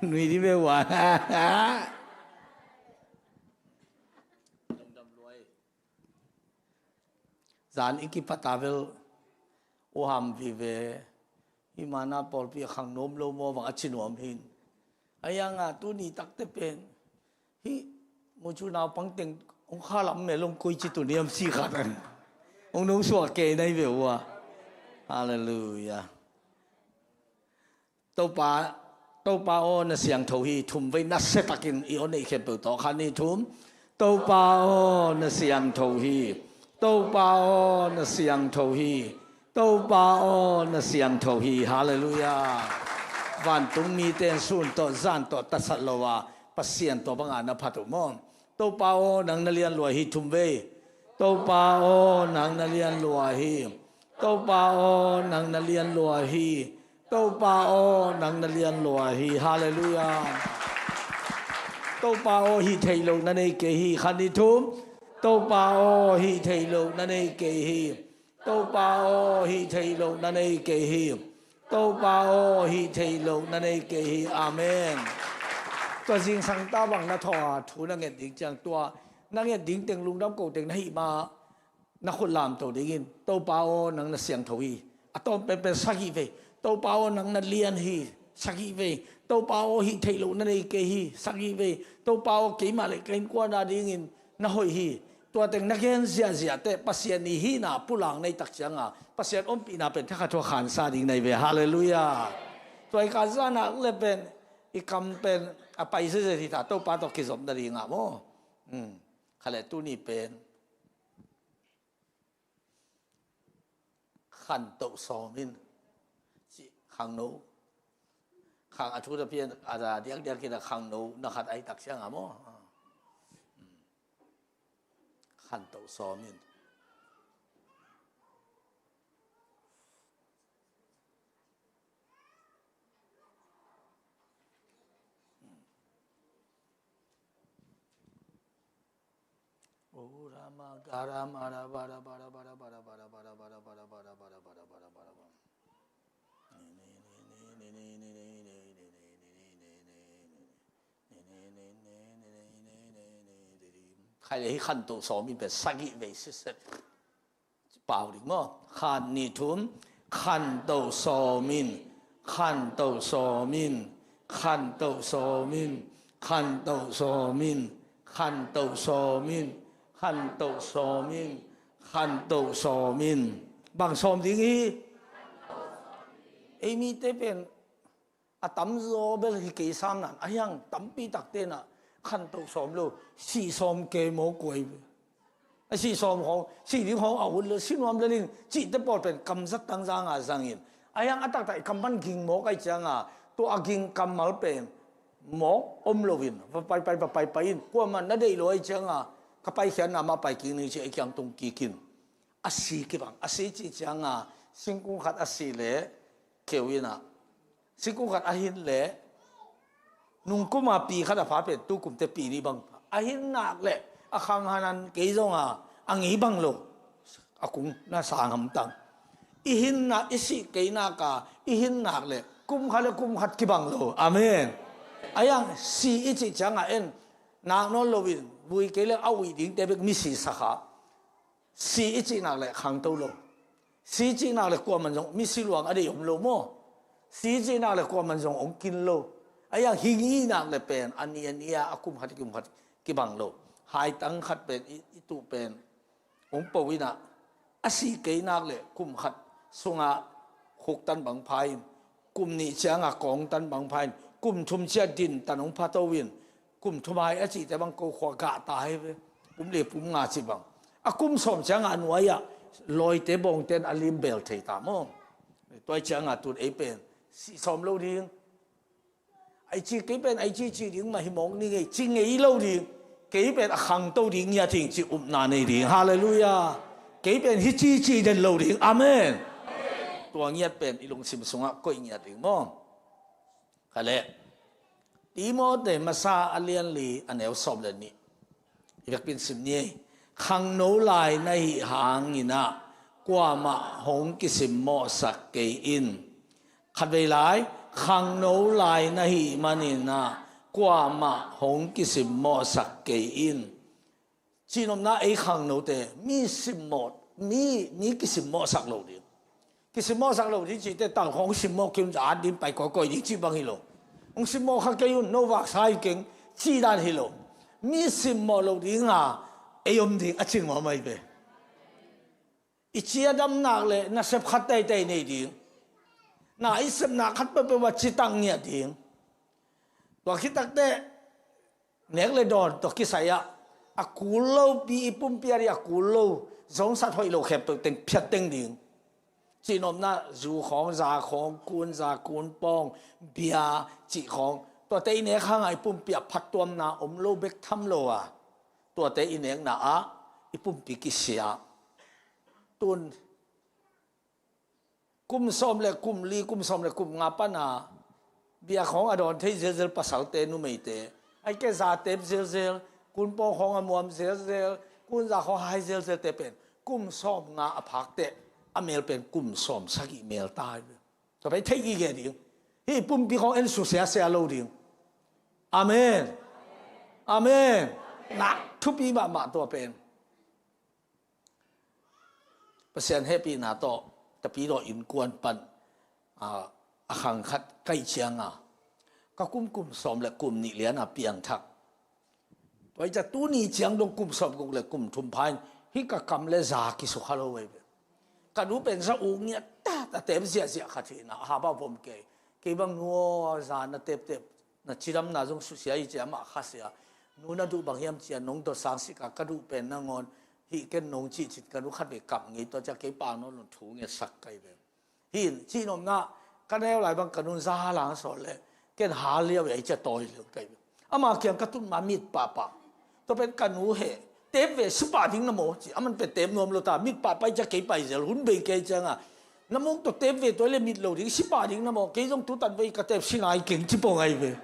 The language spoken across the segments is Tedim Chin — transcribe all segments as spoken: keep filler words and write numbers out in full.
Nui di ve ua. Zan i kipat a vel, u Ham vive, hih mana pawlpi a khang nuam lo maw bang a ci nuam hin. A hianga tuni takte pen hih mucu naupang teng hong kha lam mel hong koi ci tuni am si khat an hong nong suah kei nai ve ua. Halleluiah. Topa, Topa aw na siangtho hi. Thum vei nasia takin i aw neih khempeuh tawh khan ni thum. Topa aw na siangtho hi. Topa aw na siangtho hi. Topa aw na siangtho hi. Halleluiah. Vantung mite in sun tawh zan tawh tasat lo a Pasian tawh banga na phat uh maw? Topa aw nang na lian lua hi. Thum vei. Topa aw nang na lian lua hi. Topa aw nang na lian lua hi. Topa aw nang na lian lua hi. Halleluiah. Topa aw hih theih loh na nei kei hi. Khan ni thum. Topa aw hih theih loh na nei kei hi. Topa aw hih theih loh na nei kei hi. Topa aw hih theih loh na nei kei hi. Amen. Tua zingsang ta bang na thawh a thu na nget ding ciang tua na nget ding teng lungdam ko teng na hih ma na khut lamto dingin Topa aw nang na siangtho hi. A tawm penpen sagih vei. Topa aw nang na lian hi. Sagih vei. Topa aw hih theih loh na nei kei hi. Sagih vei. Topa aw keimah le ka innkuan a dingin na hoih hi. Tua teng na gen ziahziah teh Pasian i hihna pulak na hih tak cianga Pasian ompihna pen thakhat hua khansa ding na hi ve. Halleluiah. Tua i khansa nak le pen i kam pen a pai ziahziah hi ta Topa tawh kizop nadingah maw? Kha le tuni pen khantoh sawm in ci khangno. Khang a thu na pian a diakdiak in a khangno na khat a hih tak cianga maw? Khantoh sawm in. Khai le hi khantoh sawm in pen sagih vei sitset. Pau ding maw? Khan ni thum. Khantoh sawm in. Khantoh sawm in. Khantoh sawm in. Khantoh sawm in. Khantoh sawm in. Khantoh sawm in. Khantoh sawm in. Bang sawm ding hi? Ei mite pen a tamzaw bel hi kei sam nan a hiang tampi takte na khantoh sawm lo, sih sawm kei maw kuai. A sih sawm hong sih ding hong a ut lo, si nuam le ning cihte pawl pen kamzat tangzanga zangin a hiang a taktak i kam pan ging mawk ai cianga tua a ging kammal pen mawk om loin va paipai va paipai in kuaman na deih lo ai cianga ka paikhiatna mah pai kik ning ci a i kiang tung kikin a si kibang a si cih cianga singkung khat a si le keu inah singkung khat a hin leh nungkuma pi khat a pha pen tukumte pi nih bang a hin nak leh a khanghanan kei zonga a ngei bang lo a kung na sang hamtang i hin nak i sih kei naka i hin nak leh kum khat le kum khat kibang lo. Amen. A yang si i cih cianga en nak nawn loin vui kei le a uih dingte bek mi sisakha. Si i cihnak le khangto lo. Si i cihnak le kuaman zong misi luang a dei om lo maw? Si i cihnak le kuaman zong ong kin lo. A yang hing ihnak le pen a ni a ni a a kum khat kum khat kibang lo. Haitang khat pen i, i tuh pen ong po inah a si keinak le kum khat sunga khuktan bang pha in kum nih cianga kawngtan bang pha in kum thum cia dintan ong pha to in kum thum hai a cihte bang ko khua gah ta hi ve. Kum le kum nga ci bang a kum sawm cianga a nuai-ah lawite bawngten a lim bel thei ta maw? Tuai cianga tun ei pen sih sawm lo ding. Ai ci kei pen ai ci ci ding mah hi mawk ni ngei ci ngei lo ding. Kei pen a khangto ding ngiat hing ci upna nei ding. Halleluiah. Kei pen hi ci ci den lo ding. Amen. Tua ngiat pen i lungsim sungah koih ngiat ding maw? Kha leh Timote masa a lianli a neu sawm le nih i vekpin sim ni ei. Khangno lai na hih hanginah kuamah hong kisimmawhsak kei in. Khatvei lai, khangno lai na hih manin ah, kuamah hong kisimmawhsak kei in. Cihnopna, ei khangnote mi simmawh, mi, mi kisimmawhsak lo ding. Kisimmawhsak lo ding cihte, tal khawng simmawh kei un, a din pai kawikawi ding cih bang hi lo. Hong simmawh kha kei un, no vaksa hi keng, cih dan hi lo. Mi simmawh lo dinga ei om ding a cing mahmah hi ve. I ciadamnak le nasep khat teitei nei ding. Na i sepna khat peuhpeuh ah citak ngiat ding. Tua khit takteh, nek le dawn tawh kisai ah, a kul lopi, i pumpi ah a kul lo zongsat hoih lo khempeuh teng phiat teng ding. Cihnopna, zu khawng, za khawng, kun za, kun pawng, bia cih khawng, tuate i nek hangah i pumpi ah phattuamna om lo bek tham lo a, tuate i nekna ah i pumpi kisia. Tun kum sawm le kum li, kum sawm le kum nga pana bia khawng a dawn thei zelzel pasalte, numeite, ai ke za tep zelzel, kun pawng khawng a muam zelzel, kun za khawng hai zelzelte pen kum sawm nga a phak teh, a mel pen kum sawm sagih mel ta hi. Tua pen thei gige ding. Hih pumpi khawng en susiasia lo ding. Amen. Amen. Nak thupi mahmah tua pen. Pasian hehpihna tawh, Tapidaw innkuan pan, a, a khang khat ka hih cianga, ka kum, kum sawm le kum nih liana piangthak. Tua hi ciang tuni ciang dong kum sawm guk le kum thum pha in, hih ka kam le za kisukha lo veve. Ka nu pen za uk ngiat ta, a tep ziahziah khat hi na, a haba vom kei. Kei bang nu aw, za na teptep, na cidamna zong susia hi cia, amah khasia. Nu, na duh bang hiam cia, nong dot sang sik a, ka duh pen nangawn hih ken nong cih cin, ka nu khatvei kap ngei, tua cia kei pa nawn lo thu ngetsak ka hi ve. Hih cihnopna, ka neu lai bang ka nun za halang sawl le, ken hal liau ei cia tawi liau ka hi ve. Ama kiang ka tun ma mit pahpah. Tua pen ka nu he, tep ve, si pah ding na maw ci, aman pen tep nuam lo ta, mit pahpah ei cia kei pai zel, hun bei kei cianga. Na muk tawh tep ve, tua le mit lo ding, si pah ding na maw, kei zong tutan vei ka tep si nai keng ci pong ahi ve.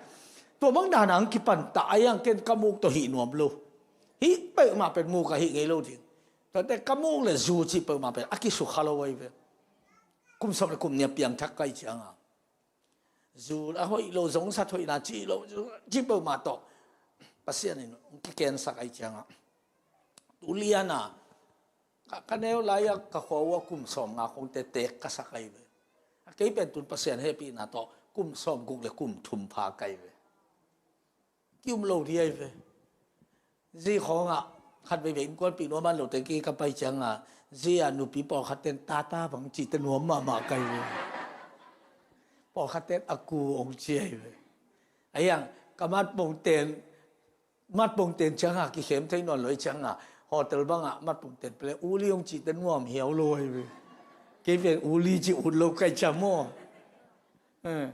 Tua bang dana ang kipan ta, a iang ken ka muk tawh hih nuam lo. Hih peuhmah pen muk a hih ngei lo ding. Tuate ka muk le zu cih peuhmah pen a kisukha lo ahi ve. Kum sawm le kum nih a piangthak ka hih cianga, zu a hoih lo, zongsat hoihna cih lo, zu cih peuhmah tawh Pasian in hong kikensak a hih cianga, tu liana ka, ka neu lai-a ka khua uh a kum sawm nga khawngte teek ka sak ahi ve. A kei pen tun Pasian hehpihna tawh kum sawm guk le kum thum pha ka hi ve. Ki-um lo ding ahi ve. Zi khawngah khat veivei innkuanpih nuam an lote kei ka pai cianga, zi a nupi pawlkhat ten tata bang cihte nuam mahmah ka hi ve. Pawlkhat ten a ku hong ci ahi ve. A iang ka matpong ten, matpong ten cianga kikhem thei nawn lo ahi cianga, hotel bangah matpong ten pele uli hong cihte nuam hiau lo ahi ve. Kei pen uli cih ut lo ka hi cia maw. Eh.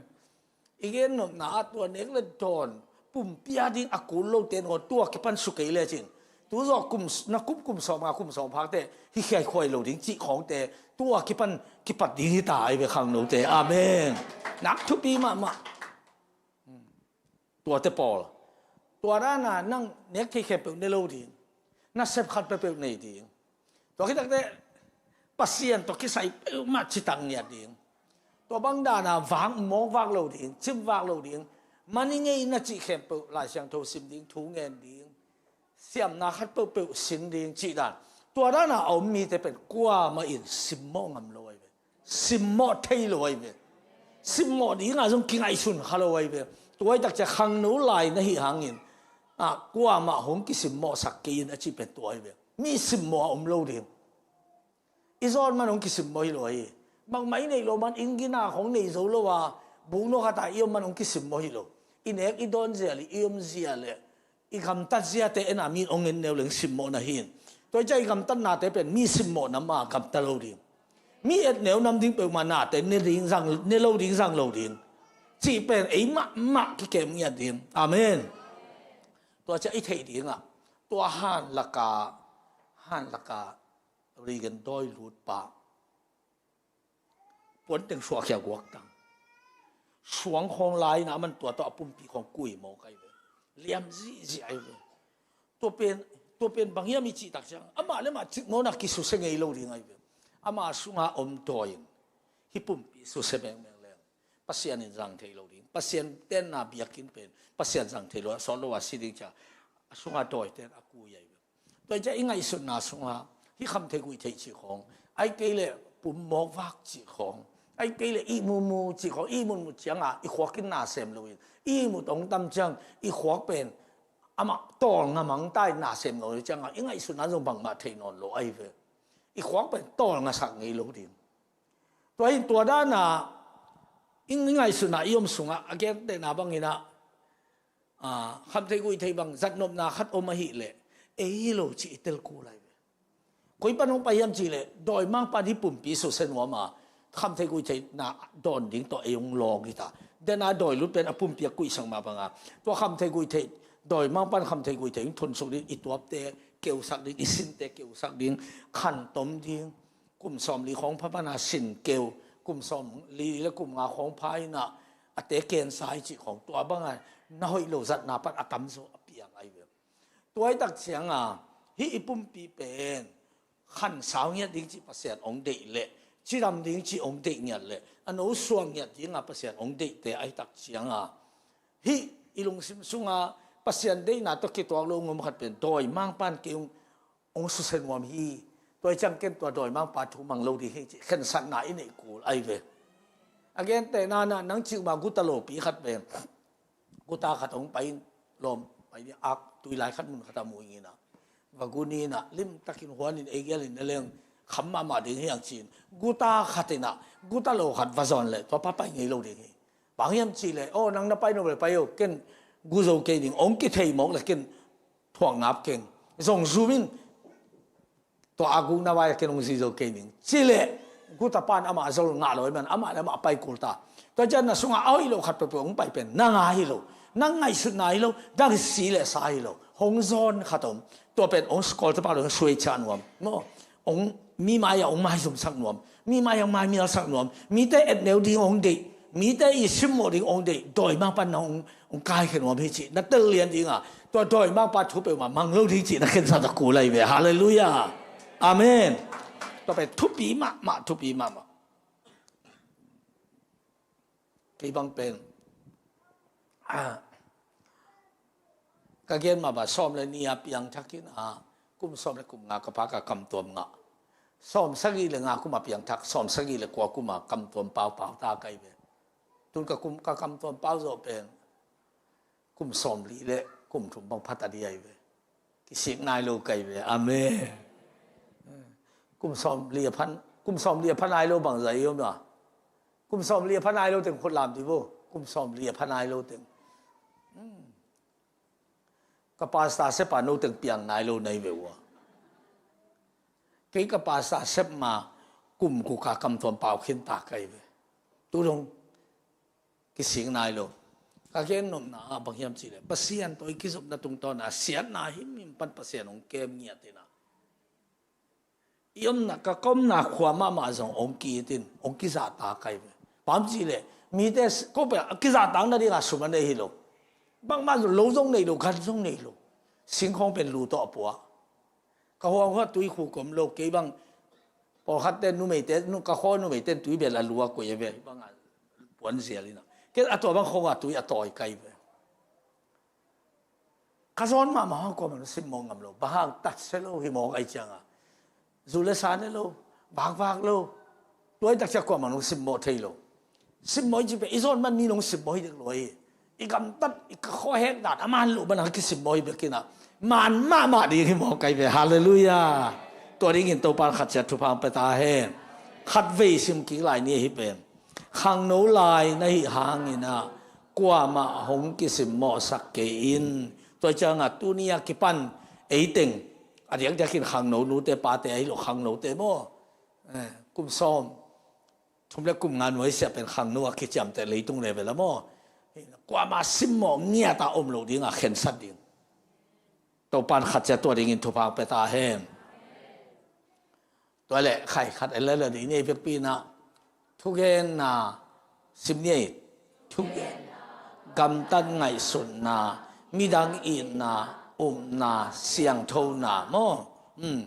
I gen nopna ah tua nek le dawn pumpi a ding a kul lote naw tua kipan su kei lecin, tu zawh kum, na kum, kum sawm nga kum sawm phakte hi khiaikhuai lo ding cih khawngte tua kipan kipat ding hi ta ahi ve khangnote. Amen. Nak thupi mahmah. Tuate pawl, tua dana nang nek thei khempeuh ne lo ding, na sep khat peuhpeuh nei ding. Tua khit takteh Pasian tawh kisai peuhmah citak ngiat ding. Tua bang dana vak, mawk vak lo ding, cim vak lo ding. Mani ngei na cih khempeuh Lai Siangtho sim ding, thu ngen ding, siamna khat peuhpeuh sin ding cih dan. Tua dana a om mite pen kuamah in simmawh ngam lo ahi ve. Simmawh thei lo ahi ve. Simmawh dinga zong kingaihsun kha lo ahi ve. Tua hi takcia khangno lai na hih hangin, ah, kuamah hong kisimmawhsak kei in a cih pen tua ahi ve. Mi simmawh a om lo ding. I zawn man hong kisimmawh hi lo ahi. Bangmah i neih loh man, inn gina khawng nei zo lo a, buknawh khata i om man hong kisimmawh hi lo. I nek i dawn zia le i om zia le i gamtat ziate ena mi in hong en neu leng simmawh na hi in. Tua hi ciah i gamtatnate pen mi simmawh nam a gamta lo ding. Mi et neu nam ding peuhmah nate ne ding zang, ne lo ding zang lo ding. Cih pen ei mahmah kikem ngiat ding. Amen. Tua ciah i theih dingah tua han laka, han laka Reagan dawi lut pa puanteng suahkhia guaktang. Suang khawng lai-in a man tua tawh a pumpi khawng kui mawk ahi ve. Liam zihzih ahi ve. Tua pen, tua pen bang hiam i cih tak ciang, amah le mah cik mawkna kisusia ngei lo ding ahi ve. Ama sunga om dawi-in hih pumpi susia mengmeng leng, Pasian in zang thei lo ding. Pasian tenna biakinn pen Pasian zang thei lo, a sawt lo a si ding cia a sungah dawiten a kui ahi ve. Tua ciah i ngaihsutna sungah hih khamthei guihtheih cih khawng, ai kei leh pum mawkvak cih khawng, ai kei leh ihmu mu cih khawng, ihmut mut ciangah i khuak in na sem loin, ihmut hong tam ciang i khuak pen amah tawlnga mangta in na sem lo ciangah i ngaihsutna zong bangmah thei nawn lo ahi ve. I khuak pen tawlngasak ngei lo ding. Tua in tua dana i ngaihsutna i om sungah a gentehna banginah, ah, khamthei guihtheih bang zatnopna khat om ahih leh ei hi lo ci i tel kul ahi ve. Koi pan hong pai hiam cih leh dawimangpan hih pumpi susia nuam a, khamthei guihtheihna dawn ding tawh ei hong lawng hi ta. Dena dawilut pen a pumpi a kuihsak mah banga, tua khamthei guihtheih dawimangpan khamthei guihtheih hong thunsuk ding, i tuapte keusak ding, i sinte keusak ding, khantom ding. Kum sawmli khawng pha pana sin keu, kum sawmli le kum nga khawng pha inah a te kensa i cih khawng, tua banga na hoih lo zatna pan a tamzaw a piang ahi ve. Tua i tak cianga hih i pumpi pen khansau ngiat ding cih Pasian hong deih leh, cidam ding cih hong deih ngiat leh, a nosuang ngiat dinga Pasian hong deihte ahi tak cianga hih i lungsim sunga Pasian deihna tawh kituak lo ngom khat pen dawimangpan kei hong hong susia nuam hi. Tua i ciang ken tua dawimangpa thu mang lo ding hi cih khensatna i neih kul ahi ve. A gentehna nang cih mah guta lopi khat ve. Guta khat hong pai in lawm pai ding ak tui lai khat mun khat a mu inginah va gun inah limtakin huanin ei gialin na leng kham mahmah ding hi ang ci-in guta khat inah guta lo khat va zawn leh tua pa pai ngei lo ding hi. Bang hiam cih leh, aw, nang na pai nop leh pai o, ken gu zo kei ding, hong kithei mawk leh ken thuak ngap keng. Zong zum in, tua a guk na vai a ken hong zi zo kei ning. Ci leh guta pan amah zol ngah lo ahih man amah le amah pai kul ta. Tua ciang na sungah a hoih lo khat peuhpeuh hong pai pen nang a hi lo, nang ngaihsutna hi lo, nang si le sa hi lo. Hong zawn khat om. Tua pen hong sukawlte pah lo hong suai ciah nuam maw. Hong mi mai-ah hong maizumsak nuam, mi mai-ah hong maimialsak nuam, mite etneu ding hong deih, mite i simmawh ding hong deih, dawimangpa na hong, hong kaikhia nuam hi cih na tel lian dinga, tua dawimangpa thu peuhmah mang lo ding cih na khensat a kul ahi ve. Halleluiah. Amen. Tua pen thupi mahmah, thupi mahmah. Kei bang pen, ah, ka gen mah bang sawm le nih a piangthak in, ah, kum sawm le kum nga ka pa ka kamtuam ngah. Sawm sagih le nga kum a piangthak, sawm sagih le kua kum a kamtuam pau pau ta ka hi ve. Tun ka kum, ka kamtuam pau zawh pen kum sawmli le kum thum bang pha ta ding ahi ve. Kisik nai lo ka hi ve. Amen. Kum sawmli a phan, kum sawmli a pha nai lo bang zah i om a. Kum sawmli a pha nai lo teng khut lam dih vo. Kum sawmli a pha nai lo teng. Hmm. Ka pastor sep a no teng piang nai lo na hi ve ua. Kei ka pastor sep ma kum guk a kamtuam pau khin ta ka hi ve. Tu dong kisik nai lo. Ka gen nopna ah bang hiam cih leh Pasian tawh i kizopna tungtawn a siatna himhim pan Pasian hong kem ngiat in a, i omna, ka omna khua mahmah zong hong ki-it in, hong kizahtak ka hi ve. Bang hiam cih leh mite ko pen a kizahtak nading a sum a nei hi lo. Bangmah zong lo zong nei lo, gan zong nei lo. Singkhawng pen lu tawh a pua. Ka huang huat tui khuk om lo, kei bang pawlkhatte numeite, nu, ka khaw numeite tui bel a lu a koi a ve, bang a puan zial in a. Kei a tua bang khong a tui a tawi ka hi ve. Ka zawn mahmah hang kuamah nong simmawh ngam lo, bang hang tat se lo hi mawk ahi cianga. Zu le sa ne lo, vakvak lo. Tua i tak ciang kuamah nong simmawh thei lo. Simmawh i cih pen i zawn man mi nong simmawh hi dek lo hi. I gamtat, i ka khuahek dan a man loh man a kisimmawh hi bek in a, man mahmah ding hi mawk ka hi ve. Halleluiah. Tua dingin Topan khat ciat thupha hong pia ta hen. Khatvei sim kik lai ni ahi pen. Khangno lai na hih hangin a, kuamah hong kisimmawhsak kei in. Tua ciangah tuni a kipan eiteng a diakdiakin khangno nute pate ahi lo, khangnote maw? Eh, kum sawm thum le kum nga nuaisiah pen khangno a kiciamteh leitung level a maw? Kuamah simmawh ngiat a om lo dingah khensat ding. Topan khat ciat tua dingin thupha hong pia ta hen. Tua leh khai khat a lel a ding ni ei vekpi in a, thugenna sim ni ei. Thugen, gamtat ngaihsutna, midang itna, upna, siangthona maw? Hmm.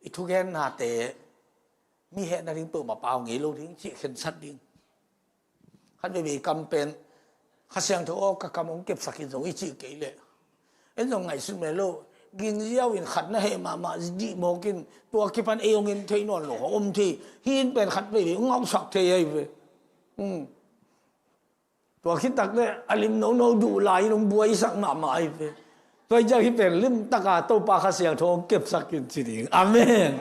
I thugennate mi hehna ding peuhmah pau ngei lo ding cih khensat ding. Khat veivei kam pen Kha Siangtho aw, ka kam hong kepsak in zong i cih kei leh, en zong ngaihsun mel lo. Gingziau in khat na heh mahmah dih mawk in, tua kipan ei hong en thei nawn lo hong om thei. Hih in pen khat veivei hong ngauhsak thei ahi ve. Hmm. Tua khit tak leh a lim nono duh lai in hong buaisak mahmah ahi ve. Tua hi ciang hih pen limtaka Topa Kha Siangtho hong kepsak in ci ding. Amen.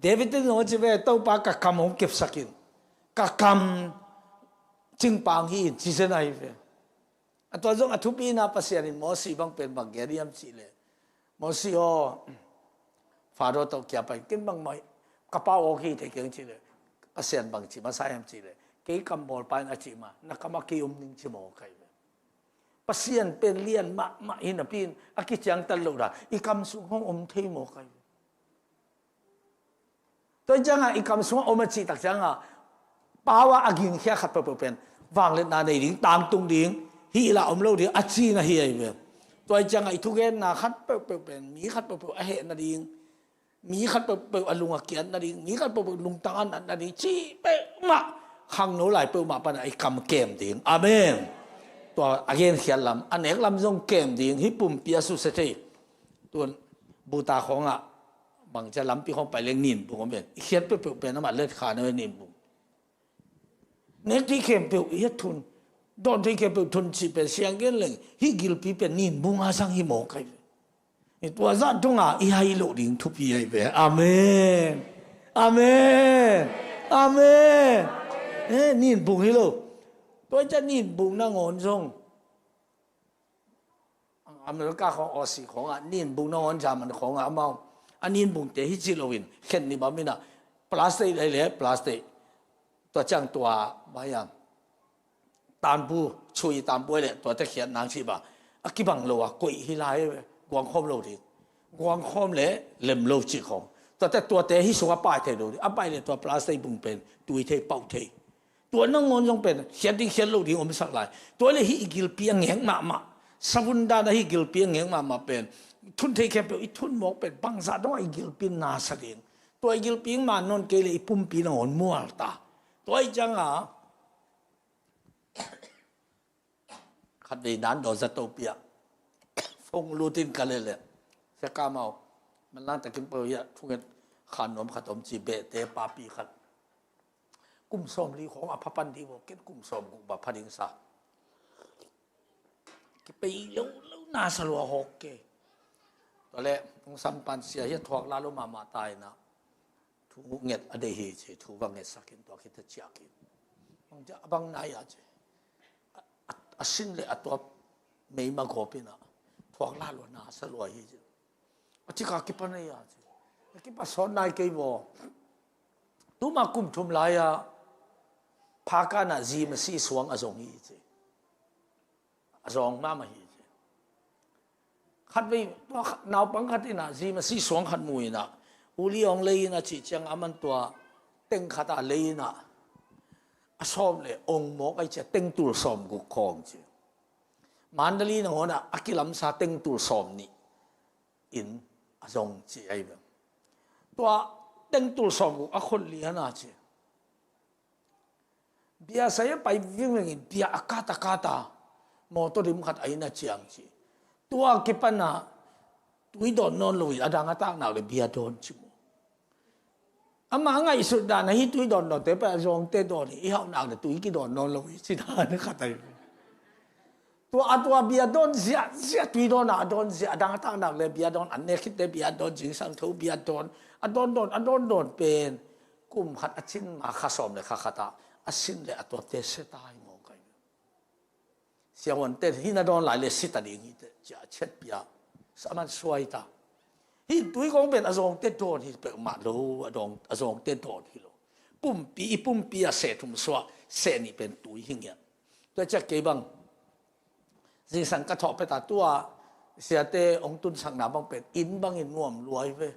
David in zong a ci ve, Topa ka kam hong kepsak in. Ka kam cingpang hi in ci zen ahi ve. A tua zong a thupina Pasian in Mosi bang pen bang gen hiam cih leh, Mosi aw, Faro tawh kia pai, ken bangmah ka pau awk hi thei keng cih leh, Pasian bang ci masa hiam cih leh, kei kam bawlpa in a cih mah, na kam ah kei om ning ci mawk ahi ve. Pasian pen lian mahmah hi napi in a kiciangtan loh dan, i kam sung hong om thei mawk ahi ve. Tua hi ciangah i kam sungah om a cih tak ciangah pau a a gingkhia khat peuhpeuh pen vangliatna nei ding, tangtung ding, hih lah om lo ding a ci na hi ahi ve. Tua hi ciangah i thugenna khat peuhpeuh pen mi khat peuhpeuh a heh nading, mi khat peuhpeuh a lung a kiat nading, mi khat peuhpeuh lungtang a nat nading cih peuhmah, khangno lai peuhmah panah i kam kem ding. Amen. Tua a genkhiat lam, a nek lam zong kem ding, hih pumpi a susia thei. Tuan Buta khawngah bangcia lampi khawng pai leng ninbung om ven. I khiat peuhpeuh pen amah let kha na ve ninbung. Nek thei khempeuh i a thun, dawn thei khempeuh thun cih pen siang gen leng, hih gilpi pen ninbung a sang hi mawk ahi ve. Tua zah dongah i hai loh ding thupi ahi ve. Amen. Amen. Amen. Eh, ninbung hi lo. Tua ciah ninbung nangawn zong America khawng, Aussie khawngah ninbung nangawn, German khawngah amau a ninbungte hi ci loin khen ni bam inah, plastic lei le plastic, tua ciang tua maiam tanbu, chui tanbu le tuate khiat nang cih bang a kibang lo a koih hi lai ve. Guangkhawm lo ding, guangkhawm le lem lo cih khawng, tuate tuate hi sungah pai thei lo ding, a pai le tua plastic bung pen tui thei, pauh thei. Tua nangawn zong pen khiat ding khiat lo ding omsak lai. Tua le hih i gilpi a ngek mahmah. Savun dan a hih gilpi a ngek mahmah pen, thun thei khempeuh i thun mawk pen bangzah dongah i gilpi nasa ding. Tua i gilpi man nawn kei le i pumpi nangawn mual ta. Tua i cianga khatvei nan daw zato piah, fong lutin ka lele. Sia kamau, manlang takin pau hiah thunget khan nuam khat om ci, behte papi khat. Kum sawm li khawng a pha pan ding maw, ken kum sawm guk ba pha ding sa. Kipei lo lo nasa lua hawk ke. Tua le hong sampan sia hiah thuak la lo mahmah ta inah, thu nget a dei hi ci, thu va ngetsak in tua khit a ciak in. Bang cia a bang nai a ci. A, a, a sin le a tua meima gawp inah thuak la lua nasa lua hi ci. A cika kipan ei a ci. A kipa sawn nai kei vaw. Tuma kum thum lai-a phakanah zi masi suang a zong hi ci. A zawng mahmah hi ci. Khatvei tua kha-, naupang khat inah zi masi suang khat mu inah, uli awng lei inah cih ciang a man tua teng khatah lei inah a sawm le ong mawk ai cia, tengtul sawm guk khawng ci. Mandali nangawnah a kilamsa tengtul sawm nih in a zong ci ai ve. Tua tengtul sawm guk a khon liana ci. Bia sai a pai vingvingin bia a kata kata mawtaw dim khat a inn a ciang ci. Tua kipana tui dawn nawn lo hi, a dang a taknak le bia dawn ci mu. Ama ngaihsut dan a hi tui dawn dawnte pai a zawngte dawn hi, i hauhnak le tui kidawn nawn lo hi ci dan khat a hi. Tua a tua bia dawn ziahziah, tui dawn a dawn ziah, a dang a taknak le bia dawn, an nek khitte bia dawn, zingsang tho bia dawn, a dawn dawn, a dawn dawn pen kum khat a cin ma kha sawm le kha khatah a sin le a tuate seta hi mawk ai. Siahuante hi na dawn lai le sita ding hi te cia a ciat pia. Saman suai ta. Hi tui kong pen a zawngte dawn hi peuhmah lo, a dawng, a zawngte dawn hi lo. Pumpi, i pumpi a seh thum suah, seh nih pen tui hi ngiat. Tua ciak kei bang zingsang ka thawh peta tua siate hong tunsakna bang pen inn bangin nuam luai ve.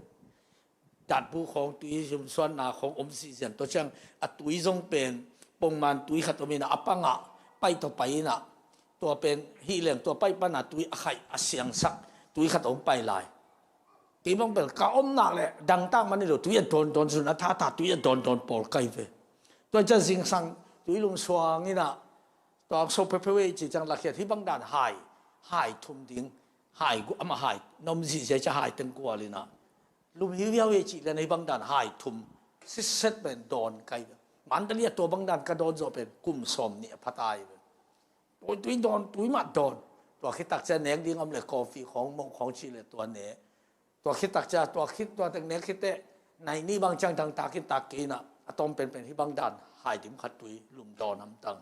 Datbu khawng tui zumsuanna khawng om sihzian, tua ciang a tui zong pen pongman tui khat om inah a pangah paih tawh pai inah, tua pen hih leng tua paih pana tui a khaih a siangsak tui khat hong pai lai. Kei bang pen ka omnak le dangtak man hi lo, tui a dawndawn sun a thata tui a dawndawn pawl kai ve. Tua ciang zingsang Tui lum suang in ah, tua hong so peuhpeuh ei ci ciang lakhiat hih bang dan hai, hai thum ding, hai gu-, amah hai, na om zihziah ciang hai teng gual in ah, lum hiuhiau ei cih lian hih bang dan hai thum, siset pen dawn kai ve. Mandalay ah tua bang dan ka dawn zawh pen kum sawm nih a pha ta hi ve. Tui, tui dawn, tui mah dawn. Tua khit tak ciang nek ding om leh coffee khawng, mawh khawng cih leh tua ne. Tua khit tak ciang, tua khit, tua tek nek khit teh, nai ni bang ciang dang tak in tak kei in ah, a tawm penpen hih bang dan hai dim khat tui lum dawn hamtang.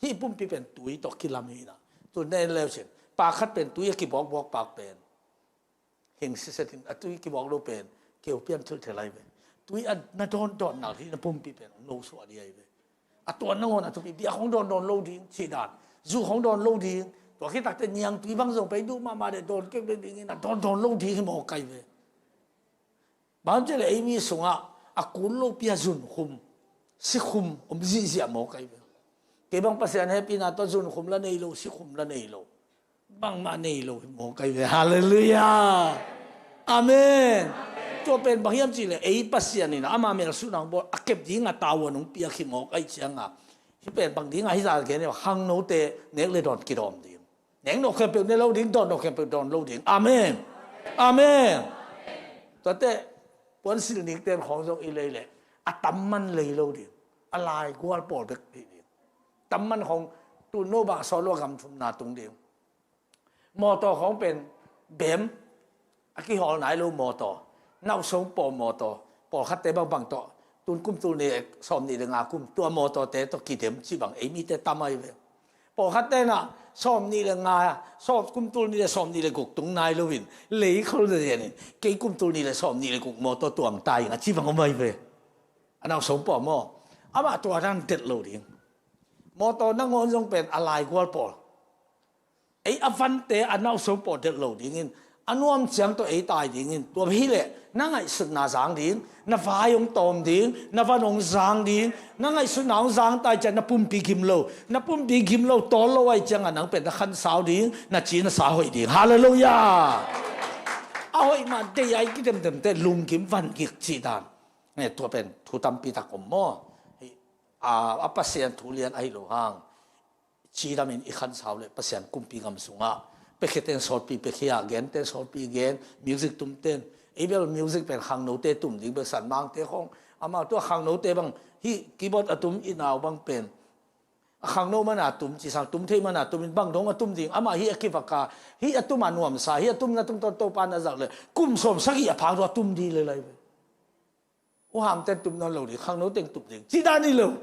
Hih pumpi pen tui tawh kilam hi in ah. Tu nen leu cin, pak khat pen tui a kibawkbawk pak pen, hing siset in, a tui kibawk lo pen, keu pian thilthel ahi ve. Tui a na dawndawn nak hi na pumpi pen hong no suah ding ahi ve. A tua nangawn a thupi, biak hong dawndawn lo ding cih dan, zu hong dawn lo ding. Tua khit tak teh niangtui bang zong pei duh mahmah deh dawn kei ding in a dawndawn lo ding hi mawk ahi ve. Bang hang hiam cih leh ei mi sungah a kul lopi a zunkhum, sikhum om zihziah mawk ahi ve. Kei bang Pasian hehpihna tawh zunkhum la nei lo, sikhum la nei lo, bangmah nei lo hi mawk ahi ve. Halleluiah. Amen. Tua pen bang hiam cih leh ei Pasian in ama melsuhna hong bawl a kep ding a tavuan hong piak hi mawk ahih ciangin, hih pen bang ding a hih zah gen hi, khangnote nek le dawn kidawm ding. Nek nawk khempeuh ne lo ding, dawn nawk khempeuh dawn lo ding. Amen. Amen. Tuate puansilh nikten khawng zong i lei leh a tam man lei lo ding. A laigual pawl bek hi ding. Tam man khawng tu no bang sawt lo a gam thumna tung ding. Mawtaw khawng pen bem a kihawl nai lo mawtaw, nauhsong paw mawtaw, pawlkhatte bangbang tawh tun kum tul nih le sawm nih le nga kum tua mawtawte tawh kidem cih bang ei mite tam ahi ve. Pawlkhatte na sawm nih le nga, sawm, kum tul nih le sawm nih le guk tung nai loin lei khol na zianin kei kum tul nih le sawm nih le guk mawtaw tuang ta ing a cih bang om ahi ve. A nauhsong paw maw, amah tua dan delh lo ding. Mawtaw nangawn zong pen a laigual pawl. Ei a vante a nauhsong paw delh lo dingin, a nuam ciang tawh ei tai dingin, tua hi leh na ngaihsutna zang ding, na vai hong tawm ding, na van hong zang ding, na ngaihsutna hong zang tai ciang na pumpi gim lo, na pumpi gim lo tawl lo ahih ciangin nang pen na khansau ding, na ci na sa hoih ding. Halleluiah. A hoih mah dei a i kidemdemte lunggim vangik cih dan. Eh, tua pen thu tampi tak om maw. Hih, a, a Pasian thu lian ahi lo hang, cidamin i khansau leh Pasian kumpi gam sungah, piakhiaten sawtpi piakhia, genten sawtpi gen, music tumten, ei bel music pen khangnote tum ding bel, Sanmangte khawng, amau tua khangnote bang, hih keyboard a tum i nau bang pen a khangno man a tum, cisang tum thei man a tum in bang dong a tum ding, amah hih a kivak a, hih a tum a nuamsa, hih a tumna tungtawn Topa na zak leh kum sawm sagih a phak dong a tum ding lel ahi ve. U Hamten tum nawn lo ding, khangno teng tum ding cih dan hi lo.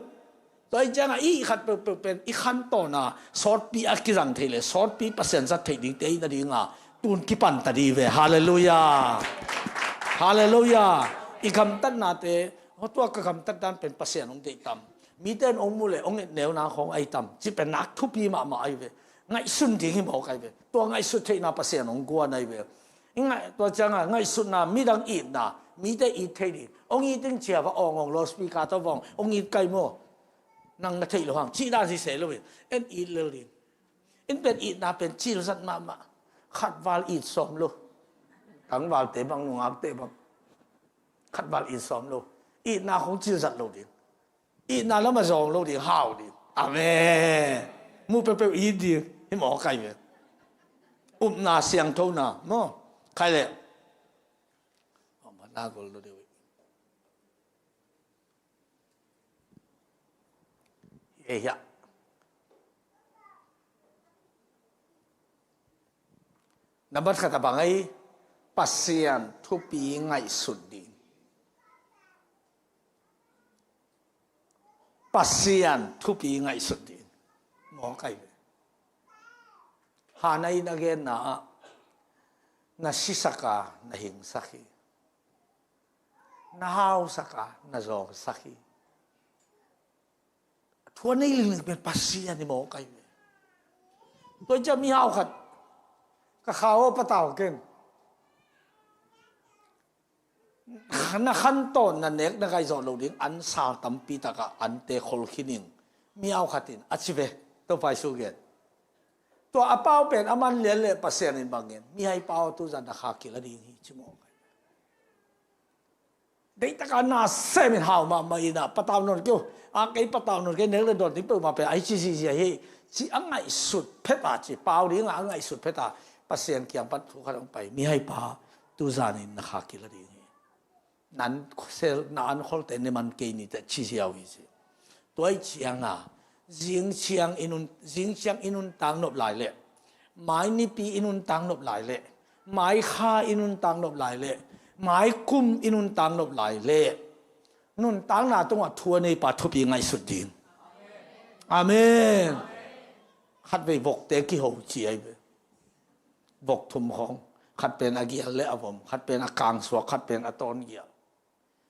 Tua ahih ciangin i khat peuhpeuh pen i khantawn a sawtpi a kizang thei leh sawtpi Pasian zat theih dingte i na dingin tun kipan ta ding ve. Halleluiah. Halleluiah. I gamtatnate, tua ka gamtat dan pen Pasian hong deih tam, mite in hong muh leh hong etneu nang khawng ahi tam cih pen nak thupi mahmah ahi ve. Ngaihsun ding hi mawk ahi ve. Tua ngaihsut theihna Pasian hong guan ahi ve. I ngaih, tua ciangin ngaihsutna, midang itna, mite it thei ding. Hong it ding ci a va awng awng, loudspeaker tawh va awng, hong it kai maw. Nang na theih loh hang cih dan hi se loin, en it lel ding. En pen itna pen cil zat mahmah. Khat val it sawm lo. Tangvalte bang, nungakte bang, khat val it sawm lo. Itna khawng cil zat lo ding. Itna lamah zawng lo ding, hau ding. Amen. Muh peuhpeuh it ding hi mawk ahi ve. Upna, siangthona maw. Khai leh, oh, mana gol lo deuh. Ei hiah. Nambat khat a bang ei, Pasian thupi ngaihsut ding. Pasian thupi ngaihsut ding. Mawk ahi ve. Hana in a genna ah, na sisak a, na hingsak hi. Na hausak a, na zawngsak hi. Thu a nei lingling pen Pasian hi mawk ahi ve. Tua hi ciang mihau khat ka khau a patau ken. Na khantawn na nek na ngaih zawh loh ding an sal tampi takah ante khol khin ing. Mihau khat in a ci ve, Topa Jesu gen. Tua a pau pen a man lian leh Pasian in bang gen, mihai pau a tuzan na kha kila ding hi ci mawk ahi ve. Deihtak a na sem in hau mahmah in ah, patau nawn kei uh, a kei patau nawn kei, nek le dawn ding peuhmah pen a hi ci zihziah hi, ci a ngaihsut phet a, ci pau ding a ngaihsut phet a, Pasian kiang pan thu khat hong pai, mihaipa, tuzan in na kha kila ding hi. Nan sel, na an kholte ne man kei ni teh ci ziau hi ci. Tua ahih ciang a, zing ciang i nun, zing ciang i nuntak nop lai leh, mai nipi i nuntak nop lai leh, mai kha i nuntak nop lai leh, mai kum i nuntak nop lai leh, nuntakna tungah thu a neipa thupi ngaihsut ding. Amen. Khatvei vokte kiho ci ahi ve. Vok thum khawng, khat pen a gial le a vom, khat pen a kangsuak, khat pen a tawn gial.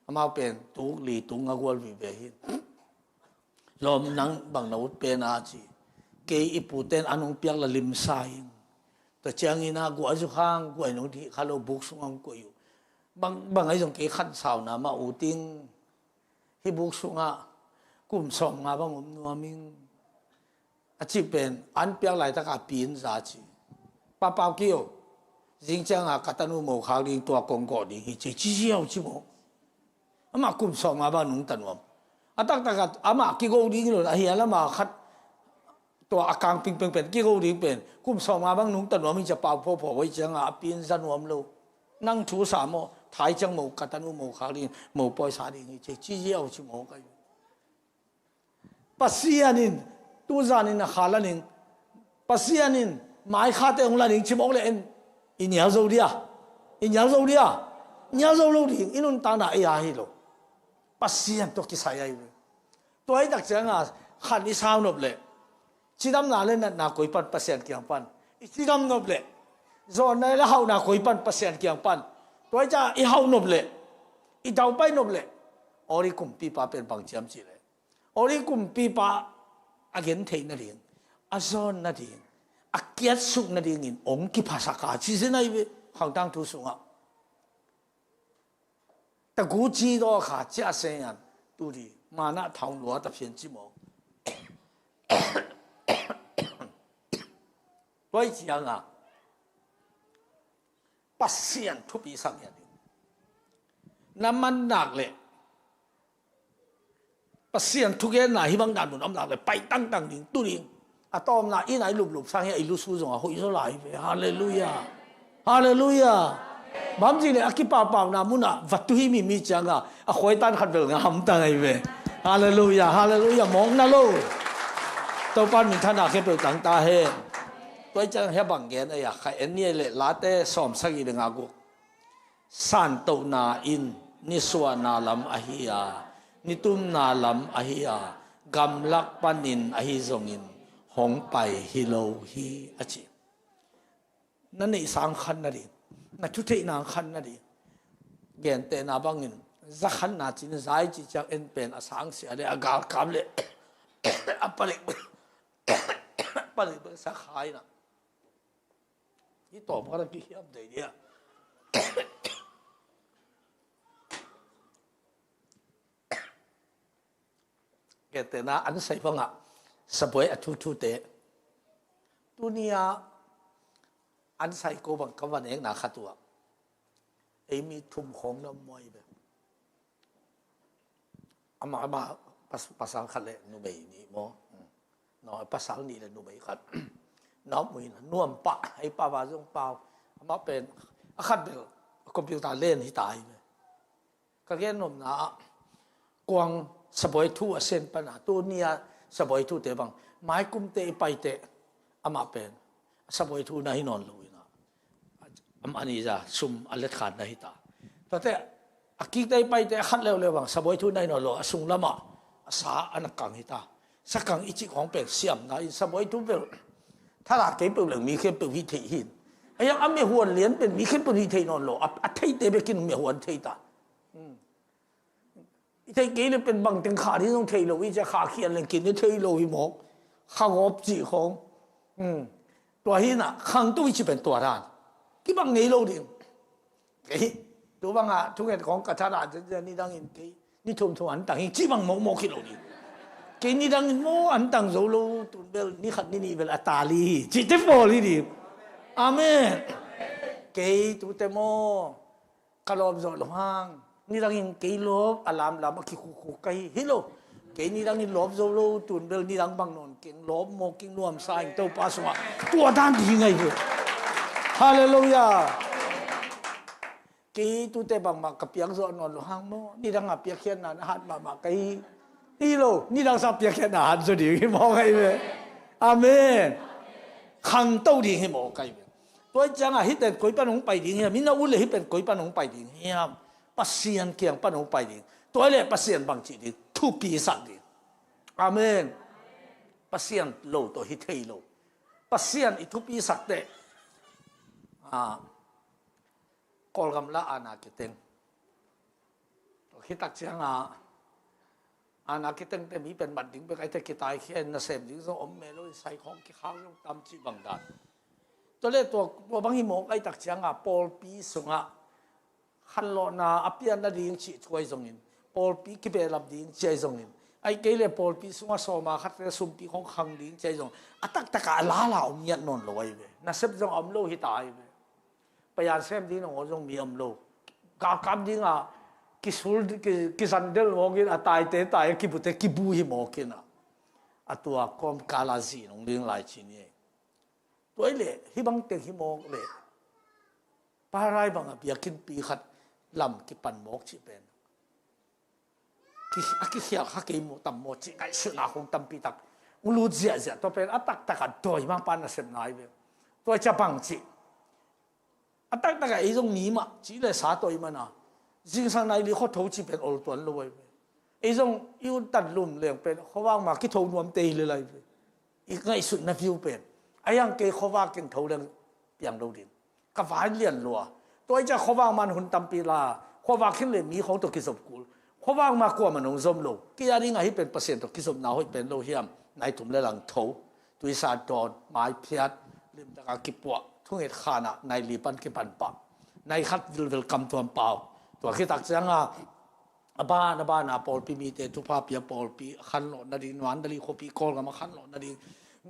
Amau pen tuk li tuk nga gual vive hi. Lawm, nang bang na ut pen a ci. Kei i puten an hong piak la limsa in. Tua ciangin a guah zu khang guai nong dih kha lo, buk sungah hong koih uh. Bang, bang ahi zong kei khansauna mah ut ing. Hih buk sungah kum sawmnga bang om nuam ing. A cih pen an piak laitak a pi in za ci. Pa Pau kio, zing ciang a ka tanu mo khak ding, tua kong gawh ding hi ci, ci ziau ci maw. Amah kum sawmnga bang nungta nuam. A taktak a amah kigo ding hi lo, a hial amah khat tua a kang pingpeng pen kigo ding pen kum sawmnga bang nungta nuam hi ci a, pau phawphawh hoih ciang a a pi in za nuam lo. Nang thu sa maw, thai ciang mo ka tanu mo khak ding, mo pawisa ding hi ci, ci ziau ci maw kai. Pasian in tuzan in a kha la ning. Pasian in mai khate hong la ning ci mawk le en, i nial zo dia? I nial zo dia? Nial zo lo ding. I nuntakna ei a hi lo. Pasian tawh kisai ahi ve. Tua hi tak ciang a khan i sau nop leh, cidamna le natna koi pan? Pasian kiang pan. I cidam nop leh, zawnna le hauhna koi pan? Pasian kiang pan. Tua hi ciang a i hauh nop leh, i daupai nop leh, aw, i kumpipa pen bang ciam cih leh, aw, i kumpipa a gentheih nading, a zawn nading, a kiatsuk nadingin hong kiphasak a ci zen ahi ve. Khangtang thu sungah, tagu ci daw kha ciah se ngan tu di, mana thaung lua ta phian ci maw. Tua hi ciang a Pasian thupi sak hi a ding. Na man nak leh, Pasian thugenna hih bang dan mun om nak leh, pai tangtang ding, tu ding. A tawpna in a i luplup sang hi a, i lusu zong a hoih zaw lai ve. Halleluiah. Halleluiah. Bang ci leh a kipahpahna munah va tu hi mi mi ciang a, a khuaitan khat bel ngah hamtang ahi ve. Halleluiah. Halleluiah. Mawkna lo. Topa minthanna khempeuh tang ta hen. Tua hi ciang hih bang gen ahi a, kha en ni ahi leh, Late sawmsagih le nga guk. Santohna in nisuahna lam ahi a, nitumna lam ahi a, gamlak panin ahi zongin hong pai hi lo hi, a ci. Na neihsa ang khan nading, na thutheihna ang khan nading. Gentehna bangin, za khanna cin zai ci ciang en pen a sangsia le a galkap le a palik, palik sa khaina. Hi tawm khat a kihiam thei dia. Gentehna an sai bangah sabuai a thuthute. Tuni-a an sai ko bang ka va nekna khat uh ah, ei mi thum khawng na om maw i ve. Amah, amah pas-, pasal khat le numei nih maw? Hmm. No, pasal nih le numei khat. Na om uh hi na, nuam pah, ei pau a zong pau. Amah pen, a khat bel, computer len hi ta hi ve. Ka gen nopna ah, kuang sabuai thu a sen pana, tuni-a sabuai thute bang, maikumte i paite, amah pen, sabuai thu na hi nawn lo hi na. Amah ni za sum a letkhan na hi ta. Tate, a kikte i paite a khat leuleu bang, sabuai thu na hi nawn lo, a sung lamah a sa a na kang hi ta. Sa kang i cih khawng pen siamna in, sabuai thu bel thadah kei peuh leng mi khempeuh hih theih hin. A yang a miahuan lian pen mi khempeuh hih theih nawn lo, a, a theite bekin miahuan thei ta. Hmm. I theih kei le pen bangteng kha ding zong thei lo, i cia kha khian leng kin i thei lo hi mawk. Kha gawp cih khawng. Hmm. Tua hi na, khangto i ci pen tua dan. Kibang ngei lo ding. Kei, tu bangah, thunget khawng ka thadah, cia, cia, nidangin kei, ni thum thum an tang hi, ci bang mawkmawk hi lo ding. Kei nidangin maw an tang zo lo, tun bel, ni khat ni nih bel a tali hi, cihte pawl hi ding. Amen. Kei, tute maw, ka lawp zawh lo hang. Nidangin kei lawp a lamlam a kikhukhuk ka hi hi lo. Kei nidangin lawp zo lo, tun bel nidang bang nawn keng, lawp maw keng, nuamsa in Topa sungah tua dan ding ahi ve. Halleluiah. Kei tute bangmah ka piak zawh nawn lo hang maw, nidang a piakkhiatna na hat mahmah ka hi hi lo, nidang sa piakkhiatna hat zaw ding hi mawk ahi ve. Amen. Khangto ding hi mawk ahi ve. Tua hi ciangah hih pen koi pan hong pai ding hiam? Hih na ut le hih pen koi pan hong pai ding hiam? Pasian kiang pan hong pai ding. Tua hi leh Pasian bang cih ding? Thupi sak ding. Amen. Pasian lo tawh hi thei lo. Pasian i thupi sak teh, ah, Kawlgam la ana kiteng. Tua khit tak ciangah ana kitengte mi pen mat ding bek ahi teh, kitaikhia in nasem ding zong om meh lo, sai khawng kikhak zong tam cih bang dan. Tua le tua, tua bang hi mawk ahi tak ciangah pawlpi sungah khanlawhna a pian nading cih thu ahi zongin, pawlpi kibehlap ding cih ahi zongin, ahih kei leh pawlpi sungah sawma khat le sumpi khawng khang ding cih ahi zong, a taktakah a lala om ngiat nawn lo ahi ve. Nasep zong a om lo hi ta ahi ve. Payan sem ding nangawn zong mi om lo. Galkap dingah kisul, ki, kizandel mawkin, a taite tai, a kibute kibu hi mawkin ah, a tua kawmkal a zi nong ding lai ci ni. Tua hi leh hih bang teng hi mawk leh, Parai bangah biakinnpi khat lam kipan mawk cih pen, ki, a kikhial kha kei maw tam maw cih ngaihsutna khong tampi tak hong lut ziahziah. Tua pen a taktakah dawimangpa nasepna ahi ve. Tua hi ciah bang cih, a taktakah ei zong mi mah ci le sa tawh i mana, zingsang nai li khuatho cih pen ol tuan lo ahi ve. Ei zong i uttat lum leng pen khuavak ma kitho nuamte hi le lai ve. I ngaihsutna view pen, a hiang kei khuavak keng tho leng piang lo ding, ka vai lian lua. Tua hi ciah khuavak man hun tampi la, khuavak khin le mi khawng tawh kizop kul. Khuavak ma kuamah nong zom lo. Kei a dingah hih pen Pasian tawh kizopna hoih pen lo hiam? Nai thum le lang tho, tuisa dawn, maiphiat, limtaka kipuah, thunget khanah nai li pan kipan pah, nai khat vilvel kamtuam pau. Tua khit tak ciangah a ban a ban a pawlpi mite thupha pia, pawlpi a khanlawh nading, nuan dali khuapi Kawlgam a khanlawh nading,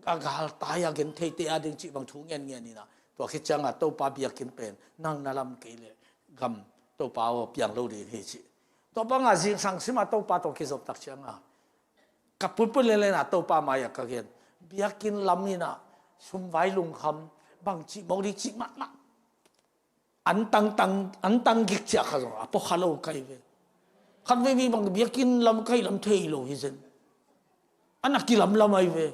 a galtai a gentheite a ding cih bang thu ngen ngen inah, tua khit ciangah Topa biakinn pen nang na lam kei leh gam, Topa aw, piang lo ding hi cih. Tua bangah zingsang simah Topa tawh kizop tak ciangah ka putput lenlen ah Topa mai-ah ka gen, biakinn lam inah sumvai lungkham bangci mawk ding cih mahmah. An tangtang, an tanggik ciah kha zong a pua kha lo ka hi ve. Khat veivei bang biakinn lam ka hi lam thei lo hi zen. A na kilamlam ahi ve.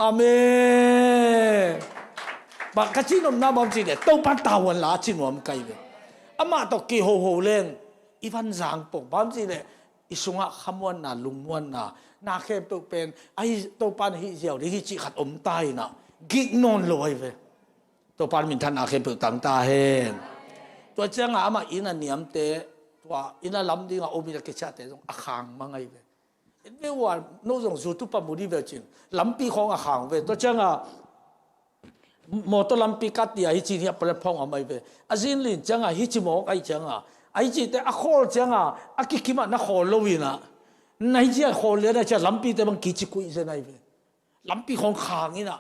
Amen. Bang ka cihnopna bang ci leh, Topa tavuan la a ci nuam ka hi ve. Amah tawh kihoho leng i van zang pong bang ci leh, i sungah khamuanna, lungmuanna, na khempeuh pen ahi, Topa na hih ziau ding hi cih khat om ta inah gik nawn lo ahi ve. Topa minthanna khempeuh tang ta hen. Tua ciangah amah inn a niamte, tua inn a lam dingah om inn a kiciahte zong a khang mang ahi ve. Inn ve ua no zong zu tupa mu dih ve cin, lampi khawng a khang ve. Tua ciangah mawtaw lampi kattia hi cin hi a platform a mai ve. A zinlin ciangah hi ci mawk ahi ciangah, ahi cite a khawl ciangah a kikimah na khawl lo inah, na hi ciah khawl lian ahi ciah lampite bang kici kuih zen ahi ve. Lampi khawng khang inah,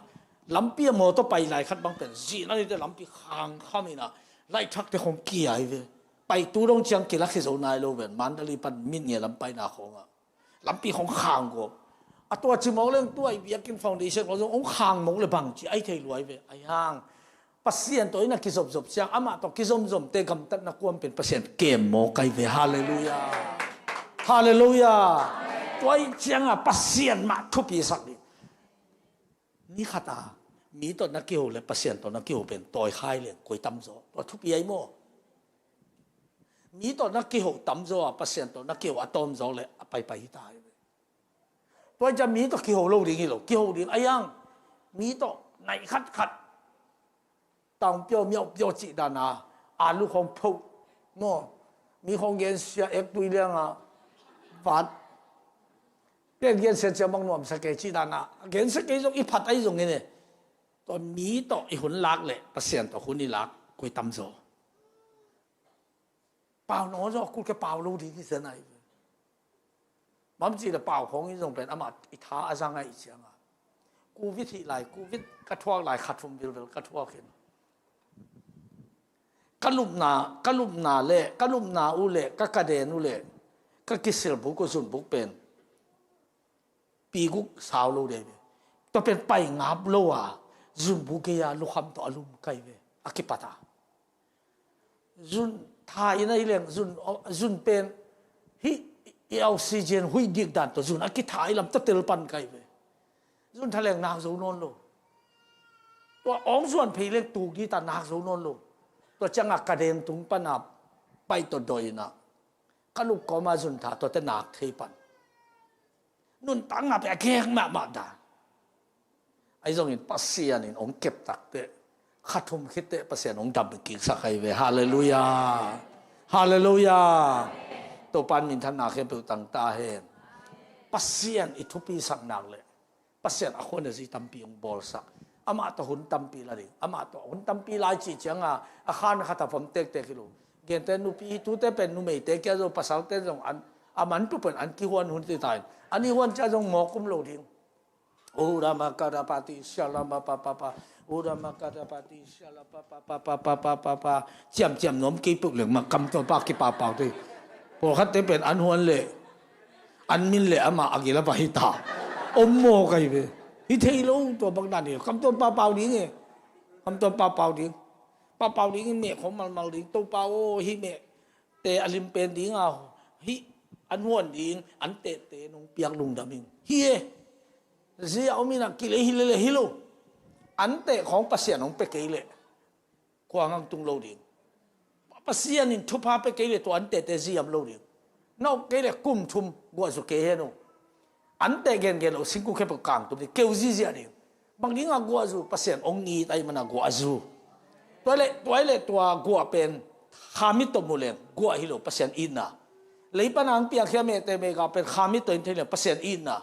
lampi a mawtaw pai lai khat bang pen zihna nite lampi khang kham inah, laithakte khawng kia hi ve. Paitu dong ciang kila khi zo nai lo ven, Mandalay pan Myitkyina lam paina khawngah lampi khawng khang gawp. A tua ci mawk leng tua i biakinn foundation khawng zong hong khang mawk le bang ci ahi thei luai ve. Ahi hang Pasian tawh i na kizopzop ciang, amah tawh kizomzomte gamtatna kuam pen Pasian kem mawk ahi ve. Halleluiah. Halleluiah. Tua ih ciangah Pasian mah thupi sak dih. Ni khat a mi tawh na kiho le Pasian tawh na kiho pen tawi khai leng koi tamzaw, tua thupi ahi maw? Mi tawh na kiho tamzaw a Pasian tawh na kiho a tawmzaw le a paipai hi ta ahi ve. Tua ih ciang mi tawh kiho lo ding hi lo, kiho ding ahi hang mi tawh nai khatkhat, taung piau miauh piau cih dana, alu khawng phoh maw, mi khawng gensia, ektui lianga vat, pen gensia ciang bang nuamsa kei cih dana, gensia kei zong i phat ahi zongin e, tua mi tawh i hun lak le Pasian tawh hun i lak koi tamzaw. Pau naw zaw a kul ke pau lo ding hi zen ahi ve. Bang ci le pau khawng in zong pen amah i tha a zang ahi cianga, Covid hih lai, Covid ka thuak lai kha thum vilvel ka thuak in, Ka lupna, ka lupna le, ka lupna uh le, ka kaden uh le, ka kisil buk uh zun buk pen pi guk sau lo dei ve. Tua pen pai ngap lo a, zun buk gei a lukham tawh a lum kai ve. A kipat a. Zun tha in a hi leng, zun, zun pen hi, i oxygen huih dik dan tawh zun a kitha i lam tawh tel pan kai ve. Zun tha leng nak zo nawn lo. Tua awng zuan phei leng tuk dita nak zo nawn lo. Tua cianga ka den tung pana pai tawh doi ina. Ka lup kawma zun tha tuate nak thei pan. Nuntakna pe a gek mahmah dan. Ahi zongin Pasian in hong kep takte, kha thum khitte Pasian hong dam kiksak ahi ve. Halleluiah. Halleluiah. Topan minthanna khempeuh tangta hen. Pasian i thupi sak nak le Pasian a khuan a zi tampi hong bawlsak. Amah tawh hun tampi la ding. Amah tawh hun tampi lai cih cianga a khan khat a vom tektek hi lo. Gente nupi tute pen numeite kia zo pasalte zong an a man tu pen an kihuan hun ti tain. An i huan cia zong mawk um lo ding. Ura makara pati siala ma pa pa pa. Ura makara pati siala pa pa pa pa pa pa pa pa. Ciam ciam nom kei puk leng ma kam to pa ki pa pau te. Pawlkhat te pen an huan le. An min le ama a gila va hi ta. Om maw kai ve. Hi thei lo tua bang dan hi. Kam to pa pau ding e. Kam to pa pau ding. Pa pau ding in meh khong malmal ding. To pa o hi meh. Te a lim pen ding a hi an huan ding an tete nong piak lungdam in hi e. Zia om in a kilei hi lele hi lo. An te khong Pasian hong pe kei le kua ngang tung lo ding. Pasian in thupha pe kei le tua an tete ziam lo ding. Na uk kei le kum thum guah zu kei hen uh. An teh gengen lo singkung khempeuh kang tum ding keu zizia ding. Bang ding a guah zu Pasian ong it ai mana guah zu. Tua le tua le tua guah pen khami to mu leng guah hi lo Pasian itna. Lei pana ang piang khia meh te meh ga pen khami to in thei leng Pasian itna.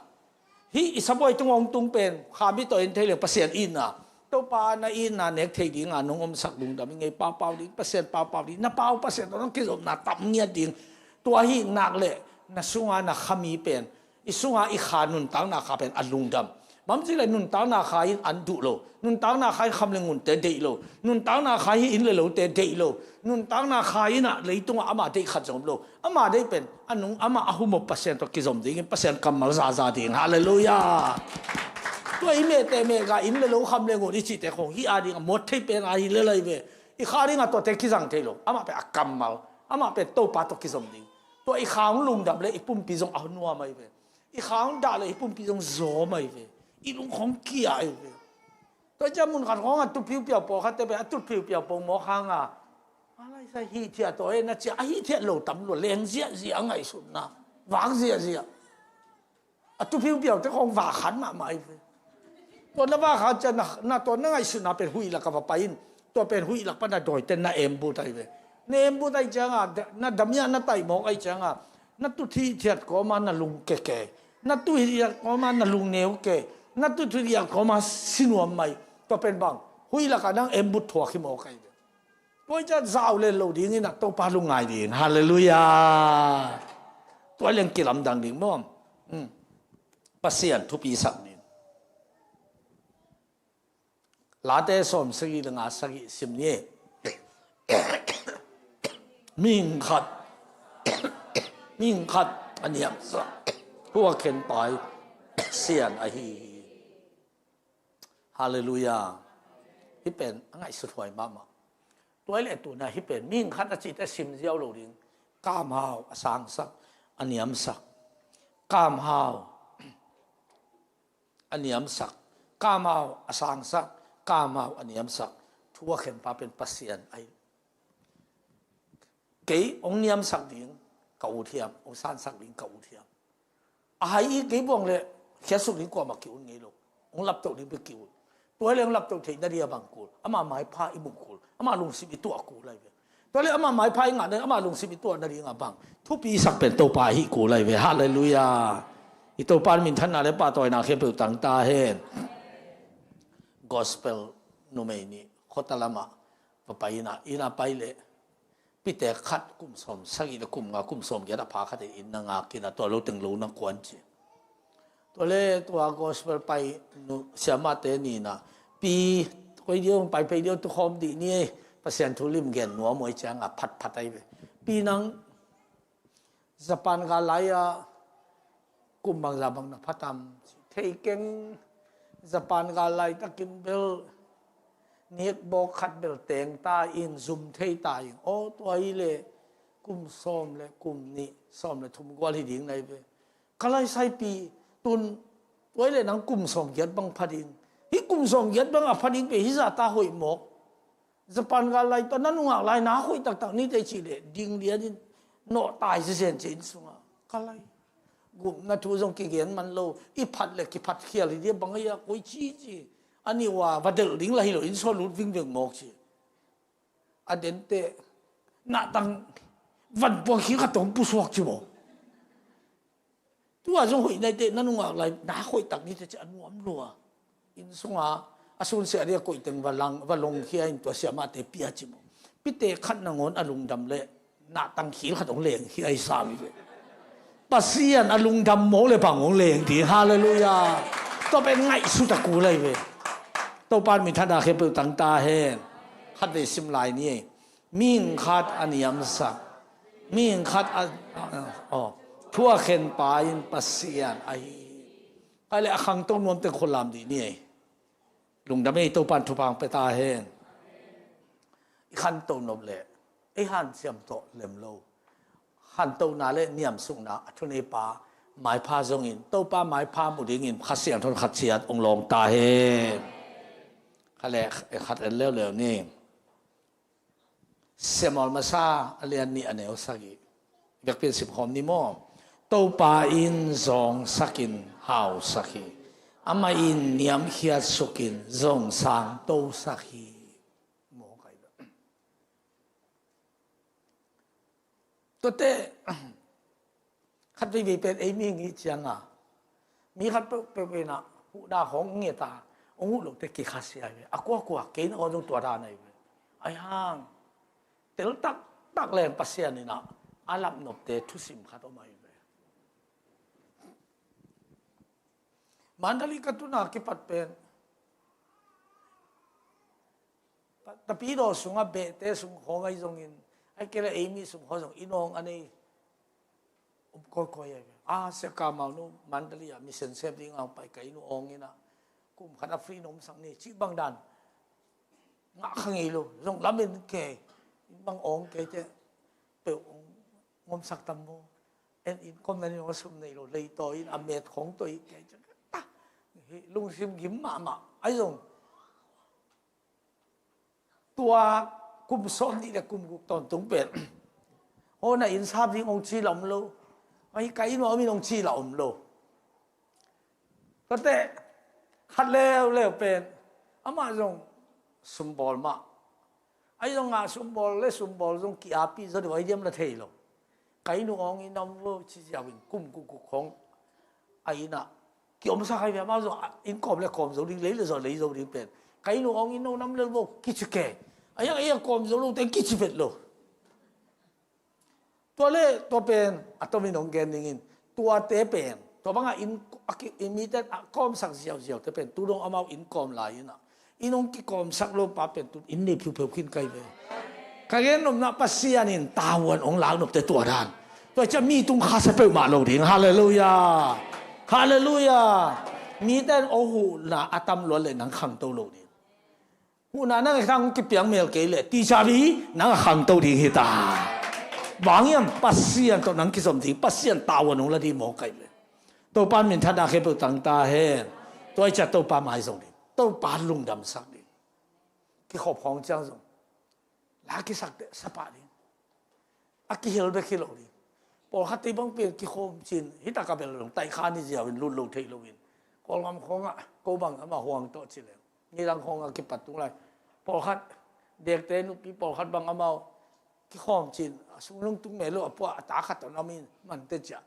Hi i sabuai tung ong tung pen khami to in thei leng Pasian itna. Topa na itna nek thei ding a nong omsak lungdam i ngei paupau ding Pasian paupau ding na pau Pasian to nong kizopna tam ngiat ding. Tua hi nak le na sunga na khami pen i sunga i kha nuntakna kha pen a lungdam. Bamci le nuntakna kha in an duh lo. Nuntakna kha in kham le ngunte deih lo. Nuntakna kha hi in le lote deih lo. Nuntakna kha in ah leitungah ama deih khat zong om lo. Ama deih pen a nung ama a humop Pasian tawh kizom dingin Pasian kammal zaza ding. Halleluiah. Tua i mehte mehga in le lo kham le ngun i cihte khong hi a ding a mawt thei pen a hi le lai ve. I kha ding a tuate kizang thei lo. Amah pen a kammal. Amah pen Topa tawh kizom ding. Tua i kha hong lungdam le i pumpi zong a nuam ahi ve. I kha hong dah le i pumpi zong zawm ahi ve. I lung khong kia ahi ve. Tua cia mun khat khong a tut phiupiau pawlkhatte pen a tut phiupiau pawng mawk hanga. A laisa hithiat tawh e na cia a hithiat lo tam lua leng ziahziah a ngaihsutna. Vak ziahziah. A tut phiupiaute khong vak khat mahmah ahi ve. Tua na vak khat cia na, na tua na ngaihsutna pen huih lak a va pai in. Tua pen huih lak pan a dawite na embut ahi ve. Na embut ahi cianga, na damiah na taih mawk ahi cianga. Na tut hithiat kawma na lung keke. Na tut hithiat kawma na lung neu ke. Na tut hithiat kawma sinuam mai. Tua pen bang. Huih lak a nang embut thuak hi mawk ahi ve. Tua i ciat zau le lo dingin a Topa lungngai ding. Halleluiah. Tua leng kilamdang ding maw. Hmm. Pasian thupi sak ding. Late sawm sagih le nga sagih sim ni. Mihing khat. Mihing khat a niamsak. Tua khen pai. Sian ahi hi. Halleluiah. Hi pen a ngaihsut huai mahmah. Tua i le tuna hi pen mihing khat a cihte sim ziau lo ding. Kamhau a sangsak a niamsak. Kamhau a niamsak. Kamhau a sangsak. Kamhau a niamsak. Thu a khenpa pen Pasian ahi. Kei hong niamsak ding ka ut hiam, hong sansak ding ka ut hiam. A hai i kei buang le khiatsuk ding kuamah ki ut ngei lo. Hong laptoh ding bek ki ut. Tua le hong laptoh theih nading a bang kul. Ama maipha i muh kul. Ama lungsim i tuah kul lai ve. Tua le ama maipha i ngah nading ama lungsim i tuah nading a bang. Thupi sak pen Topa ahi kul lai ve. Halleluiah. I Topa minthanna le pahtawina khempeuh tangta hen. Gospel numei nih khota lamah va pai ina, ina pai le Pite khat kum sawm sagih le kum nga kum sawm giat a pha khat in na ngak ina tua lo teng lo na kuan ci. Tua le tua gospel pai nu siamate ni na pi koi dio pai pei dio tu khawm dih ni e. Pasian thu lim gen nuam uh ahih ciangin a phatphat ahi ve. Pi nang Japan gal lai-a kum bangzah bang na pha tam? Thei keng. Japan gal laitakin bel nikbawk khat bel teng ta in zum thei ta in. Aw, tua hi leh kum sawm le kum nih, sawm le thum gual hi ding na hi ve. Ka lai Saipi, tun, tua hi leh nang kum sawm giat bang pha ding. Hih kum sawm giat bang a pha ding pen hih zah ta hoih mawk. Japan gal lai tawh na nungak lai na hoih taktak ni teh cih leh ding lian in nawh tai zenzen ci inn sungah. Ka lai, gupna thu zong kigen man lo, i phat le kiphat khial hi dia bang a ia koi ci ci. A nih ua va delh ding la hi lo, inn sung lut vingveng mawk ci. A den teh nahtang vanpuang khil khat tawh pusuak ci maw. Tua zong hoih nai teh na nungak lai na hoih tak ni teh ci a nuam lua. Inn sunga a sunsia dia koih teng va lang, va longkhia in tua siamahte pia ci maw. Pite khat nangawn a lungdam leh nahtang khil khat hong lengkhia hi sam hi ve. Pasian a lungdam mawk leh bang hong leng ding. Halleluiah. Tua pen ngaihsut a kul ahi ve. Topa in minthanna khempeuh tang ta hen. Khatvei sim lai ni ei. Mihing khat a niamsak, mihing khat a, a, aw, thu a khenpa in Pasian ahi hi. Kei leh a khangto nuam teng khut lam dih ni ei. Lungdam ei, Topa in thupha hong pia ta hen. I khanto nop leh ei hanciam tawh lem lo. Khantohna le niamsukna a thuneipa maipha zongin Topa maipha mu dingin Kha Siangtho in khat ciat hong lawng ta hen. Kha leh khat en leuleu ni. Samuel masa a lian nih a neu sagih. Vekpi in simkhawm ni maw. Topa in zawngsakin hausak hi. Amah in niamkhiat sukin zong sangtosak hi. Maw kai bel. Tuate khat veivei pen ei mihing i hih cianga mi khat peuhpeuh in ah huhna khawng nget a hong huh loh teh kikhasia hi ve. A kuakua kei na aw zong tua dan ahi ve. Ahi hang tel taktak leng Pasian in ah a lap nopte thusim khat om ahi ve. Mandalay ka tun a kipat pen Tapidaw sungah behte sung khawng ahi zongin, ahih kei leh ei mi sung khawng zong inn awng a nei om kawikawi ahi ve. A, Sia Kamau nu Mandalay ah mission sem ding a hong pai ka inn uh awng in ah kum khat a free na omsak ni cih bang dan ngah kha ngei lo. Zong lamen kei, inn bang awng kei teh peuh hong omsak tam maw. En inn kawm na nih hong a sum nei lo, leitaw in a met khawng tawi kei teh, ah, lungsim gim mahmah. Ahi zong tua kum sawm nih le kum guk tawntung pen hona inn sap ding hong ci lah om lo. Ahi ka inn ah om in hong ci lah om lo. Tuate khat leuleu pen amah zong sumbawl mah. Ahi zongah sumbawl le sumbawl zong ki-api zaw deuh ahi diam la thei lo. Ka inn uh awng in na om vo ci ziau in kum guk guk khawng a inn ah kiomsak ahi ve. Amau zong inn kawm le kawm zo ding, lei le zaw lei zo ding pen. Ka inn uh awng in na om lel vo kici kei. Ahi hang ei a kawm zo lo teng kici vet lo. Tua le tua pen a tomin hong gen dingin, tuate pen tua bangah inn a ki, inn mite a kawmsak ziauziaute pen tu dong amau inn kawm lai in ah inn hong kikawmsak lo pa pen tu inn nei phiupheu khin kai ve. Ka gen nopna Pasian in tavuan hong lak nopte tua dan. Tua ciah mi tung khasia peuhmah lo ding. Halleluiah. Halleluiah. Mite in aw huhna a tam luat leh nang khangto lo ding. Huhna nang a khang kipiang mel kei leh ticabi nang a khangto ding hi ta. Bang hiam? Pasian tawh nang kizom ding, Pasian tavuan hong la ding maw kai ve. Topa in minthanna khempeuh tang ta hen. Tua hi ciah Topa mai zong ding, Topa lungdamsak ding. Kikhop khawng ciang zong la kisak teh sa pah ding. A kihel bek hi lo ding. Pawlkhat tei bang pen kikhawm cin hi tak a bel dong taikha ni ziau in lut lo thei lo in Kawlgam khawngah ko bang amah huang tawh ci leng nidang khawngah kipat tung lai. Pawlkhat dekte nupi pawlkhat bang amau kikhawm cin a sung lungtung mel lo a pua a ta khat tawh na om in mante ciah.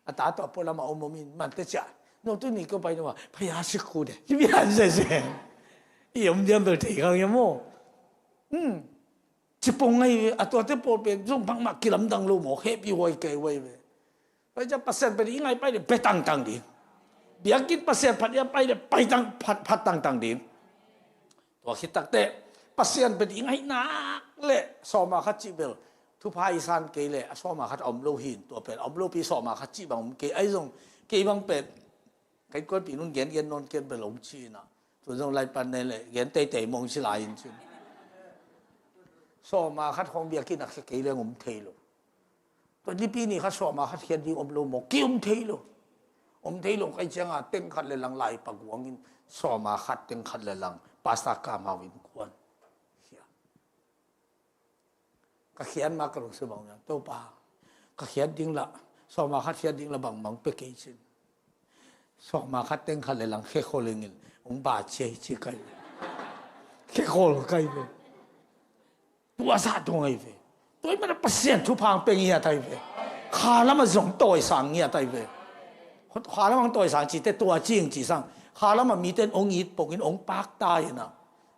A ta tawh a pua lamah om om in mante ciah. No tu ni ko pai no a phaya sikhu de. Ci bia zeze. I om diam bel thei khang ia maw. Hmm. Cipong ngai ve, a tuate pawl pen zong bangmah kilamdang lo maw, hehpih huai kei huai ve. Pai ciah Pasian pen i ngai pai le be tangtang ding. Biakinn Pasian phat ia pai le pai tang, phat, phat tangtang ding. Tua khit takteh Pasian pen i ngaihnak le sawma khat cih bel thupha i san kei le a sawma khat a om lo hi in, tua pen a om lopi sawma khat cih bang om kei. Ahi zong kei bang pen kai kuanpi nun gen gen nawn ken bel om ci-in ah, tun zong lai pan ne le gen teitei mong ci lai in cin. Sawma khat khawng biakinn ah khia kei leng om thei lo. Tua nipi ni khat sawma khat khiat ding om lo maw? Ki om thei lo. Om thei lo kai cianga teng khat le lang lai paguangin sawma khat teng khat le lang pasta kamau in kuan. Ka khiat ma ka lungsim bang niang Topa, ka khiat ding la, sawma khat khiat ding la bangmang pe kei cin. Sawma khat teng khat le lang khekhol ingin ong ba cia hi ci kai ve. Khekhol kai ve. Tua sa tung ai ve. Tua i mana Pasian thupha ang peng ngiat ai ve. Kha lama zong tawisang ngiat ai ve. Kha lama ang tawisang cite tua cing ci sang. Kha lama miten ong it pongin ong pakta ina.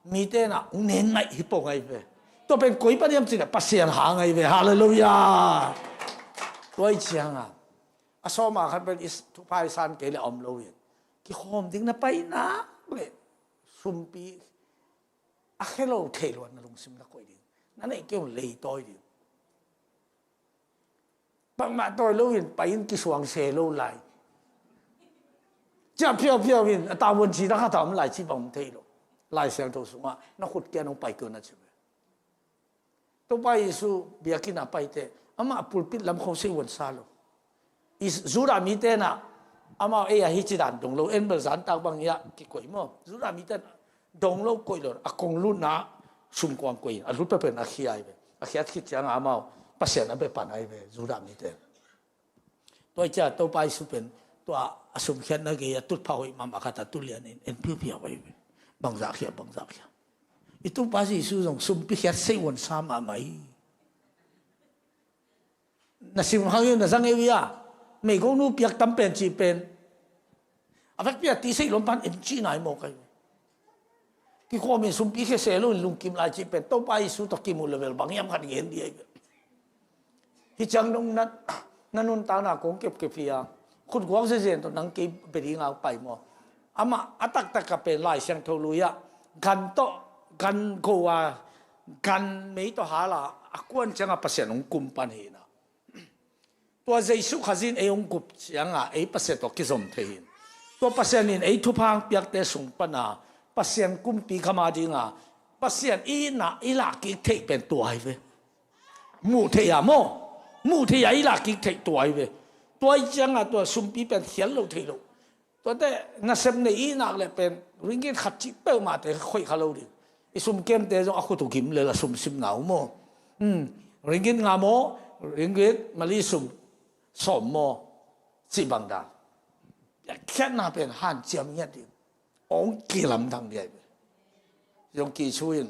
Mite na ong nen ngaih hi pong ai ve. Tua pen koi pa diam cina Pasian hang ai ve. Halleluia. Tua i cianga a sawma khat pen i thupha i san kei le om lo in. Kikhawm ding na pai nak le sumpi a khe lo thei luat na lungsim na koih ding. Na neih keu lei tawi ding. Bangmah tawi lo in pai in kisuang se lo lai. Ciah phiaupiau in a tavuan ci na khat a om lai ci bang om thei lo. Lai Siangtho sungah na khut kian hong pai keu na ci ve. Topa Jesu biakinn a paite amah pulpit lam kho sei uan sa lo. Judah mite na amau ei a hi ci dan dong lo, en bel zantak bang ia kikoih maw? Judah mite na dong lo koih lo, a kong lutna sumkuang koih in a lut pepen a khia ai ve. A khiat khit cianga amau Pasian a bepan ai ve Judah mite. Tua i cia Topa Jesu pen tua a sumkhiatna gei a tutpha hoih mahmah khat a tulian in en piupiau ai ve. Bangzah khia, bangzah khia. I Topa Jesu zong sumpi khiat sei uan sa mahmah hi. Na sim khang eu na zang eu ia. Meigonu piak tam pen ci pen a vekpi a ti sei lom pan en ci nai maw kai. Kikhawm in sumpi khia se lo in lungkim lai ci pen Topa Jesu tawh kimu level bang hiam khat gen di ai. Hi ciang dong na, na nuntakna kong kepkep hi a khutguak zezen tawh nang kei bedi ngak pai maw? Amah a taktak a pen Lai Siangtho lui ah gan tawh gan go a gan mei tawh hala a kuan cianga Pasian hong kum pan hi na. Tua Jesu Khazih in ei hong gup cianga ei Pasian tawh kizom thei hi. Tua Pasian in ei thupha hong piakte sung pana Pasian kumpi khama dinga Pasian i na i lahkik theih pen tua hi ve. Muh theih a maw? Muh theih a i lahkik theih tua hi ve. Tua i cianga tua sumpi pen khial lo thei lo. Tuate nasep nei i nak le pen ringgit khat cih peuhmahte khoih kha lo ding. I sumkemte zong a khut uh gim le la sumsim na uh maw? Hmm. Ringgit nga maw? Ringgit mali sum sawm maw? Cih bang dan. Khiatna pen hanciam ngiat ding. Ong kilamdang ding ai ve. Zong kicu in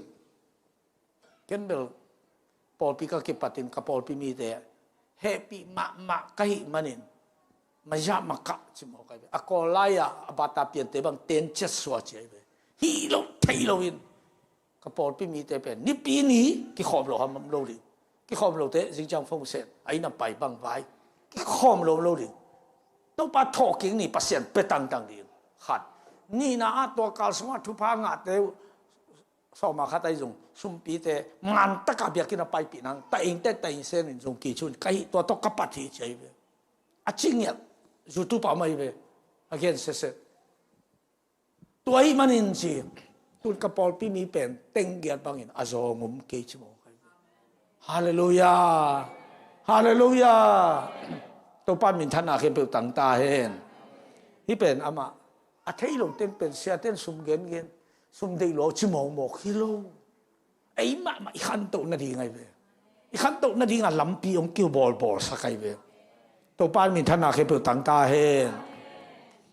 Ken bel pawlpi ka kipatin ka pawlpi mite hehpih mahmah ka hih manin maya makah ci mawk ai ve. A kawl lai-a a bata piante bang ten ciat sua ci ai ve. Hih lo thei loin ka pawlpi mite pen nipi ni kikhawm lo ham lo ding. Kikhawm lote zingciang phone set a inn a pai bang vai kikhawm lo lo ding. Topa thawhkik ni Pasian pe tangtang ding. Khat. Nihna ah tua kal sungah thupha ngahte uh sawma khat ahi zong sumpite man taka biakinn a paipih nang ta ingte ta ingsen in zong kicun ka hih tua tawh ka pat hi ci ahi ve. A ci ngiat YouTube a om ahi ve. A gen sese. Tua ahi manin ci tun ka pawlpi mi pen teng giat bangin a zawng um kei ci mawk ahi ve. Halleluia. Halleluia. Topa minthanna khempeuh tangta hen. Hih pen amah a thei lo ten pen siaten sum gengen sum deih lua ci mawkmawk hi lo. Ei mahmah i khantoh nading ahi ve. I khantoh nadinga lampi hong kiu bawlbawl sak ahi ve. Topa minthanna khempeuh tangta hen.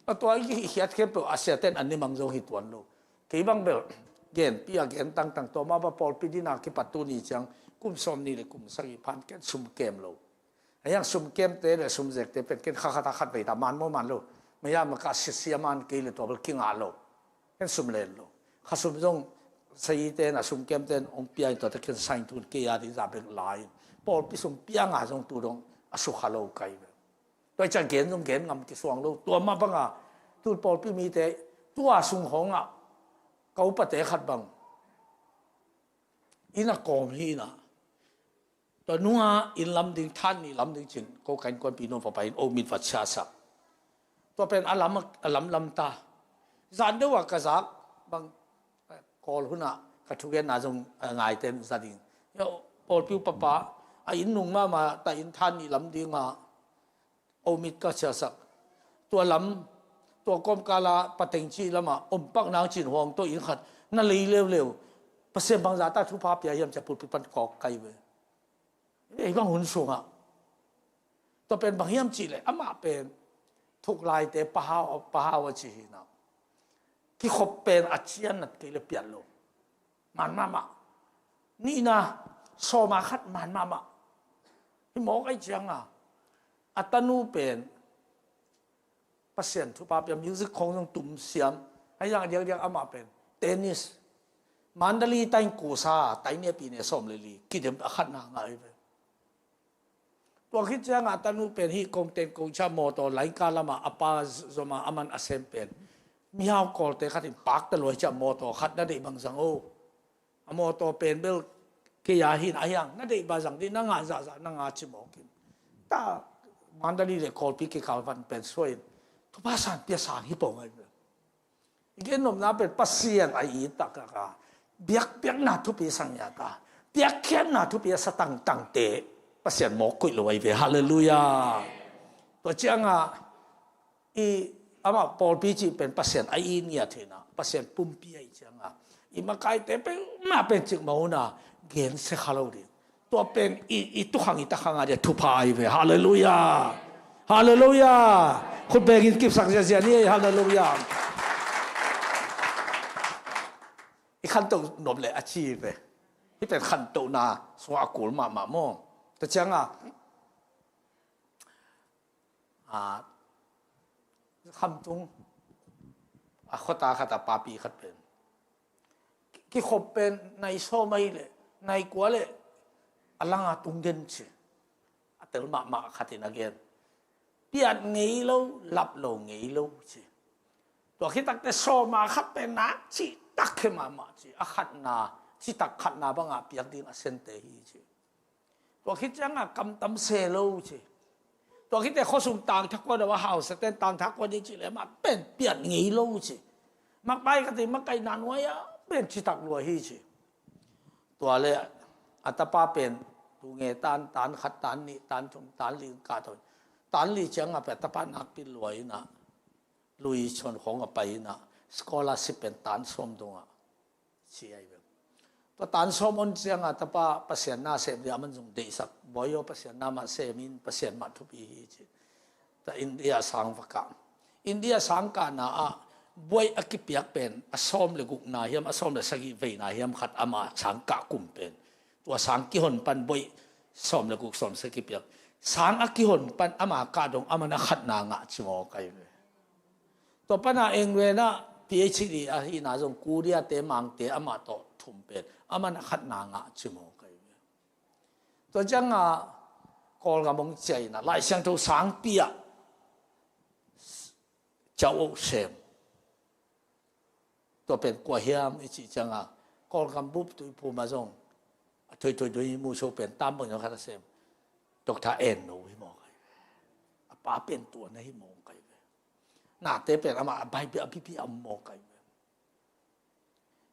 A tua i khiat khempeuh a siaten an ni mang zong hi tuan lo. Kei bang bel genpi a gen tangtang tua mah bang pawlpi dina kipat tuni ciang kum sawm ni le kum sagih phan ken sum kem lo. A hiang sum kemte le sum zekte pen ken kha khat a khat vei ta man maw man lo. Maya maka sisia man kei le tua bel kinga lo. Ken sum len lo. Kha sum zong saite na sum kemte hong pia in tuate ken sain tun kei a ding za bek lai in pawlpi sum pia nga zong tu dong a sukha lo kai ve. Tua i ciang gen zong gen ngam kisuang lo. Tua mah banga tun pawlpi mite tua sung hawngah ka upate khat bang Inn a kawm hi inah, tua nunga inn lam ding, than nih lam ding cin, ko ka innkuanpi nuam papa in omit va ciahsak. Tua pen a lam, a lamlam ta. Zan deuh ah ka zak bang, Kawl hunah ka thugenna zong, eh, ngaite in za ding. Pawlpi uh papa, a inn nung mahmah ta, inn than nih lam dingah omit ka ciahsak. Tua lam, tua kawmkala pateng cih lamah om pak nang cin huang tawh inn khat na lei leuleu. Pasian bangzah ta thupha pia hiam cia pulpit pan kawk kai ve. Ei bang hun sungah tua pen bang hiam cihleh amah pen thuklaite pahau, pahau a ci hinah. Kikhop pen a cian nat kei le piat lo. Man mahmah. Nihna, sawma khat man mahmah. Hi mawk ai cianga a tanu pen Pasian thupha pia, music khong zong tum siam. Ai zang diakdiak amah pen tennis. Mandali tain kusa, tain ne pi ne sawm le li kidem a khatna ngah ai ve. Tua khit ciangah a tanu pen hih kong ten kong cia mawtaw laika lamah a pa zoma a man a sem pen mihau kawlte khat in pakta luai cia mawtaw khat na deih bang zang o. A mawtaw pen bel kei a hin a hiang na deih bang zang dih, na ngah zahzah na ngah ci mawk in. Ta Mandali le Kawlpi kikal van pen suai in thupha san pia sang hi pong ai bel. I gen nopna pen Pasian a it taktak a biakpiakna thupi sang ya ta, piakkhiatna thupi a sa tangtangte Pasian mawk kuih lo ai ve. Halleluiah. Tua cianga i amah pawlpi cih pen Pasian a it ngiat hinah, Pasian pumpi a i cianga i makaite pen mah pen cikmah huna gensia kha lo ding. Tua pen i, i tukhang i takhang a dia thupha ai ve. Halleluiah. Halleluiah. Khut bengin kipsak ziazia ni ei. Halleluiah. I khanto nop le a ci ve. Hih pen khantona sungah a kul mahmah maw? Tua cianga a, Khamtung a khuata khat a papi khat pen kikhop pen nai sawm ahi le nai kua le a langa tung den ci. A tel mahmah khat in a gen. Piat ngei lo, lap lo ngei lo ci. Tua khitakte sawma khat pen nak citak khe mahmah ci. A khatna citak khatna bangah piak ding a sente hi ci. Tua khit ciangah kamtam se lo ci. Tua khitte khuasung tangthak kua deuh a hausa ten tangthak kua ding ci le mah pen piat ngei lo ci. Makpai ka ti makaihna nuai ah pen citak lua hi ci. Tua le a tapa pen tunge tan, tan khat, tan nih, tan thum, tan li kah tawh. Tan li ciangah pen a tapa nakpi lua inah lui chon khong a pai inah scholarship pen tan sawm dongah ci ai ve. Tua tan sawm on cianga tapa Pasian na sem dia man zong deihsak, bawi aw Pasian na mah semin Pasian mah thupi hi ci. Ta India sang va kah. India sang kahna ah buai a kipiak pen a sawm le gukna hiam, a sawm le sagih veina hiam khat ama sang kah kum pen. Tua sang kihon pan buai sawm le guk sawm sagih piak. Sang a kihon pan ama kah dong ama na khatna ngah ci maw kai ve. Tua pana engvena P H D ahina zong Korea te mangte amah tawh thum pen amah na khatna ngah ci maw kai ve. Tua cianga Kawlgam hong ciaina Lai Siangtho sangpi ah ciau oh sem. Tua pen kua hiam i cih cianga Kawlgam bup tuiphum ah zong a thoithoidui muso pen tambang zong khat a sem. Doctor En No hi maw kai ve. A pa pen tua na hi maw kai ve. Nate pen amah a bai bia a bibi a maw kai ve.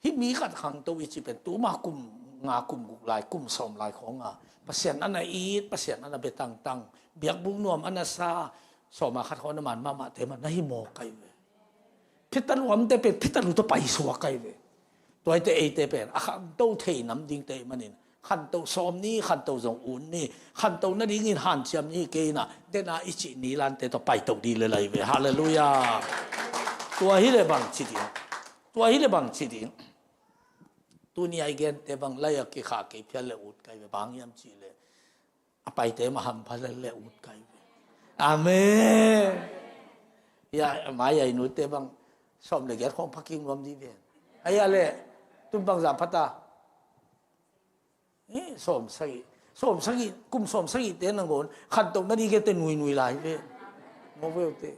Hih mi khat khangto i ci pen tuma kum nga kum guk lai kum sawm lai khawnga Pasian ana it, Pasian ana bia tangtang, biakbuk nuam ana sa, sawma khat khawn a man mahmahte mah na hi maw kai ve. Phitaluamte pen phitalu tawh paisuak kai ve. Tuaite eite pen a khangto thei nam dingte ih manin khanto sawm ni, khanto zong un ni, khanto nadingin hanciam ni kei inah dena i cih ni lante tawh paito dih le lai ve. Halleluiah. Tua hi le bang ci ding. Tua hi le bang ci ding. Tuni a i gente bang lai a kikhah kei phial le ut kai ve bang hiam cih le a paite mah hampha le le ut kai ve. Amen. Ya mai a i nute bang sawm le giat khong phaking nuam dih ven. Ai a le tun bang za phata. Eh, sawm sagih. Sawm sagih, kum sawm sagih te nangawn khantoh na dih kei te nuinui lai ve. Mawk ve ute.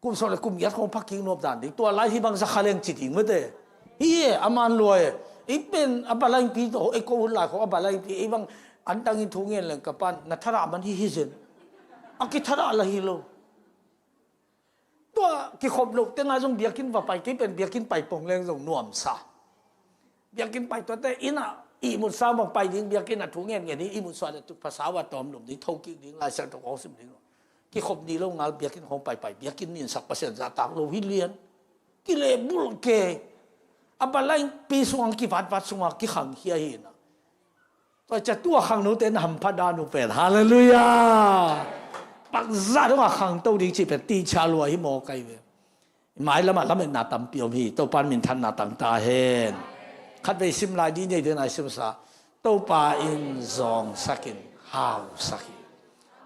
Kum sawm le kum giat khong phaking nuam dan ding. Tua lai hi bang za kha leng ci ding mete. Hi e, a man lua e. Ei pen a balaingpi tawh ei ko hun lai khawng a balaingpi ei bang antangin thu ngen leng ka pan na thadah man hi hi zen. A kithadah la hi lo. Tua kikhop loh tengah zong biakinn va pai kei pen biakinn pai pong leng zong nuamsa. Biakinn pai tuate inn ah ihmutsa bang pai ding biakinn ah thu ngen ngen hi ihmutsa le tuk phasa va tawm lum ding thokik ding Lai Siangtho khawng sim ding. Kikhop ni lo ngal biakinn khawng paipai biakinn ninsak Pasian zahtak lo hi lian. Kilehbulh ke a balaingpi sungah kivatvat sungah kikhangkhia hi na. Tua cia tua khangnote na hamphat dan uh pen halleluiah. Pakzah dongah khangto ding cih pen ticha lua hi maw kai ve. Mailamah lametna tampi om hi. Topa in minthanna tang ta hen. Khatvei sim lai dih nei dena i simsa. Topa in zawngsakin hausak hi.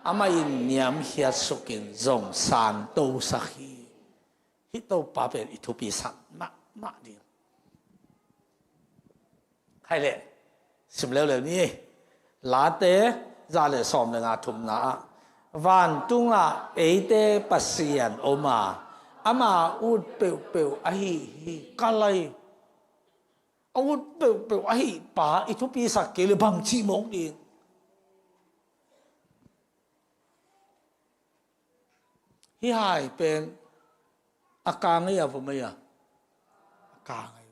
Amah in niamkhiat sukin zong santosak hi. Hih Topa pen i thupi sak mahmah ding. Khai leh sim leuleu ni. Late za le sawm le nga thumna ah vantungah eite Pasian om a ama ut peuhpeuh ahi hi. Kalai a ut peuhpeuh ahi pa i thupi sak kei le bang cih mawk ding. Hih hai pen a kang ei a vom ei a a kang ei.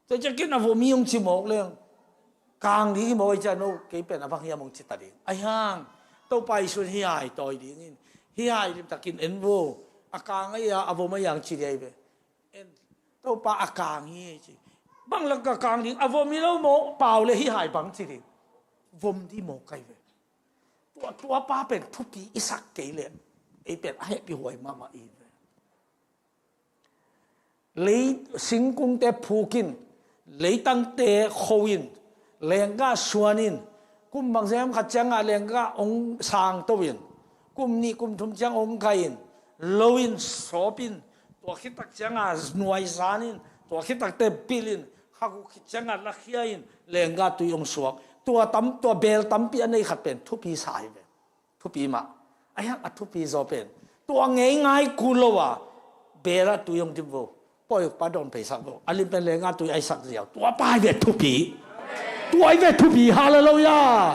Tua ciangin a vom hi hong ci mawk leng kang ding hi mawk ei cia no kei pen a bang hiam hong ci ta ding. Ahi hang Topa Jesuh in hih hai tawi dingin hih hai limtakin en vo. A kang ei a a vom ei a hong ci ding ahi ve. En Topa a kang hi ci. Bang lak ka kang ding a vom hi lo mawk pau le hih hai bang ci ding. Vom ding mawk kai ve. Tua tua pa pen thupi i sak kei le ei pen a hehpih huai mahmah i ve. Lei singkungte phukin leitangte khoin lenggah suanin kum bangzem khat ciangah lenggah ong sangtoin kum nih kum thum ciang ong kaiin loin sawpin tua khitak ciangah nuaizanin tua khitakte bilin khakuk khit ciangah lakhiain lenggah tui ong suak tua tam tua bel tampi a nei khat pen thupi sa hi ve. Thupi mah. A hiang a thupi zaw pen tua ngei ngai kul lo a bela tui hong dim vo. Pawi pa dawn pheisak vo a lim pen lenga tui aisak ziau tua pa ai ve thupi. Tua ai ve thupi halleluiah.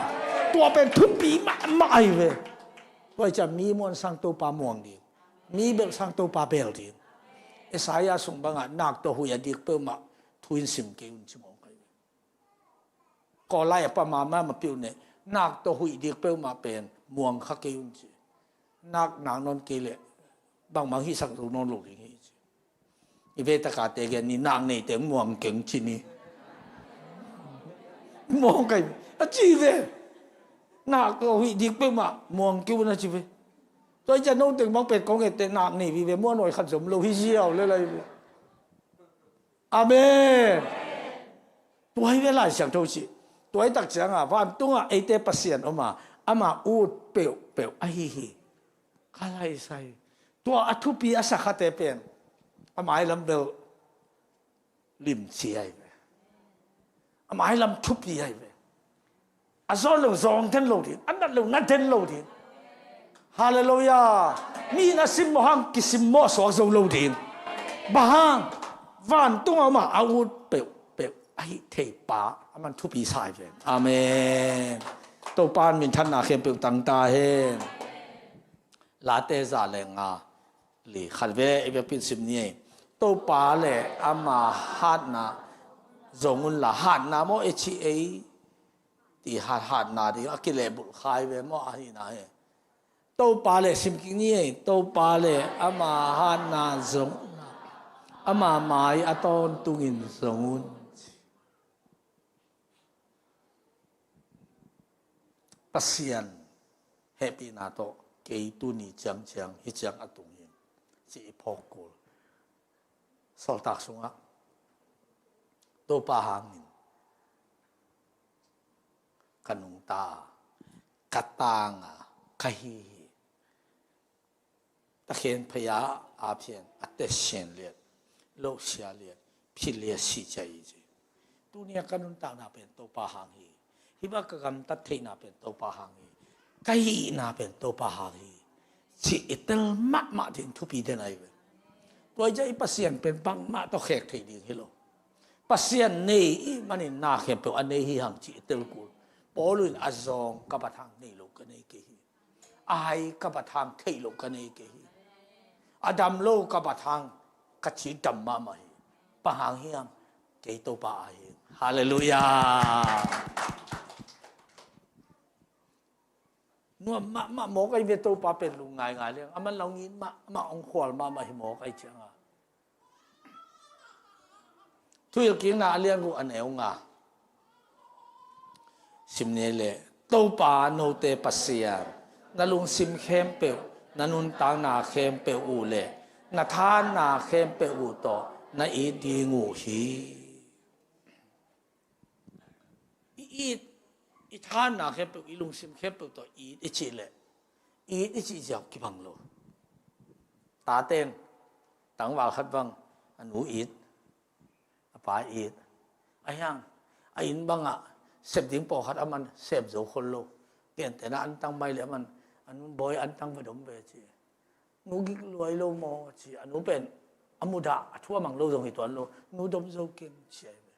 Tua pen thupi mahmah ai ve. Tua ai cia mi muan sang Topa muang ding. Mi bel sang Topa bel ding. Isaiah sung bangah nak tua huih a dik peuhmah thu in sim kei un ci mawk ai ve. Kawlai a pa mama ma piuh ne nak tawh huih dik peuhmah pen muang kha kei un ci. Nak nak nawn kei leh bangmang hihsak zo nawn lo ding hi ci. I ve takate gen ni nak nei teng muang keng ci ni. Muang kai a ci ve. Nak tawh huih dik peuhmah muang kei un a ci ve. Tua i cia no teng bang pen kong ette nak nei vive muan nawi khat zom lo hi ziau le lai ve. Amen. Tua hi ve Lai Siangtho cih. Tua hi tak cianga vantungah eite Pasian om a ama ut peuhpeuh ahi hi. Ka laisai tua a thupi a sakhate pen a mailam bel limci ahi ve. A mailam thupi ahi ve. A zawn lo zawng den lo ding a nat lo na den lo ding. Halleluiah. Mi in a sim mawh hang kisim mawh suak zo lo ding. Bang hang vantungah a ut peuhpeuh ahi thei pa a man thupi sa ahi ve. Amen. Topa in minthanna khempeuh tang ta hen. Late za le nga li khat ve i biakpin sim ni ei. Topa le ama hatna zong unla hatna maw e ci ei. Ti hat hatna ding a kilehbulh khai ve maw ahina he. Topa le sim kik ni ei. Topa le ama hatna zong unla ama mai a tawntungin zong un. Pasian hehpihna tawh kei tuni ciangciang hi ciang a tung hi ci i phawk kul. Sawltak sungah Topa hangin ka nungta ka tanga ka hi hi. Takhen phaya a phian a tesen liat lohsia liat phit liat si cia i ci. Tunia ka nuntakna pen Topa hang hi. Hibah ka gamtat theihna pen Topa hang hi. Ka hihna pen Topa hang hi. Ci i tel mahmah ding thupi den ahi ve. Tua i cia i Pasian pen bangmah tawh khek thei ding hi lo. Pasian nei i hih manin na khempeuh a nei hi hang cih i tel kul. Paul in a zawng ka bat hang nei lo ka nei kei hi. A hai ka bat hang theih lo ka nei kei hi. A dam lo ka bat hang ka ci dam mahmah hi. Bang hang hiam? Kei Topa a hi. Halleluiah. Nuam mahmah mawk ahi ve. Topa pen lungngai ngai liang. Aman lo ngin mahmah, hong khual mahmah hi mawk ahi cianga. Thuhilhkikna a lian guk a neu nga. Sim ni leh, Topa note Pasian, na lungsim khempeuh, na nuntakna khempeuh uh leh na thahatna khempeuh uh tawh na it ding uh hi. I it, i thahatna khempeuh, i lungsim khempeuh tawh it i cih leh, it i cih ziau kibang lo. Tate in tangval khat bang a nu it, a pa it. Ahi hang a inn bangah sep ding pawlkhat aman sem zo khol lo. Gentehna antang mai leh aman, a nu, bawi, antang va dom ve, ci. Nu gik luai lo maw, ci. A nu pen a mudah, a thu a mang lo zong hi tuan lo. Nu dom zo keng, ci ahi ve.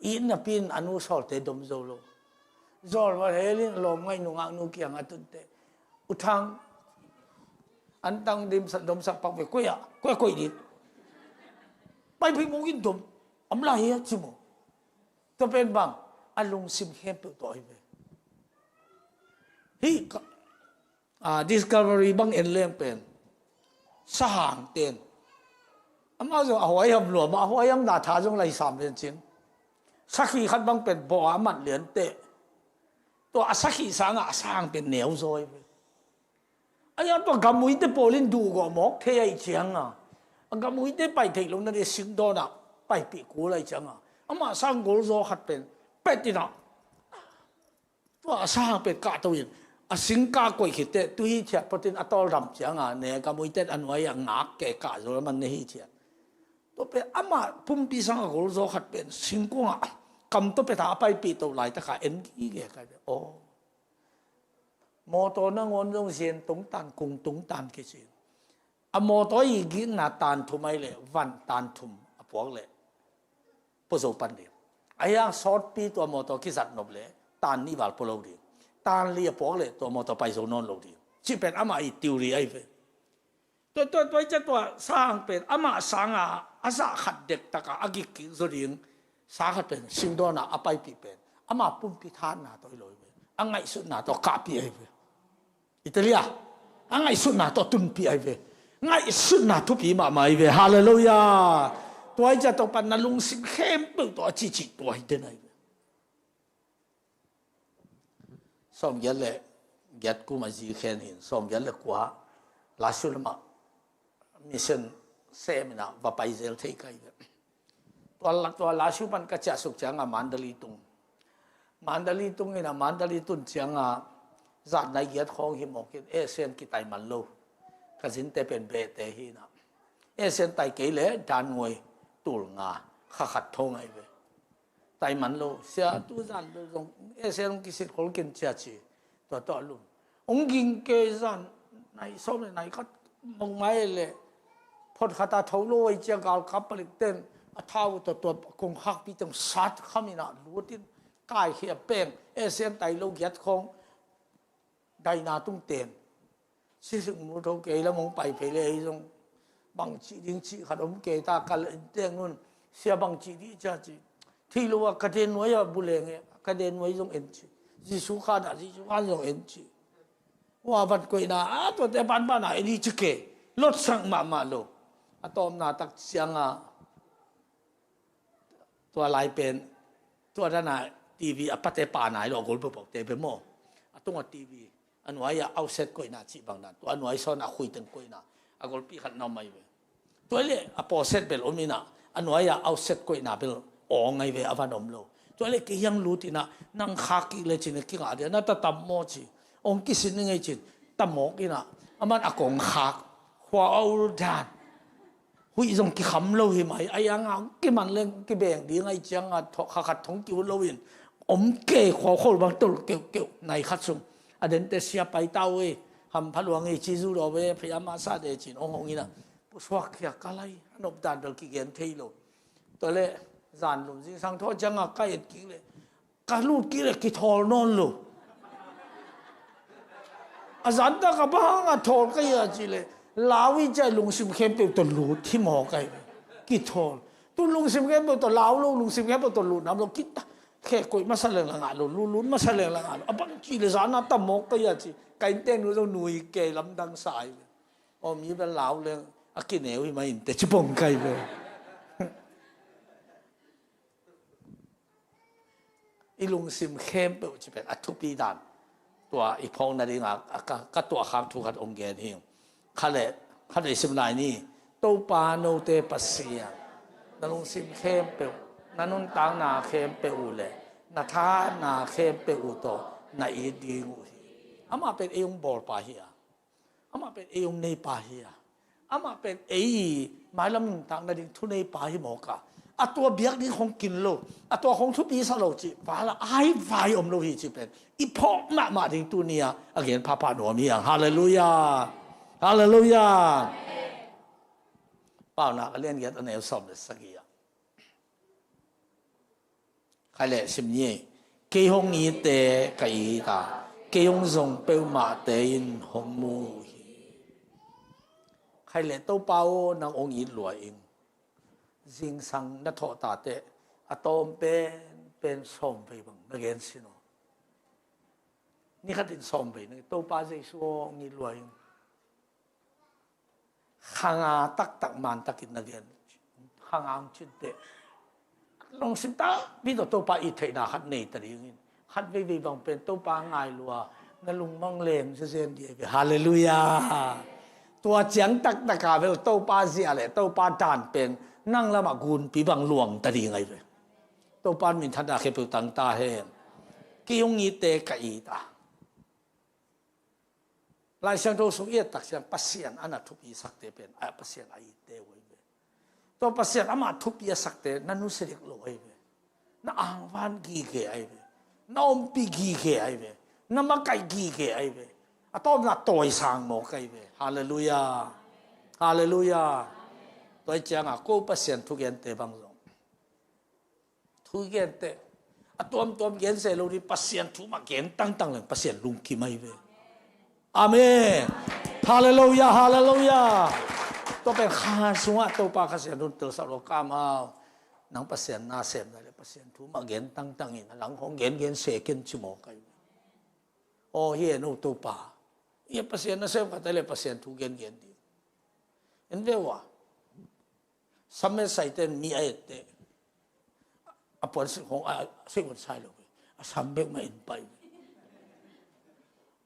It napi in a nu sawlte dom zo lo. Zawl va hel in a lawm ngaih nungak nu kiang a tun teh, U Thang, antang dim sa, dom sak pak ve. Koi ah, koi ah koih ding? Paipih mawk in dom. Om lai hi a, ci maw. Tua pen bang, a lungsim khempeuh tawh ahi ve. Hih ka, a, Discovery bang en leng pen, sahang ten, amau zong a huai hiam lua mah, a huai hiam na tha zong lai sam lian cin. Sakhi khat bang pen bawh a mat lian teh, tua a sakhi sangah a sahang pen neu zaw hi ve. Ahi hang tua gamuite pawl in duhgawh mawk thei ahih cianga, a gamuite pai theih lo nading singdawnah paipih kul ahih cianga, amah sang golzaw khat pen pet inah, tua a sang pet kahto in, a singkah koih khit teh, tu hithiat photin a tawldam cianga, ne gamuite a nuai a ngak keh kah zo, aman ne hithiat. Tua pen amah pumpi sang a golzaw khat pen singkungah kam tawh peta a paipih to laitakah en gige kai ve. Aw. Mawtaw nangawn zong zian tungtan, kung tungtan kici. A mawtaw i gitna tan thum ahi leh van tan thum a puak leh pua zo pan ding. Ahi hang sawtpi tua mawtaw kizat nop leh tan nih val pua lo ding. Tan li a puak leh tua mawtaw pai zo nawn lo ding. Cih pen amah i theory ahi ve. Tua, tua, tua, tua, tua sang pen amah sanga a zah khat dektakah a gik kik zaw ding sang khat pen singdawnah a paipih pen ama pumpi thahatna tawh hi lo hi ve. A ngaihsutna tawh kahpih ahi ve. Italia, a ngaihsutna tawh tunpih ahi ve. Ngaihsutna thupi mahmah ahi ve. Halleluiah. Tua hi ciah Topa na lungsim khempeuh tawh a cihcih tua hi den ahi ve. Sawmgiat le giat kum a zi khen hin, sawmgiat le kua Lashio lamah mission sem inah va pai zel thei ka hi ve. Tua la, tua Lashio pan ka ciahsuk cianga Mandalay tung. Mandalay tung inah, Mandalay tun cianga zat nai giat khawng hi mawk in, Asian kitai man lo. Ka zinte pen behte hi inah, Asian tai kei leh dan nguai tul nga, kha khat thong ahi ve. Tai man lo, sia tu zan bel zong, Asian hong kisit khol ken cia ci. Tua tawh a lum. Hong ging kei zan, nai sawm le nai khat mong mai leh, phot khat a tho lo ei cia galkap palik ten, a thau tua tua kong khakpi teng sat kham inah lut in, kaikhia peng, Asian tai lo giat khawng, daina tung ten. Sisik mu tho kei lam hong pai phei le ei zong bangci ding cih khat om kei ta, kal in teng nun, sia bangci dih cia ci. Thei lo a ka den nuai a buleng e, ka den nuai zong en ci. Jesu khan a, Jesu khan zong en ci. Hua van koihna a tuate banbana en hi ci kei. Lotsak mahmah lo. A tawpna tak cianga tua lai pen, tua dana T V a pate pa nai lo, a gol peuhpeuhte pe maw. A tunga T V, a nuai-a outset koihna cih bang dan, tua a nuai sawn a khuiteng koihna, a golpi khat na om ahi ve. Tua le a pawset bel om inah, a nuai-a outset koihna bel awng ahi ve, a van om lo. Tua le kei hiang lut inah, nang khak kik le cin a kingah dia, na tatam maw ci, ong kisin ni ngei cin, tamawk inah, a man a kong khak, khua a ul dan. Huih zong kikham lo hi mai, a ianga kiman leng kibeng ding ahi cianga, kha khat thong kiu loin om kei, khuakhol bang tol keuhkeuh, nai khat sung. A dente sia pai ta uh e, hampha luang e, ci zu daw ve, phei ama sa de cin ong hong inah, pusuak khia ka lai, a nop dan bel kigen thei lo. Tua le Zan lum zingsang thaw ciangah ka et kik leh, ka lut kik leh kithawl nawn lo. A zan tak a bang a thawl ka hi a cih leh, lau i ciah lungsim khempeuh tawh lut hi mawk ahi ve. Kithawl. Tu lungsim khempeuh tawh lau lo, lungsim khempeuh tawh lut nam lo, kita. Khe koih masa leng la ngah lo, lut lut masa leng la ngah lo. A bang cih leh zan a tam mawk ka hi a ci. Ka innteek nu zong nui kei lamdang sa ahi ve. Aw, mi bel lau leng a kineu hi mah inteh ci pong ka hi ve. I lungsim khempeuh ci pen a thupi dan. Tua i phawk nadingah a ka, ka tuah khak thu khat hong gen hi. Khat le, khat le sim lai ni. Topa note Pasian, na lungsim khempeuh, na nuntakna khempeuh uh le na thahatna khempeuh uh tawh na it ding uh hi. Amah pen ei hong bawlpa hi a, amah pen ei hong neipa hi a, amah pen ei mailam nuntak nading thuneipa hi mawk a. A tua biak ding khong kin lo, a tua khong thupi sa lo cih vala ai vai om lo hi cih pen i phawk mahmah ding tuni-a a gen phapha nuam hi ang. Halleluiah. Halleluiah. Paunak a lian giat a neu sawm le sagih ah. Khai le sim ni. Kei hong itte ka it a, kei hong zong peuhmahte in hong mu uh hi. Khai le Topa aw, nang hong it lua ing. Zingsang na thawh ta teh a tawm pen pen sawm vei bang na gen sin aw. Ni khat in sawm vei na, Topa Jesu aw, hong it lua ing. Khanga taktak mantakin na gen. Khanga hong cin teh lungsim takpi tawh Topa it theihna khat nei ta dingin, khat veivei bang pen Topa ngai lua, na lungmang leng zezen dih ahi ve. Halleluiah. Tua ciang taktak a bel Topa zia le Topa dan pen nang lamah gunpi bang luang ta ding ahi ve. Topa minthanna khempeuh tang ta hen. Kei hong itte ka it a. Lai Siangtho sung i et tak ciang Pasian a na thupi sakte pen a Pasian a itte uh ahi ve. Tua Pasian amah thupi a sakte na nusia dek lo ahi ve. Na angvan gige ahi ve. Na ompih gige ahi ve. Na makaih gige ahi ve. A tawpna tawisang mawk ahi ve. Halleluiah. Halleluiah. Tua hi ciangah ko Pasian thugente bang zong thu i gen teh a tuamtuam gen se lo ding, Pasian thu mah gen tangtang leng Pasian lungkim ahi ve. Amen. Halleluiah, halleluiah. Tua pen kha sungah Topa Kha Siangtho in telsak lo, ka amau, nang Pasian na sem nai le Pasian thu mah gen tangtang in, a lang hong gen gen se ken ci mawk ahi ve. Aw hi e no Topa. Hi e Pasian na sem khat ahi le Pasian thu gen gen ding. En ve ua. Sam me saite in mi a et teh a puan sih khong a seihuan sai lo ve. A sam bek mah in pai ve.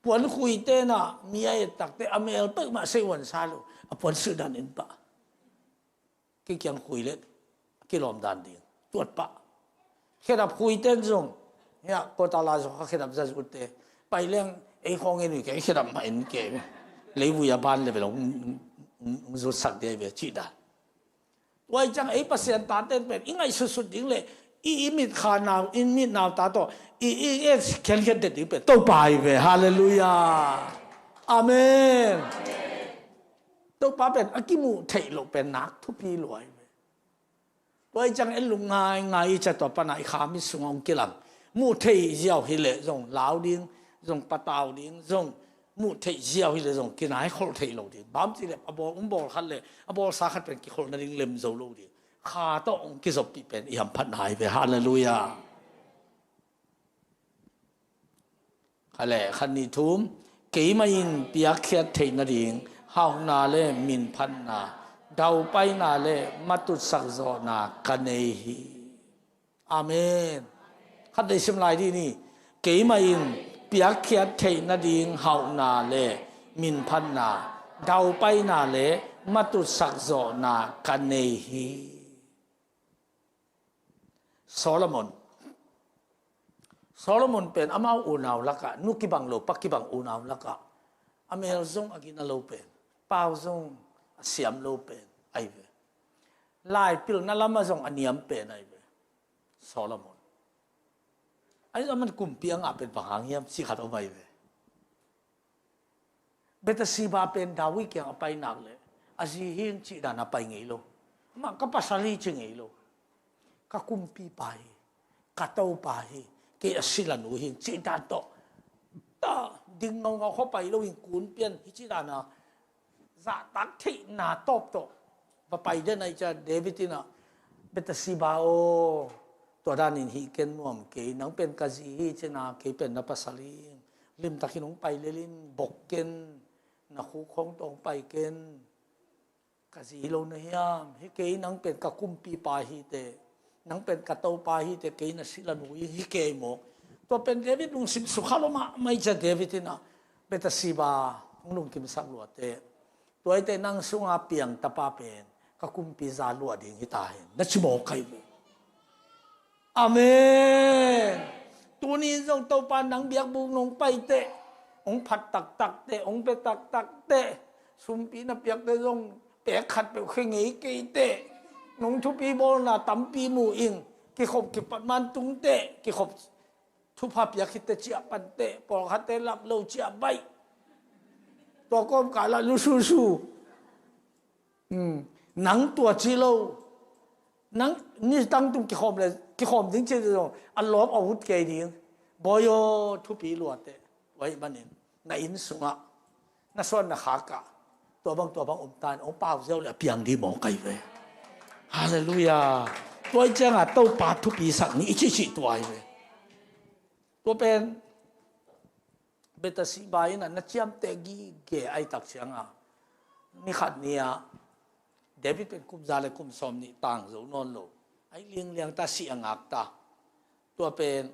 Puan khuite na mi a et tak teh a mel bek mah seihuan sai lo. A puan sih dan in pah. Kei kiang khui le kilawm dan ding tuat pah. Khedap khuite in zong, hia kota la zong kha khedap za zute pai leng ei khawng en ui ke, ei khedap mah en ke. Leivui a ban le ve lo zutsak dia ve cih dan. Tua i ciang ei Pasian tate in pen i ngaihsutsut ding le i, i mit kha nau, i mit nau ta tawh i, i en khiankhian det ding pen Topa hi ve. Halleluiah. Amen. Topa pen a kimuh theih loh pen nak thupi lua hi ve. Tua i ciang en lungngai ngai i ciah tua pana i kha mit sungah hong kilang. Muh theih ziau hileh zong lau ding, zong patau ding, zong muh theih ziau hileh zong kinai kholh theih lo ding. Bang ci leh a bawl, hong bawl khat leh a bawlsa khat pen kikholh nading lem zo lo ding. Kha tawh hong kizoppih pen i hamphatna hi ve. Halleluiah. Kha le khat nih thum, keimah in piakkhiat theih nading hauhna le minphatna, daupaina le matutsak zawhna ka nei hi. Amen. Khat nei sim lai dih ni. Keimah in piakkhiat theih nading hauhna le minphatna, daupaina le matutsak zawhna ka nei hi. Solomon. Solomon pen amau unau lakah, nu kibang lo, pa kibang unau lakah a mel zong a gina lo pen, pau zong a siam lo pen ahi ve. Laipilna lamah zong a niam pen ahi ve. Solomon. Ahi zong aman kumpi a ngah pen bang hang hiam cih khat om ahi ve. Bathsheba pen David kiang a pai nak leh a zi hing cih dan a pai ngei lo. Amah ka pasal hi ci ngei lo. ka kumpipa hi, ka topa hi, kei a sila nu hi, cih dan tawh ta ding ngaungau khawng pai loin kun pian hi ci dan a zahtak theihna tawp tawh va pai den ahih ciang David in ah, Bathsheba aw, tua danin hih ken nuam kei, nang pen ka zi hi cin ah, kei pen na pasal hi, limtakin hong pai lel in, bok ken, na khuk khawng tawh hong pai ken, ka zi hi lo na hiam, hi kei, nang pen ka kumpipa hi teh, nang pen ka topa hi teh, kei na sila nu hi kei maw. Tua pen David lungsim sukha lo mahmah ahih ciang David in ah, Bathsheba hong lungkimsak lua teh, tua hi teh nang sunga piang tapa pen ka kumpi za luah ding hi ta hen, na ci mawk ahi ve. Amen. Tuni zong Topa nang biakbuk nong pai teh, hong phat taktak teh, hong pia taktak teh, sumpi na piak teh zong pek khat peuh khia ngei kei teh, nong thupi bawlna tampi mu ing, kikhop kipat man tung teh, kikhop thupha piak khit teh ciah pan teh, pawlkhatte lap lo ciah baih. Tua kawmkal ah lususu. Hmm. Nang tua ci lo. Nang ni tangtung kikhawm le, kikhawm ding ci lo. A lawp a ut kei ding. Bawi aw, thupi lua teh. Tua ahih manin na inn sungah, na suan na khak ah, tua bang, tua bang om ta in, hong pau ziau le a piang ding mawk ahi ve. Halleluiah. Tua ahih ciangah Topa thupisak ni i cihcih tua ahi ve. Tua pen Bathsheba in ah na ciamteh gige ahih tak ciangah, ni khat ni-ah, David pen kum za le kum sawm nih tang zo nawn lo, a hi liangliang ta, si a ngak ta. Tua pen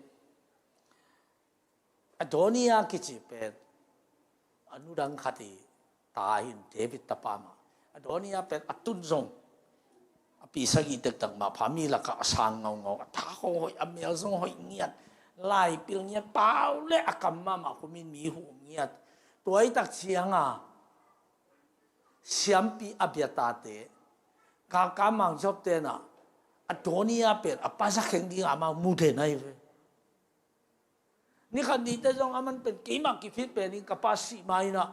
Adoniah kici pen a nu dang khat i ta hi in, David tapa mah. Adoniah pen a tun zong a pi sagih dektak mah, pha mi lakah a sang ngaungau, a tha khawng hoih, a mel zong hoih ngiat, laipil ngiat, pau le a kam mahmah, khumin mi huh ngiat. Tua ahih tak ciangah siampi Abiathar te, galkap mang Joab te in ah, Adoniah pen a pa za kheng ding a amau mu den ahi ve. Ni khat ni teh zong aman pen, keimah kifit pen in, ka pa sih ma in ah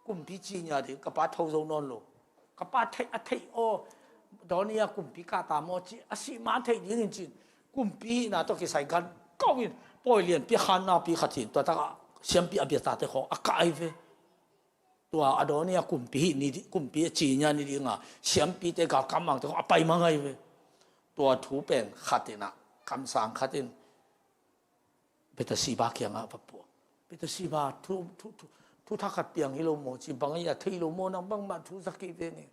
kumpi ci nia ding, ka pa tho zo nawn lo. Ka pa theih, a theih aw, Adoniah kumpi kah ta maw ci, a sih ma theih dingin cin, kumpi hihna tawh kisai gan kau in, pawi lianpi a khanna pi khat hi in, tua takah siampi Abiathar te khawng a kah ahi ve. Tua Adoniah kumpi hih ni di, kumpi a ci nia ni dingah siampite, galkap mangte khawng a pai mang ahi ve. Tua thu pen khat in ah, kamsang khat in Bathsheba kiangah va puak. Bathsheba, thu, thu, thu, thu thakhat piang hi lo maw ci, bang a hia thei lo maw, nang bangmah thu za kei ve ni.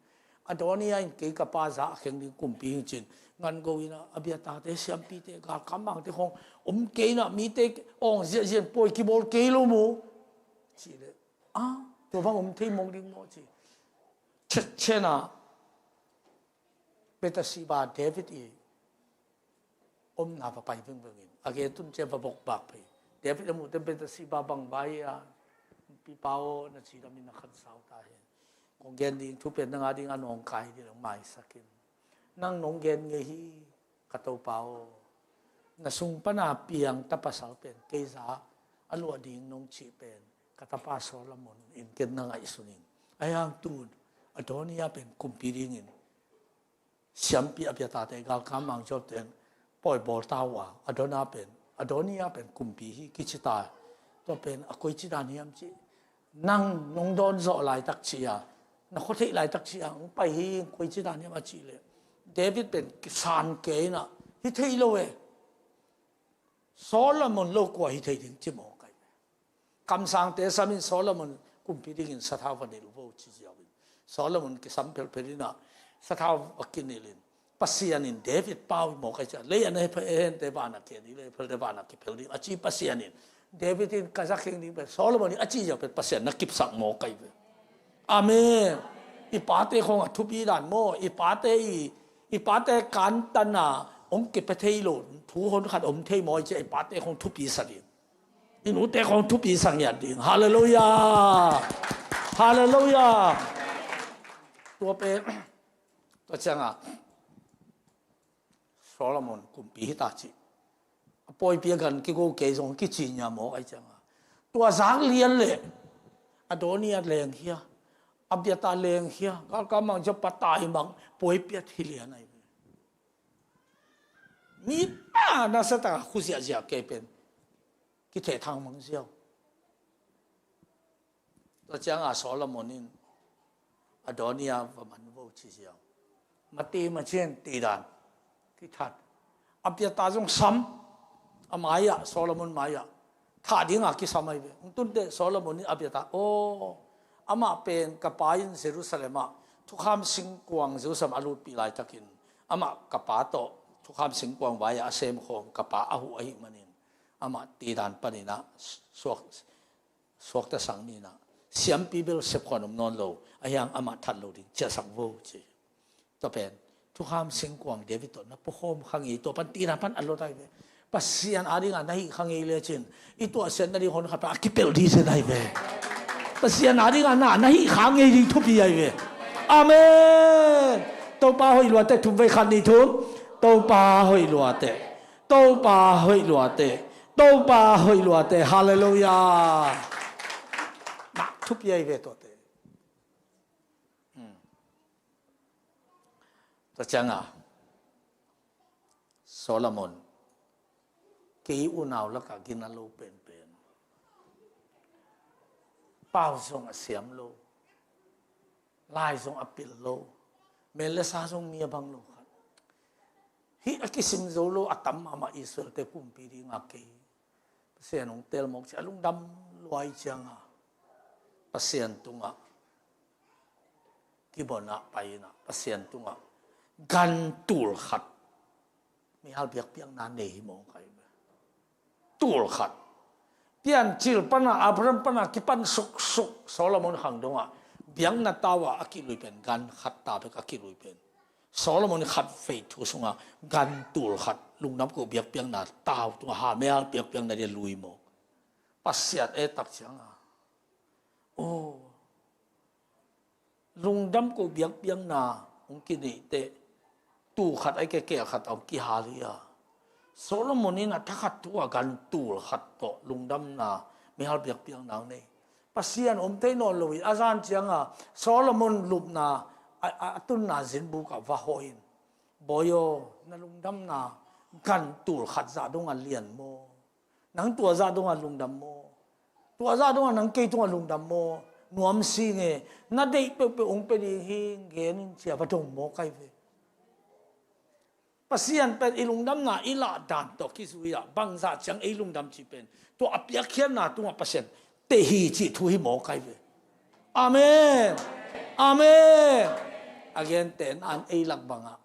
Adoniah in kei ka pa za a kheng ding kumpi hi cin, ngan go in ah Abiathar te, siampite, galkap mangte khawng om kei in ah, mite awng ziahziah in pawi kibawl kei lo maw ci leh, a, tua bang om thei mawk ding maw ci. Chetchen ah Bathsheba David i omna va pai vengveng in, a gei tun ciang va bokbak phei. David a muh teh, Bathsheba bang vai a, pi pa aw, na cidam in na khansau ta hen. Kong gen ding thu pen nang a ding a nawngkai ding, nang maisak in. Nang nong gen ngei hi, ka Topa aw. Na sung pana piang ta pasal pen kei za a luah ding nong cih pen ka tapa Solomon in ken na ngaihsun in. Ahi hang tun Adoniah pen kumpi dingin siampi Abiathar te, galkap mang Joab te in pawi bawl ta uh a, Adoniah pen, Adoniah pen kumpi hi kici ta. Tua pen a koici dan hiam cih, nang nong dawn zawh laitak ci a, na khuatheih laitak ci a hong pai hi, koici dan hiam a cih leh, David pen kisan kei in ah, hi thei lo e. Solomon lo kua hi thei ding ci mawk ahi ve. Kamsangte sam in Solomon kumpi dingin sathau va nilh vo ci ziau in, Solomon kisam phelphel in ah sathau va kinilh in, Pasian in David pau hi mawk ahi ciang, lei a na hente vanah ken ding, lei a phelte vanah kiphel ding a ci Pasian in David in ka za kheng ding pen Solomon in a ci ziau pen Pasian na kipsak mawk ahi ve. Amen. I pate khawng a thupi dan maw, i pate i, i pate kantan a hong kipia thei lo thu hon khat om thei maw, i ci a i pate khawng thupi sak in, i nute khawng thupi sak ngiat ding. Halleluiah. Halleluiah. Tua pen, tua ciangah Solomon kumpi hi ta cih, a pawipi a gan kigo kei zong kici nia mawk ahi ciangah, tua zak lian leh Adoniah leng hia, Abiathar leng hia, galkap mang Joab pa tai mang, pawipi a thi lian ahi ve. Mi pa nasa taka khu ziahziah kei pen kithehthang mang ziau. Tua cianga Solomon in Adonia va man vo ci ziau. Mate macian tidan kithat. Abiathar zong sam. A mai-ah, Solomon mai-ah thah dinga kisam ahi ve. Hong tunte Solomon in Abiathar, aw, amah pen ka pa in Jerusalem ah thukham singkuang Jerusalem a lutpih laitakin amah ka pa tawh thukham singkuang vai-ah a semkhawm ka pa a huh ahih manin amah tidan paninah suak suakta sang ninah siampi bel sepkhuan om nawn lo, ahiang amah that lo ding ciahsak vo ci. Tua pen thukham singkuang David tawh na pukhawm kha ngei, tua pan tidan pan a lot ahi ve. Pasian adinga na hih kha ngei lecin i tuahsiat nading hon khat pan a kipelh ding zen ahi ve. Pasian adinga na na hih kha ngei ding thupi ahi ve. Amen. Topa hoih luate thum vei khat ni thum. Topa hoih luate. Topa hoih luate. Topa hoih luate. Halleluiah. Na thupi ahi ve tuate. Hmm. Tua cianga Solomon, kei unau lakah gina lo penpen. Pau zong a siam lo. Lai zong a pil lo. Mel le sa zong mi a bang lo khat. Hih a kisim zo lo a tam mahmah Israel-te kumpi dinga kei Pasian hong tel mawk ciah a lungdam luai cianga Pasian tungah kibonah painah Pasian tungah gan tul khat mihal biakpiakna nei hi mawk ahi ve. Tul khat. Piancil pana Abraham pana kipan suksuk Solomon khang dongah biakna tau-ah a kilui pen gan khat ta bek a kilui pen. Solomon khat vei thu sungah gan tul khat lungdam ko biakpiakna tau tungah ha mihal biakpiakna dia lui mawk. Pasian e tak cianga. Oh. Lungdam ko biakpiakna hong kineihte tul khat ai ke kel khat a hong kihal hi a. Solomon in a thakhat thu a gan tul khat tawh lungdamna mihal biakpiakna hong nei. Pasian om thei nawn lo hi a zan cianga Solomon lupna a, a, a tunna zinbuk ah va hawh in. Bawi aw, na lungdamna gan tul khat zah dong a lian maw? Nang tua zah dongah lungdam maw? Tua zah dongah nang kei tungah lungdam maw? Nuam si nge, na deih peuhpeuh hong pia ding hi, gen in cia va dong maw kai ve. Pasian pen i lungdamna i lah dan tawh kizui ah bangzah ciang ei lungdam ci pen tua a piakkhiatna tungah Pasian teh hi cih thu hi maw kai ve. Amen. Amen. A gente in an ei lak bangah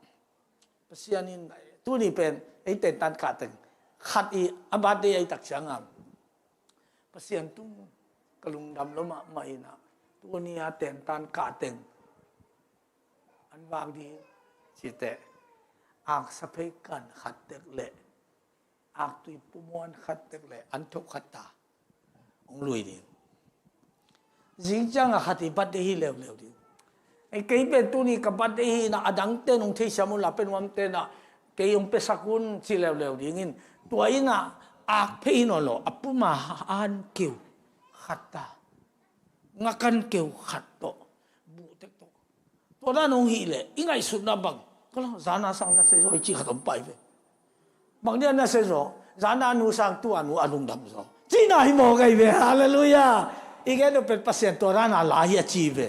Pasian in tuni pen ei tentan kah teng khat i a birthday ei tak ciangin Pasian tung ka lungdam lo mahmah inah tuni a tentan kah teng an vak ding cite aksa phei kan khat tek le aktui pumuan khat tek le an thok khat ta hong lui ding. Zing ciangah khat i birthday hi leuleu ding. Ei kei pen tuni ka birthday hi inah a dangte nong theisiam un la pen nuamte inah kei hong piasak un ci leuleu dingin tua inah akphei hi nawn lo a puma an keu khat ta ngakan keu khat tawh buhtek tawh tua dan hong hih leh i ngaihsutna bang ka lo zana sang na se zaw i cih khat om pai ve. Bang dia na se zaw zana nu sang tu a nu a lungdam zaw cihna hi mawk ahi ve. Halleluiah. I gen uh pen Pasian tua dana la hi a ci ve.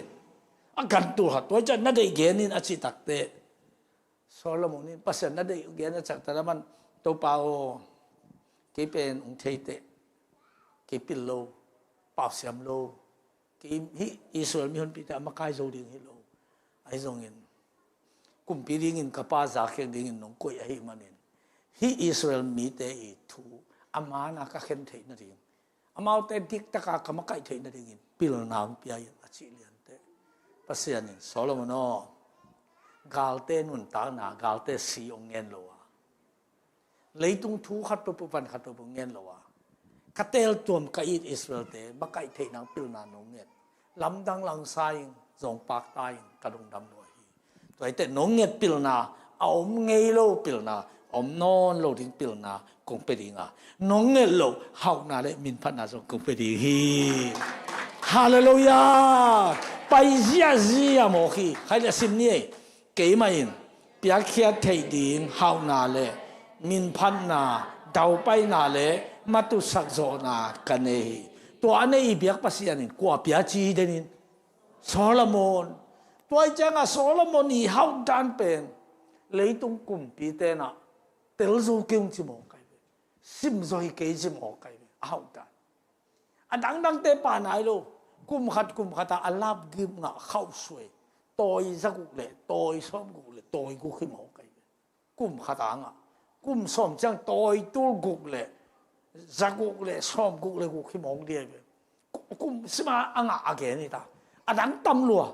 A gan tul khat tua i ciah na deih gen in a cih takte Solomon in Pasian na deih gen a ciah takte na man Topa aw kei pen hong theiteh kei pil lo pausiam lo. Kei hih Israel mihonpite a makai zo ding hi lo. Ahi zongin kumpi dingin ka pa zakhiak dingin nong koih ahih manin hih Israel mite i thu a mana ka khen theih nading amaute diktaka ka makaih theih nadingin pilna hong pia in a cih liante. Pasian in Solomon aw galte nuntakna galte si hong ngen lo a leitung thu khat peuhpeuh van khat peuhpeuh ngen lo a ka teltuam ka it Israelte makaih theih nang pilna nong nget lamdang langsa in zong pakta in ka lungdam lo hi. Tuaite nong nget pilna a om ngei lo pilna a om nawn lo ding pilna kong pe ding a nong nget lo hauhna le minphatna zong kong pe ding hi. Halleluiah. Pai ziahziah mawk hi khai le sim ni ei keimah in piakkhiat theih ding hauhna le minphatna, daupaina le matusak zawhna ka nei hi. Tua a nei i biak Pasian in kua pia ci hi den in, Solomon. Tua hi ciangah Solomon i hauh dan pen leitung kumpi tenah telzo kei ung ci mawk kai ve. Simzo hi kei ci mawk kai ve. A hauh dan. A dangdangte pah nai lo. Kum khat kum khatah a lap gim ngah khauh suai. Tawi zaguk le tawi sawmguk le tawi guk hi mawk kai ve. Kum khatah ngah. Kum sawm ciang tawi tul guk le zaguk le sawmguk le guk hi mawk dia ve. Kum sima a ngah a gen hi ta. A dang tam lua.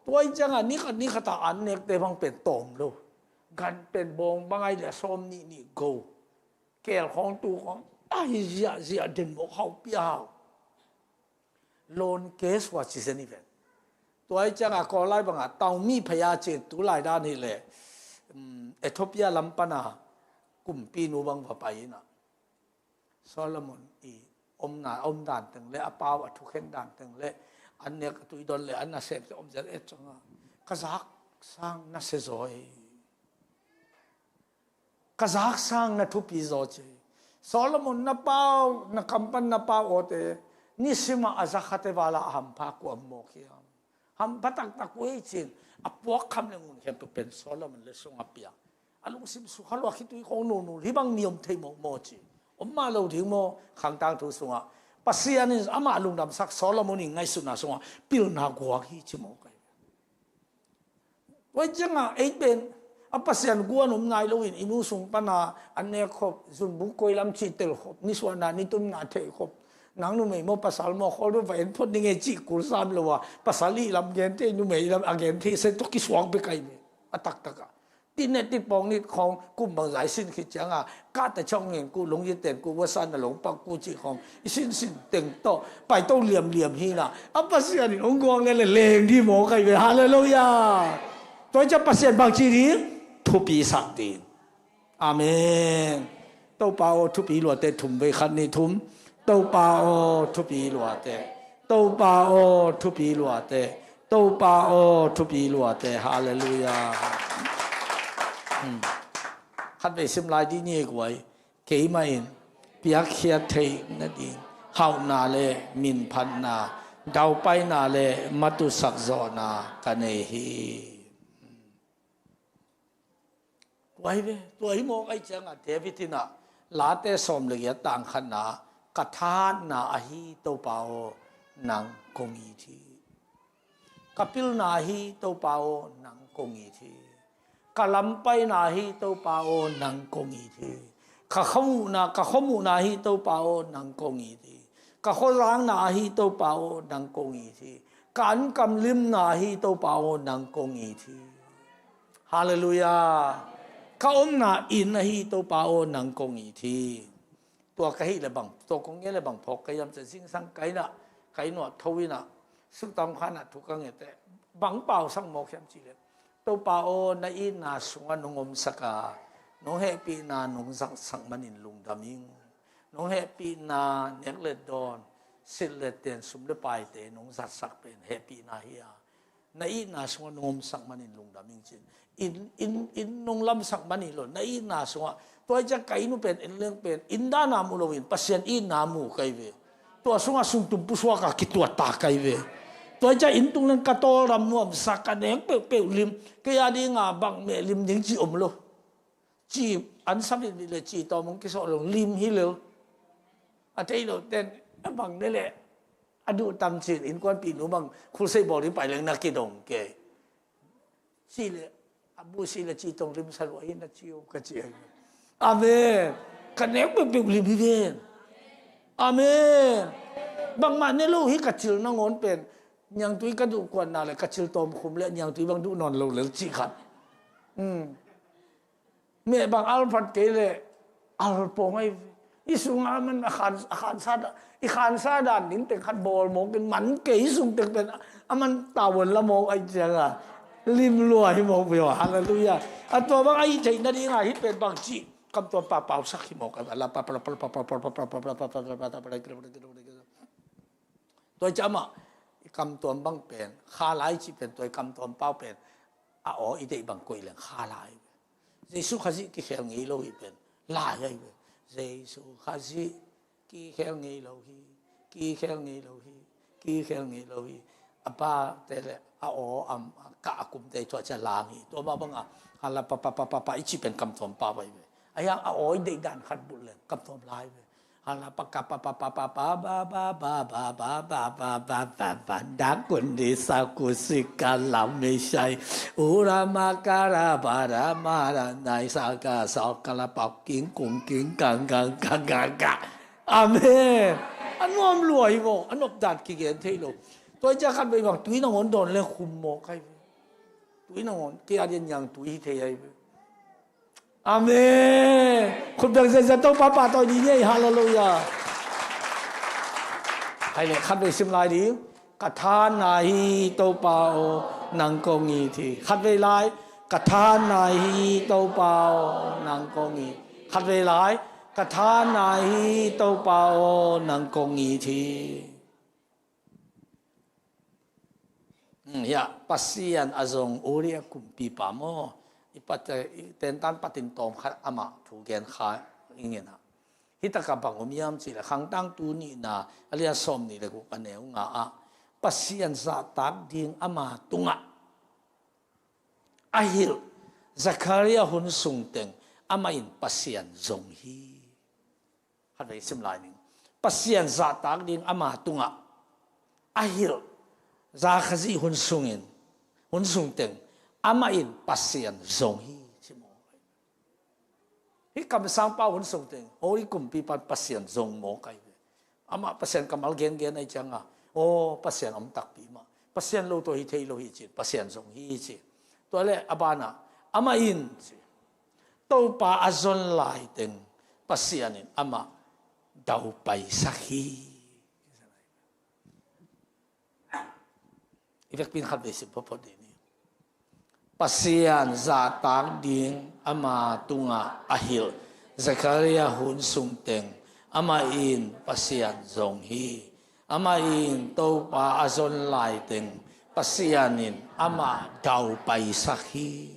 Tua hi ciangah ni khat ni khatah an nekte bang pen tawm lo. Gan pen bawng bang ai le sawm nih nih go. Kel khawng tu khawng ai ziahziah den mawk hau pia hau. Loan case hua ci zen hi ven. Tua hi ciangah Kawllai bangah taumi phaya ci tu lai dan hi leh, um, Ethiopia lam pana kumpinu bang va pai inah Solomon i omna, om dan teng le a pau a thukhen dan teng le an nek a tuidon le an nasemte om zel et ciangah ka zak sang na se zaw hi. Ka zak sang na thupi zaw ci. Solomon na pau, na kampan na pau awte nisimah a zakhate vala a hampha kuam mawk hiam? Hampha taktak uh hi cin a puak kham le ngun khempeuh pen Solomon le sungah pia. A lungsim sukha lua khitui khawng nunun hi bang ni om thei mawk maw ci. Om mah lo ding maw? Khangtang thu sungah Pasian in amah lungdamsak Solomon in ngaihsutna sungah pilna guak hi ci mawk ai. Tua ciangah ei pen a Pasian guan om nai loin i nu sung pana an nek khop, zunbuk koi lam cih tel khop, nisuahna nitumna theih khop. Nang numei maw pasal maw khawl deuh va en phot ning e cih kul sam lo a, pasal i lam gen thei, numei i lam a gen thei se tawh kisuak bek ai ve. A taktakah tinnet titpawng nit khawng kum bangzah i sin khit cianga kahta chawng ngen kuh, lungyi ten kuh, wasan na longpak kuh cih khawng i sinsin teng tawh paito liamliam hina a Pasian in hong guang le le leng di mawk ai ve. Halleluiah. Tua hi ciah Pasian bangci ding? Thupi sak ding. Amen. Topa aw thupi luate thum vei khat nih thum. Topa aw thupi luate. Topa aw thupi luate. Topa aw thupi luate. Halleluiah. Hmm. Khat vei sim lai dih ni guai. Keimah in piakkhiat theih nading hauhna le minphatna, daupaina le matusak zawhna ka nei hi. Tua hi ve, tua hi mawk ai ciangah David inah Late sawm le giat tang khatna, ka thatna ahi Topa aw nang kong it hi. Ka pilna ahi Topa aw nang kong it hi. Ka lampaina ahi Topa aw nang kong it hi. Ka khamuhna, ka khamuhna ahi Topa aw nang kong it hi. Ka khawzangna ahi Topa aw nang kong it hi. Ka ankam limna ahi Topa aw nang kong it hi. Halleluiah. Ka omna inn ahi Topa aw nang kong it hi. Tua ka hih le bang, tua kong ngen le bang phawk ka hiam ciah zingsang ka innah, ka inn uah tho innah, suktam khanah thu ka ngeteh bang pausak mawk hiam cihleh, Topa aw na itna sungah nong omsak a, nong hehpihna nong zatsak manin lungdam ing. Nong hehpihna nek le dawn, silh le ten, sum le paite nong zatsak pen hehpihna hi a, na itna sungah nong omsak manin lungdam ing cin. Inn, inn, inn nong lamsak manin lo, na itna sungah. Tua hi ciah ka inn uh pen, inn leng pen inn dana mu loin Pasian itna mu kai ve. Tua sungah sungtum pusuaka kituatta kai ve. Tua hi ciah inn tung leng ka tawldam nuamsak, ka nek peuhpeuh lim, kei a dinga bang meh lim ding ci om lo. Ci an savitvit le ci tawm hong kisawh lo lim hi lel. A thei lo ten a bang ne leh a duh tam cin innkuanpih nu bang khulsei bawl ding pai leng na kidong kei. Ci le a bu si le ci tong lim sa luah hi na ci uh ka ci ahi. Amen. Ka nek peuhpeuh lim hi ven. Amen. Bangmah ne lo hi ka cil nangawn pen. Niangtui ka duh kuanna le ka cil tawm khum le niangtui bang duh nawn lo lel ci khat. Hmm. Meh bang al phat kei leh al pawng ai. I sungah a man a khan, a khansa dan, i khansa dan ding teng khat bawl mawkin man kei, i sung tek pen a man tavuan la mawk ai cianga lim lua hi mawk ve aw. Halleluiah. A tua bang a i theih nadinga hih pen bang cih kamtuam pau pausak hi mawk ai. Tua i cih amah i kamtuam bang pen kha lai cih pen, tua i kamtuam pau pen a aw i deih bang koih leng kha lai. Jesu Khazih kikhel ngei lo hi pen lai ahi ve. Jesu Khazih kikhel ngei lo hi, kikhel ngei lo hi, kikhel ngei lo hi. A pate le a aw a kah a kumte thuah ciang lang hi. Tua mah banga hala pa pa pa pa pa i cih pen kamtawm pa bai ve. A hiang a aw i deih dan khat bulh leng kamtawm lai ve. Hala pa ka pa pa pa pa pa ba ba ba ba ba ba ba ba ba da kun di sa ku si ka la mi shai. U ra ma ka ra ba ra ma ra nai sa ka sa ka la pa king kung king kang kang kang kang kang. Amen. A nuam lua hi maw, a nop dan kigen thei lo. Tua i ciang khat vei bang tui nangawn dawn leng khum maw kai ve. Tui nangawn kei a dian niang tui hi thei ahi ve. Amen. Khut beng zenzen Topa pahtawi ni ni ei. Halleluiah. Hai le khat vei sim lai ding. Ka thanna hi Topa aw nang kong it hi. Khat vei lai. Ka thanna hi Topa aw nang kong it. Khat vei lai. Ka thanna hi Topa aw nang kong it hi. Hmm, hiah Pasian a zong Uria kumpipa maw? I pat, i tentan patin tawm khat amah thu gen kha i ngen ah. Hi takah bang om hiam cih leh Khangtangtu nihna a lian sawm nih le guk a neu nga ah Pasian zahtak ding ama tungah a hilh Zakaria hun sungteng amah in Pasian zong hi. Khat vei sim lai ning. Pasian zahtak ding ama tungah a hilh Zakaria hun sungin, hun sungteng amah in Pasian zong hi ci maw? Hih kamsangpa hun sungteng, hih kumpipa in Pasian zong maw kai ve. Amah Pasian kammal gengen ahi cianga, aw Pasian om takpi mah. Pasian lo tawh hi thei lo hi ci, Pasian zong hi ci. Tua le a banah amah in ci. Topa a zon laiteng Pasian in amah daupaisak hi. I vekpi in khat vei sim photphot dih ni. Pasian zahtak ding ama tungah a hilh Zakaria hun sungteng amah in Pasian zong hi. Amah in Topa a zon laiteng Pasian in amah daupaisak hi.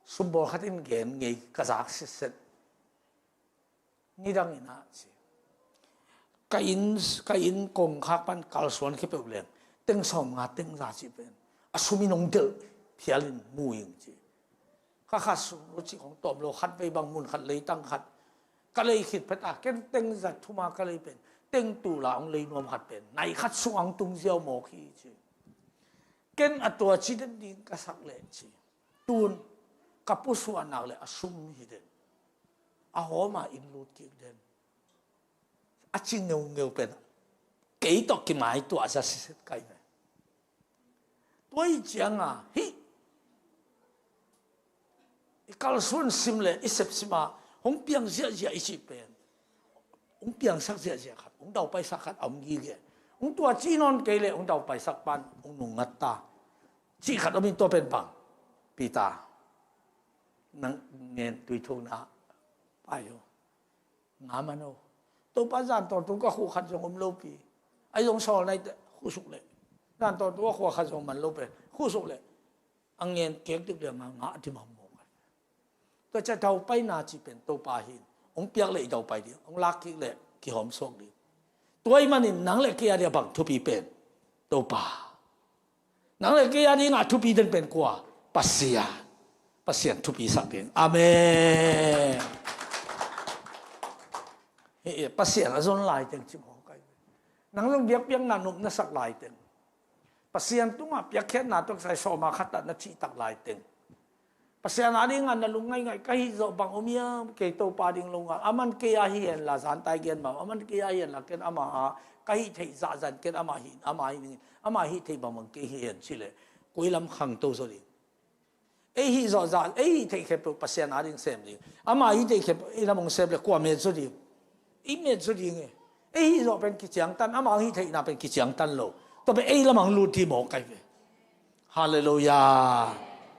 Sumbawl khat in gen ngei ka zak sitset. Nidang in ah ci. Ka inn, ka inn kongkhak pan kalsuan khia peuh leng teng sawmnga teng za cih pen a sum in hong delh phial in mu ing ci. Kha khat sum lo cih hong tawm lo khat vei bang mun khat leitang khat ka lei khit phet a ken teng za thuma ka lei pen teng tula hong lei nuam khat pen nai khat sung ang tung ziau mawk hi ci. Ken a tua ci den ding ka sak leh ci. Tun ka pusuahnak le a sum hi den. A hawma in lut kik den. A ci ngeungeu pen kei tawh kimai tuah za siset kai ve. Tua i cianga hih i kalsuan sim le i sepsima hong piang ziahziah i cih pen hong piangsak ziahziah khat, hong daupaisak khat a om gige. Hong tua ci nawn kei leh hong daupaisak pan hong nungngat ta. Cih khat om in tua pen bang Peter nang ngen tuithukna pai uh. Nga man uh. Topa zan tawntung ka khuh khat zong om lopi. Ai zong sawl nai teh khuh suk leh. Zan tawntung ka khuh khat zong man lopi. Khuh suk leh. A ngen kek dik leh nga ngah di mahmah. Tua ciah daupaina cih pen Topa hin hong piak leh i daupai ding, hong lak kik leh kihawm suak ding. Tua ahih manin nang le kei a dia bang thupi pen Topa. Nang le kei a dingah thupi den pen kua? Pasian. Pasian thupi sak ding. Amen. Hih Pasian a zon laiteng cih mawk ai. Nang zong biakpiakna nop na sak laiteng. Pasian tungah piakkhiatna tawh kisai sawma khat ah na cihtak laiteng. Pasian a dingah na lungngaih ngaih ka hih zawh bang om hiam kei Topa ding lo ngal. Aman kei a hi henla zantai gen bang. Aman kei a hi henla ken ama a ka hih theih zahzan ken ama hi, ama hi ning. Ama hih theih bangbang kei hi hen cileh. Koi lam khangto zaw ding. Ei hih zawh zah, ei hih theih khempeuh Pasian a ding sem ding. Ama hih theih khempeuh ei lam hong sem le kua met zaw ding. I met zaw ding e. Ei hih zawh pen kiciangtan, ama hih theihna pen kiciangtan lo. Tua pen ei lamang lut hi mawk ai ve. Halleluiah.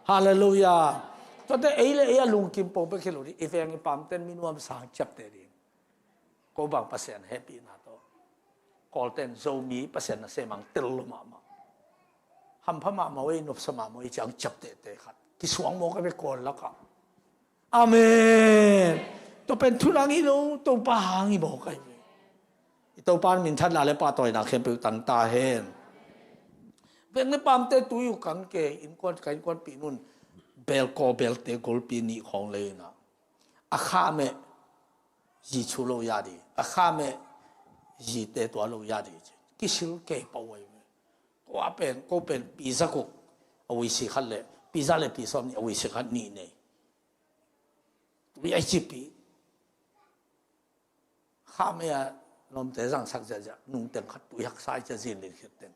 Halleluiah. Tuate ei le ei a lungkim pong bek hi lo ding. I veng i pamten minuam sang ciapteh ding. Ko bang Pasian hehpihna tawh. Kawlten Zomi Pasian na semang tel lo mahmah. Hampha mahmah ei nopsa mahmah ei ciang ciaptehteh khat. Kisuang mawk a ve kawl lakah. Amen. Tua pen thu nang hi lo, Topa hang hi mawk a hi ve. I Topa in minthanna le pahtawina khempeuh tang ta hen. Veng le pamte tui uh kang ke, innkuan, ka innkuanpih nun belkaw belte golpi nih khawng lei inah, a khameh zi chu lo ya di, a khameh zite tua lo ya di. Kisil kei pah uh a hi ve. Ko a pen, ko pen pizza kuk a uisi khat le, pizza le pizza nih a uisi khat nih nei. Tui a cipih. Khameh a lawmte zangsak ziahziah, nungteng khat tui haksa i cia zin len khiat teng.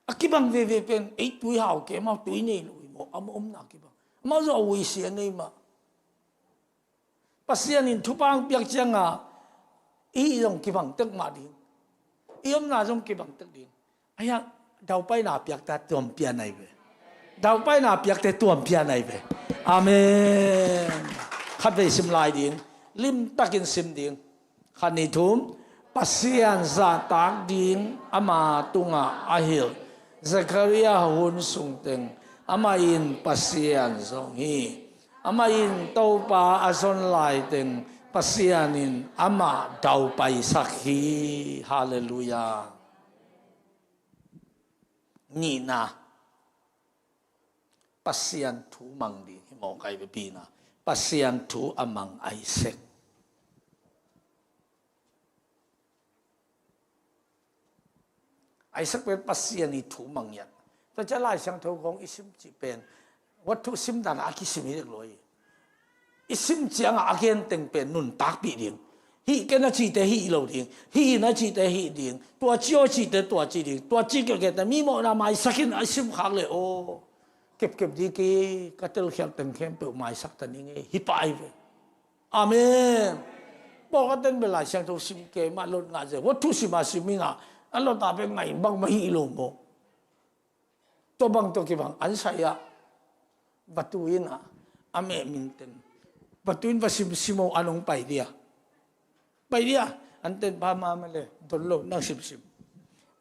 A kibang veve pen, ei tui hau ke, amau tui nei lo hi maw, amau omna kibang. Amau zong a uisi a nei mah. Pasian in thupha hong piak cianga, i hih zong kibang tek mah ding. I omna zong kibang tek ding. Ahi hang, daupaina piakte tuam pian ahi ve. Daupaina piakte tuam pian ahi ve. Amen. Khatvei sim lai ding. Limtakin sim ding. Khat, nih, thum. Pasian zahtak ding ama tungah a hilh. Zechariah hun sungteng amah in Pasian zong hi. Amah in Topa a zon laiteng Pasian in amah daupaisak hi. Halleluiah. Nihna, Pasian thu mang ding hi mawk a hi ve. Pina, Pasian thu a mang Isaac. Isaac pen Pasian i thu mang hiat. Tua ciang Lai Siangtho kong i sim cih pen, wat thu sim dan a kisim hi dek lo hi. I sim ciangah a gen teng pen nuntakpih ding. Hih ken a cihte hih lo ding. Hih in a cihte hih ding. Tua ci aw cihte tua ci ding. Tua ci kekete mi mawhna maisak in a sim khak le aw. Kepkep ding hi, ka telkhial teng khempeuh maisak ta ning e. Hi pah ahi ve. Amen. Pawlkhat ten bel Lai Siangtho sim kei mah lot ngah zel. Wat thu sim a sim ing a, a lot a bek ngaih bang mah hi lo maw. Tua bang tawh kibang an sai ah, vatu in ah, a meh minten. Vatu in va sim sim aw, an hong pai dia. Pai dia, an ten pa ma ma le, don lo, nang sim sim.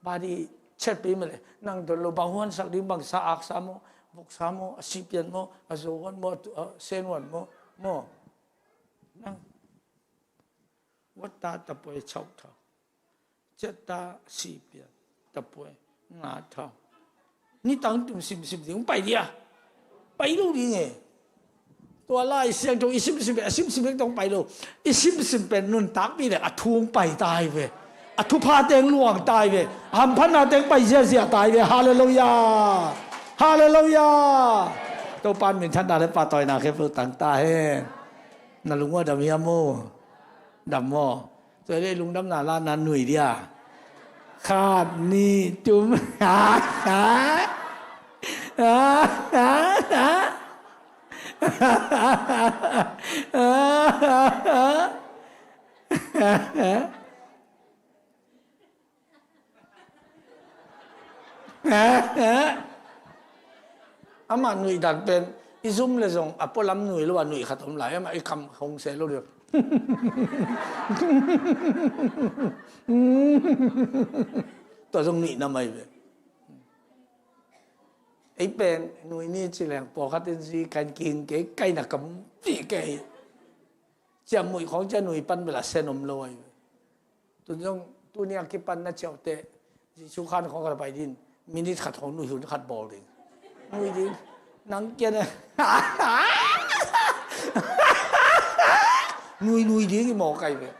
Pa di chet pi ma le, nang don lo, bang huan sak ding, bang sa ak sa maw, vok sa maw, a sipian maw, a zo huan maw, a tu-, a sen huan maw, maw. Nang, wat ta ta poi chau thau. Chet ta sipian, ta poi, nga thau. Ni tang tum simsim ding, pai dia. Pai lo ding e. Tua Lai Siangtho i simsim, a simsim ding tong pai lo. I simsim pen nuntakpih le, a thu hong pai ta hi ve. A thupha teng luang ta hi ve. A hamphatna teng pai ziahziah ta hi ve. Halleluiah. Halleluiah. Topa in minthanna le pahtawina khempeuh tang ta hen. Na lung uh a dam hiam maw? Dam maw? Tua leh lungdamna la na nui dia. Khat, nih, thum. Amah nuih dan pen, i zum le zong a pualam nui lo a nuih khat om lai, amah i kam hong se lo deuh. Tua zong nuih na mai ve. Ei pen, nui ni ci leng, pawlkhat in zi kan king kei, kai na kam pi kei. Ciam muih khawng cia nui pan bela sen om lo ahi. Tun zong tuni a kipan na ciau teh, Jesu khan khawng ka pai din, minit khat khawng nui hun khat bawl ding. Nui ding. Nang kian e. Nui, nui ding i mawk ahi ve.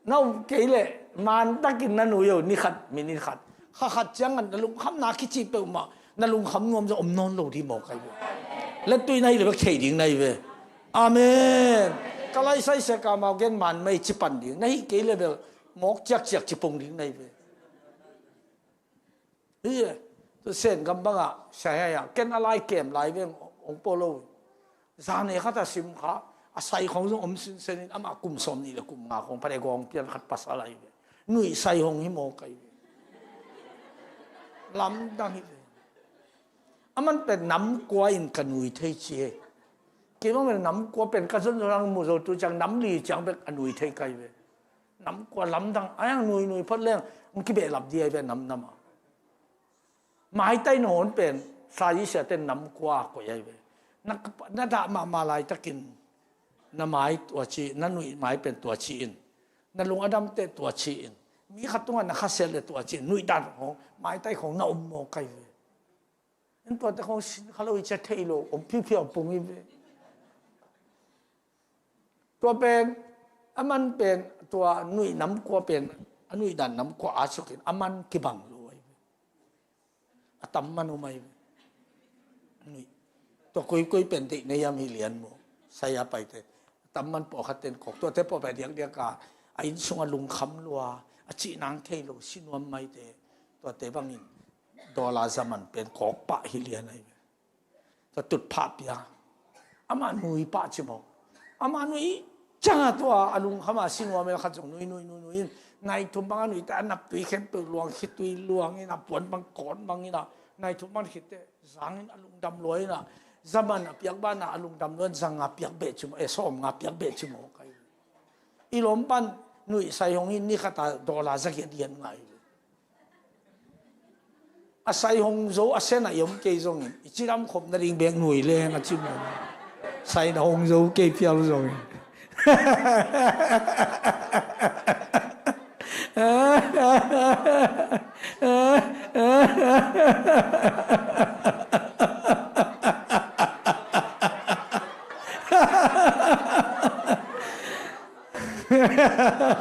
Na um kei leh, mantakin na nui o, ni khat, minit khat. Kha khat ciangan na lungkhamna kici peuhmah, na lungkham nuam zong om nawn lo ding mawk ahi ve. Lettui na hi le bek thei ding na hi ve. Amen. Ka lai sai se ka mau gen man mai ci pan ding. Na hi kei le bel mawk ciakciak ci pong ding na hi ve. Hi e, tu Sen gam bangah, sia hia hia, ken a lai kem lai veng ong polo. Zane khat a sim kha, a sai khong zong om sinsen in, amah kum sawm nih le kum nga khong, pade gawng pian khat pasal ahi ve. Nui sai hong hi mawk ahi ve. Lamdang hi ve. Aman pen nam kua in ka nui thei ci e. Kei bang pen nam kua pen ka zon zon ang mu zo tu ciang nam li ciang bek a nui thei kai ve. Nam kua lamdang, a yang nui nui phot leng, ang kibehlap di ahi ve nam nam a. Maitai nawn pen, sa i siate nam kua koih ai ve. Na, na dah mahmah laitakin, na mai tua ci, na nuih mai pen tua ci in. Na lungadamte tua ci in. Mi khat tungah na khasia le tua ci in. Nuih dan khong, maitai khong na om maw kai ve. En tuate khong sin kha lo i cia thei lo, om phiuphiau pung i ve. Tua pen, a man pen, tua nuih nam kua pen, a nuih dan nam kua a sukin, a man kibang lo ai ve. A tam man um ai ve. Nuih. Tua koikoi pen deih na hiam hi lian maw. Sai a paite. A tam man pawlkhat ten kok. Tuate pawh pen diakdiak a, a inn sungah lungkham lua, a cih nang thei lo, si nuam maite. Tuate bangin, dollar za man pen kok pah hi lian ai ve. Tua tutphah pia. Amah nui pah ci maw. Amah nui ciangah tua a lungkham a si nuam el khat zong nui, nui, nui, nui in. Nai thum bang a nui ta a naptui khempeuh luang, khitui luang in a puan bang kawn bang in a. Nai thum bang khitte zangin a lungdam lua in a. Za man a piak banah a lungdam lua in za nga piak beh ci maw. Eh, sawm nga piak beh ci maw kai. I lawm pan nuih sai hong in ni khat a dollar za giat lian ngai. A sai hong zo a sen a i om kei zongin, i cidam khop nading bek nui leng a ci maw. Sai na hong zo kei phial zongin.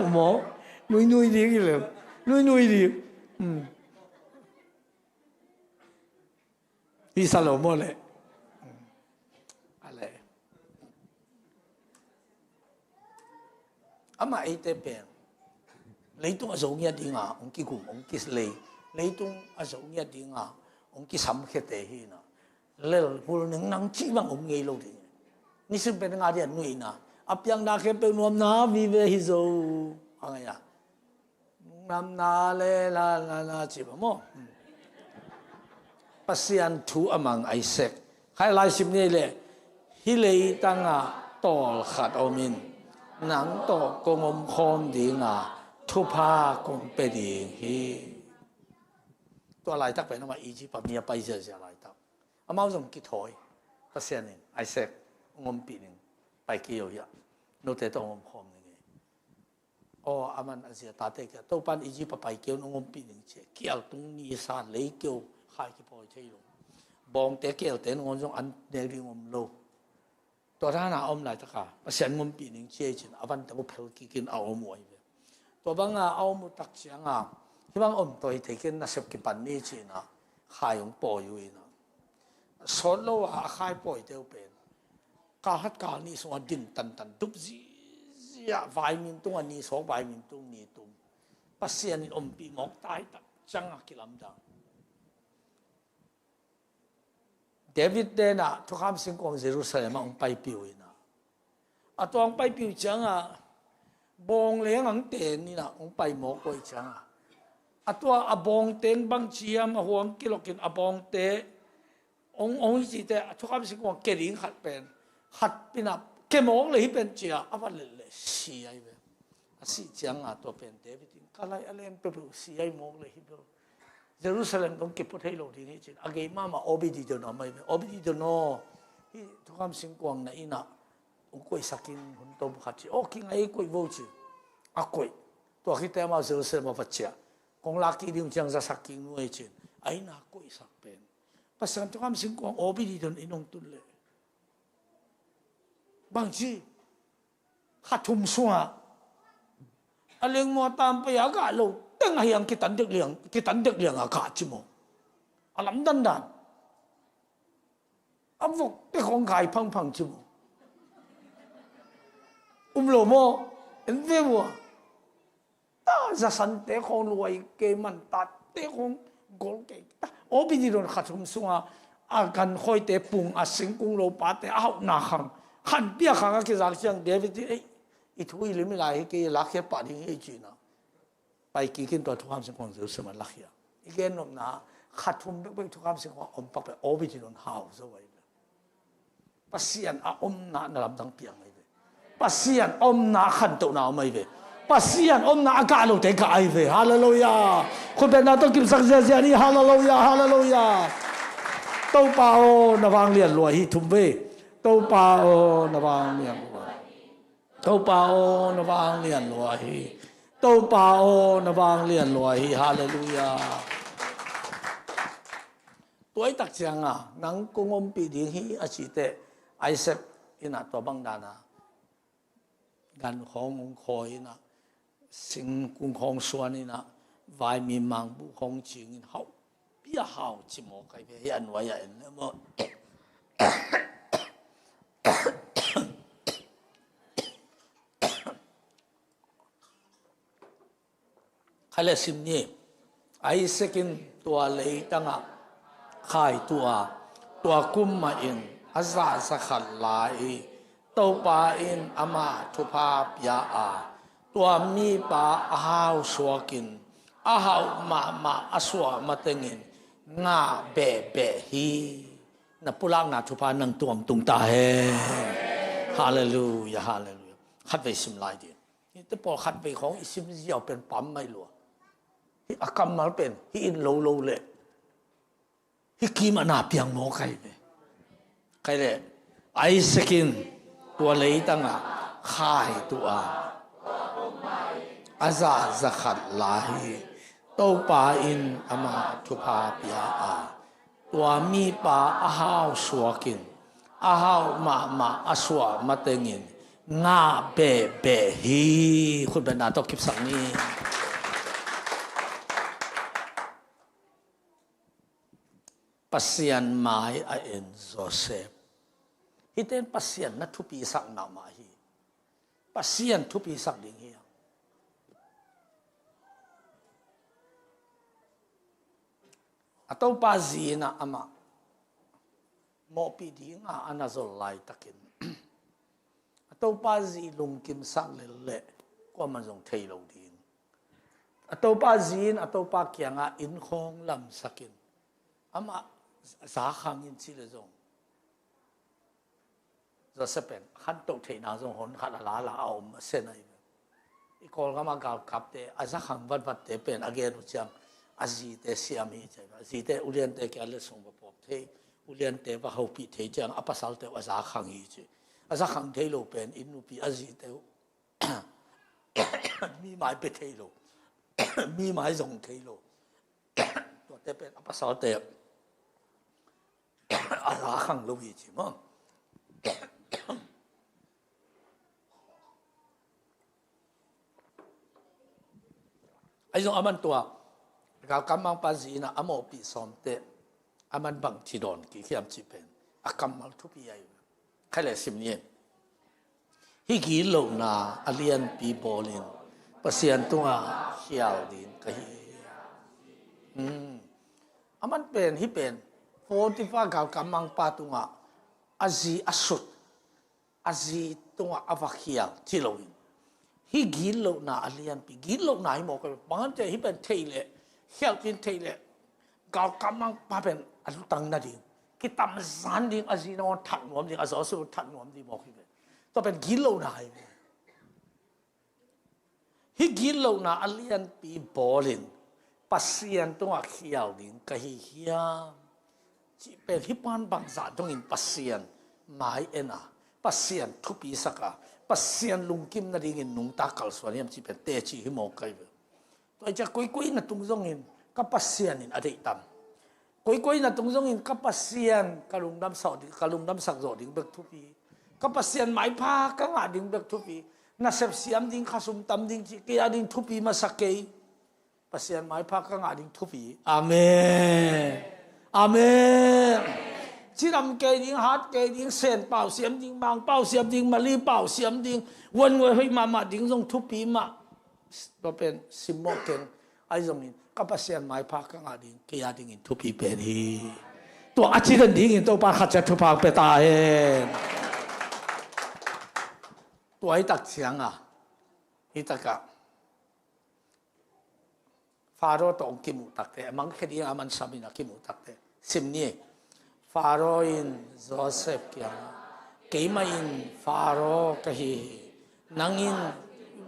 Maw, nui nui ding hi lem. Nui nui ding. Hmm. Hi sa lo maw le. Ale. Amah eite pen leitung a zo ngiat dinga hong kigum, hong kilei. Leitung a zo ngiat dinga hong kisamkhiate hi na. Lel hul ning nang cih bang om ngei lo ding. Nisim pen nga dian nuihna. A piakna khempeuh nuamna vive hi zo. A ngai a. Nuamna le la la la ci ba maw. Hmm. Pasian thu a mang Isaac. Khai lai sim ni le. Hi leitangah tawl khat om in. Nang tawh kong om khawm dinga thupha kong pia ding hi. Tua laitak pen amah Egypt a mi a pai ziazia laitak. Amau zong kithawi. Pasian in, Isaac, hong ompih ning, pai kei o hiah. Note tawh hong om khawm ning ei. Aw, aman a zia tate kia, Topan Egypt a pai kei un, hong ompih ning ci a. Kial tung ni sa lei kei o, khai kipawi thei lo. Bawngte kialte nangawn zong an nek ding om lo. Tua dana a om laitaka Pasian hong ompih ning ci ei cin, a vante uh phel kikin a om uh ahi ve. Tua banga a om uh tak cianga, hih bang om tawi thei ken nasep kipan ni cina, khai hong pawi uh ina. Sawt lo a, a khai pawite uh pen. Kal khat kal nih sungah din tantan dup zizia, vaimin tungah ni sawk, vaimin tung ni tum. Pasian in ompih mawk taitak cianga kilamdang. David denah thukham singkuang Jerusalem ah hong paipih uh ina. A tua hong paipih uh cianga bawng leng ang ten ina hong pai mawk uh ahi cianga. A tua a bawng teng bang ciam a huang kilokin a bawngte hong hong hi cite a thukham singkuang ke ding khat pen. Khat pina ke mawk le hi pen cia a va let le si ahi ve. A sih cianga tua pen David in ka lai a len peuhpeuh si ahi mawk le hi bel. Jerusalem dong kipu thei lo ding hi cin. A gei mahmah Obed-Edom a mai ve. Obed-Edom aw. Hih thukham singkuang na ina. Hong koihsak in hun tom khat ci. Aw kingai koih vo ci. A koih. Tua khite amau Jerusalem a va cia. Kong lak kik ding ciang zasak kik nuai cin. A ina koihsak pen. Pasian thukham singkuang Obed-Edom in hong tun le. Bangci. Kha thum sungah a lengmuang a tam pai a gah lo teng a hiang kitan dek liang, kitan dek liang a gah ci maw. A lamdan dan. A vok te khong gai phangphang ci maw. Um lo maw. En ve maw. Ta zasante khong luai kei man, tate khong gol kei. Ta Obed-Edom kha thum sunga a gankhawite pung a singkung lo pate a hauhna khang khanpia khang a kizak ciang David in, ei, i thu i lim i lai hi kei, lakkhiat pah ding hi cina. Pai kikin tua thukham singkuang Jerusalem a lakhia. I gen nopna kha thum bekbek thukham singkuang om pak peh Obed-Edom hau zo ahi. Pasian a omna na lamdang piang ahi ve. Pasian omna khantohna om ahi ve. Pasian omna a kah lote kah ahi ve. Halleluiah. Khutbetna tawh kipsak ziahziah ni. Halleluiah, halleluiah. Topa aw, na vanglian lua hi. Thum vei. Topa aw, na vanglian lua hi. Topa aw, na vanglian lua hi. Topa aw, na vanglian lua hi. Halleluiah. Tua i tak cianga nang kong ompih ding hi a cih teh, Isaac in ah tua bang dana gan khawng hong khawi in ah, singkung khawng suan in ah, vaimi mangbuh khawng cingin hau, pia hau ci maw kai ve hi a nuai ah en le maw. Kha le sim ni. Isaac in tua leitangah khai tuah a, tua kum mahin a zah zakhat lai Topa in amah thupha pia a, tua mipa a hau suakin a hauh mahmah a suah matengin ngah behbeh hi. Na pulakna thupha nang tungah tung ta hen. Halleluiah, halleluiah. Khatvei sim lai ding. Hihte pawlkhat vei khawng i sim ziau pen pam mai lua. Hih a kammal pen hih in lo lo leh hih kimah na piang maw kai ve. Kai leh Isaac in tua leitangah khai tuah a, a zah zakhat lai Topa in amah thupha pia a, tua mipa a hau suakin a hauh mahmah a suah matengin ngah behbeh hi. Khutbetna tawh kipsak ni. Pasian mai a en Joseph. Hihte in Pasian na thupisak mahmah hi. Pasian thupisak ding hi. A Topa zi in ah amah mawhpih dinga a na zol laitakin a Topa zi lungkimsak lel leh kuaman zong thei lo ding. A Topa zi in a Topa kiangah inn khawng lamsakin amah zakhang in ci le zong Joseph pen khantoh theihna zong hon khat a lala a om a sen ahi ve. I Kawlgam a galkapte a zakhang vatvatte pen a gen uh ciang a zite siam hi ci ahi ve. A zite uliante kia letsong va pawp thei, uliante va hopih thei ciang a pasalte uh a zakhang hi ci. A zakhang thei lo pen inn nupi a zite uh mi mai pia thei lo, mi mai zong thei lo. Tuate pen a pasalte a zakhang lo hi ci maw. Ahi zong aman tua galkap mangpa zi in ah a mawhpih sawmte aman bang ci dawn kik hiam cih pen a kammal thupi ahi. Khai le sim ni. Hih gitlohna a lianpi bawlin Pasian tungah khial ding ka hi. Hmm. Aman pen hih pen Potifa galkap mangpa tungah a zi a sut, a zi tungah a va khial ci loin, hih gitlohna a lianpi, gitlohna hi mawk a, bang hang hiam cih leh hih pen theih leh, khialhpih in theih leh galkap mangpa pen a lutang nading, kitamzan ding, a zi nangawn that nuam ding, a Joseph uh that nuam ding mawk hi ve. Tua pen gitlohna hi ve. Hih gitlohna a lianpi bawlin Pasian tungah khial ding ka hi hiam cih pen hih pan bangzah dongin Pasian mai en a, Pasian thupisak a, Pasian lungkim nadingin nungta kalsuan hiam cih pen teci hi mawk kai ve. Tua hi ciah koikoi na tung zongin ka Pasian in a deih tam. Koikoi na tung zongin ka Pasian ka lungdamsak ding, ka lungdamsak zawh ding bek thupi. Ka Pasian maipha ka ngah ding bek thupi. Nasep siam ding, khasum tam ding cih kei a ding thupi masa kei. Pasian maipha ka ngah ding thupi. Amen. Amen. Cidam kei ding, hat kei ding, Sen pau siam ding, Mang pau siam ding, Mali pau siam ding, Wonngoi hoih mahmah ding zong thupi mah. Tua pen simmawh keng. Ahi zongin ka Pasian maipha ka ngah ding, kei a dingin thupi pen hi. Tua a ci den dingin Topa khat ciat thupha pia ta hen. Tua hi tak cianga, hi takah Faro tawh hong kimuh takte, a mangkhe ding a mansamin a kimuh takte sim ni. Faro in Joseph kiangah, keimah in Faro ka hi hi. Nang in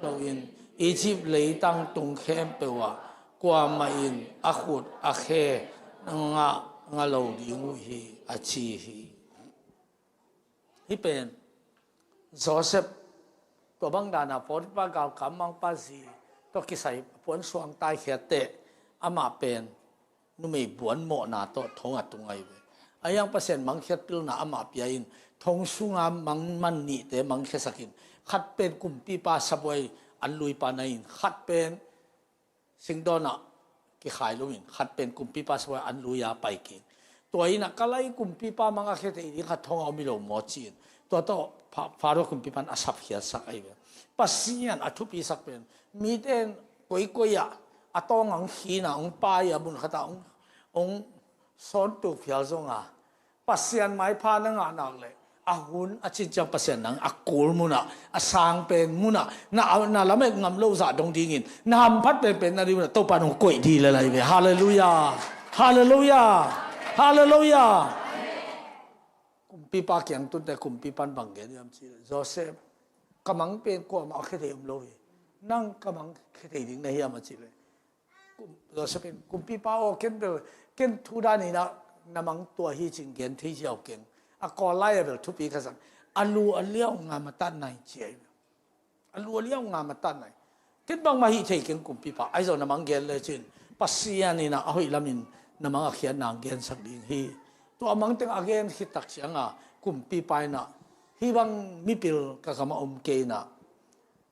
loin Egypt leitang tung khempeuh ah kuamah in a khut a khe ngah ngah lo ding uh hi, a ci hi. Hih pen Joseph, tua bang dana Potiphar galkap mangpa zi tawh kisai puan suang taikhiat teh, amah pen numei buan mawhna tawh thong a tung ahi ve. A hiang Pasian mangkhiat pilna amah pia in, thong sunga mangman nihte mangkhiasakin, khat pen kumpipa sabuai an luipa na in, khat pen singdawnah kikhai loin, khat pen kumpipa sabuai an lui-a pai kik. Tua innah ka lai kumpipa mang a khia thei ding khat thong a om hi lo maw ci-in, tua tawh Fa-, Faro kumpipa in a sapkhiatsak ahi ve. Pasian a thupisak pen mite in koikoi ah a tawng ang khina, ang pai a mun khatah ang, ang sawn tuk phial zonga Pasian maipha na ngah nak leh, a hun a cin ciang Pasian nang a kul munah, a sang pen munah, na, na lamet ngam lo zah dong dingin, na hamphat penpen na ding munah Topa nong koih dih le lai ve. Halleluiah. Halleluiah. Halleluiah. Kumpipa kiang tunte kumpipa in bang gen hiam cih leh, Joseph, ka mang pen kuamah a khia thei om lo hi. Nang ka mang khia thei ding na hiam a cih leh, Kum-, Joseph in, kumpipa aw, ken bel, ken thu dan inah na mang tua hi cin gen thei ziau keng. A kawl lai a bel thupi ka zang. A lu a liau ngam a tan nai ci ahi. A lu a liau ngam a tan nai. Ken bangmah hih thei keng kumpipa. Ahi zong na mang gen le cin, Pasian inah a hoih lamin na mang a khiat nang gensak ding hi. Tua mang teng a gen khit tak cianga kumpipa inah, hih bang mipil ka gamah om kei inah,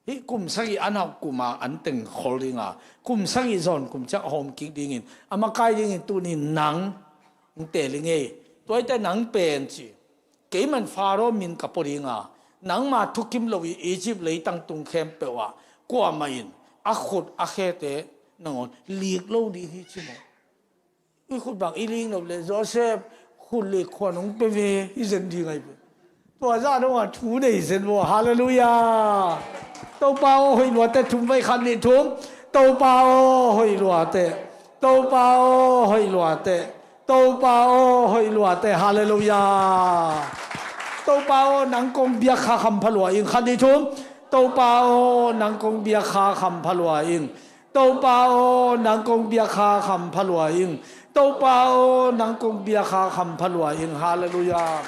hih kum sagih an hauh kuma an teng khol dinga, kum sagih zawn kum ciang a hawm kik dingin, a makai dingin tuni nang hong teel ing ei. Tua hi teh nang pen ci, keiman Faro min ka pua dinga, nangma thukim lo i Egypt leitang tung khempeuh ah kuamah in a khut a khete nangawn lik lo ding hi ci maw? I khut bang i ling lo le, Joseph, khut le khua nong pe ve, i zen ding ahi ve. Tua zah dongah thu nei zen maw. Halleluiah. Topa aw, hoih luate thum vai, khat nih thum. Topa aw, hoih luate. Topa aw, hoih luate. Topa aw, hoih luate. Halleluiah. Topa aw, nang kong biak kha khampha lua ing, khat nih thum. Topa aw, nang kong biak kha khampha lua ing. Topa aw, nang kong biak kha khampha lua ing. Topa aw, nang kong biak kha khampha lua ing. Halleluiah.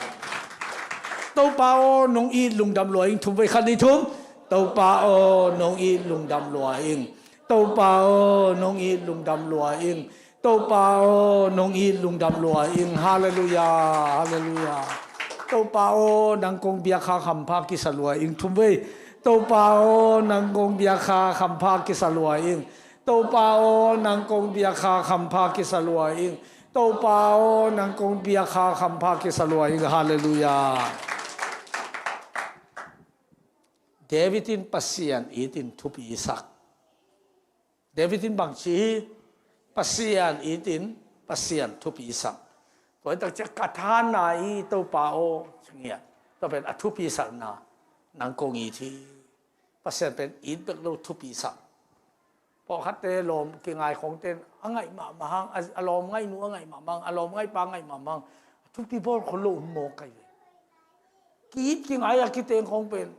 Topa aw, nong it lungdam lua ing, thum vai, khat nih thum. Topa aw, nong it lungdam lua ing. Topa aw, nong it lungdam lua ing. Topa aw, nong it lungdam lua ing. Halleluiah. Halleluiah. Topa aw, nang kong biak kha khampha kisa lua ing, thum vai. Topa aw, nang kong biak kha khampha kisa lua ing. Topa aw, nang kong biak kha khampha kisa lua ing. Topa aw, nang kong biak kha khampha kisa lua ing. Halleluiah. David in Pasian itin thupi sak. David in bangci hi, Pasian itin Pasian thupi sak. Tua hi takciang ka thanna i Topa aw, ci ngiat. Tua pen a thupi sakna, nang kong it hi. Pasian pen it bek lo thupi sak. Pawlkhatte lawm kingai khongten a ngaih mahmah hang, a, a lawm ngaihnu a ngaih mahmah hang, a lawm ngaihpa a ngaih mahmah hang, a thupi bawl khol lo um mawk kai ve. Ki-it kingai a kiteng khong pen,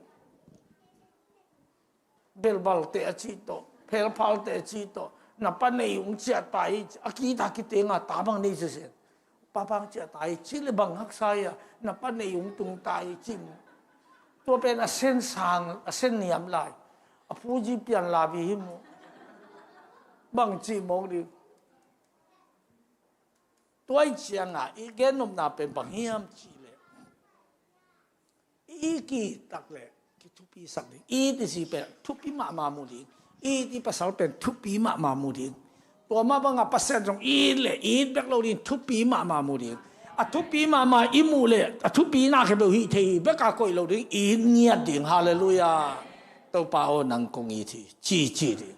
belbalte a cih tawh, phelphalte a cih tawh, na pa nei ung ciah ta hi, a ki-it a kiteng a ta bang nei sesen. Pa bang ciah ta hi, cih le bang haksa hi a, na pa nei ung tung ta hi, cih mu. Tua pen a sen sang, a sen niam lai. A phuzi pian la vi hi mu. Bang cih mawk ding. Tua i cianga i gen nopna pen bang hiam cih leh, i ki tak leh kithupi sak ding. I ti si pen thupi mahmah mu ding. I ti pasal pen thupi mahmah mu ding. Tua mah banga Pasian zong it leh it bek lo ding, thupi mahmah mu ding. A thupi mahmah i muh leh a thupi na khempeuh hih thei hi beka koih lo ding, it ngiat ding. Halleluiah. Topa aw, nang kong it hi, ci ci ding.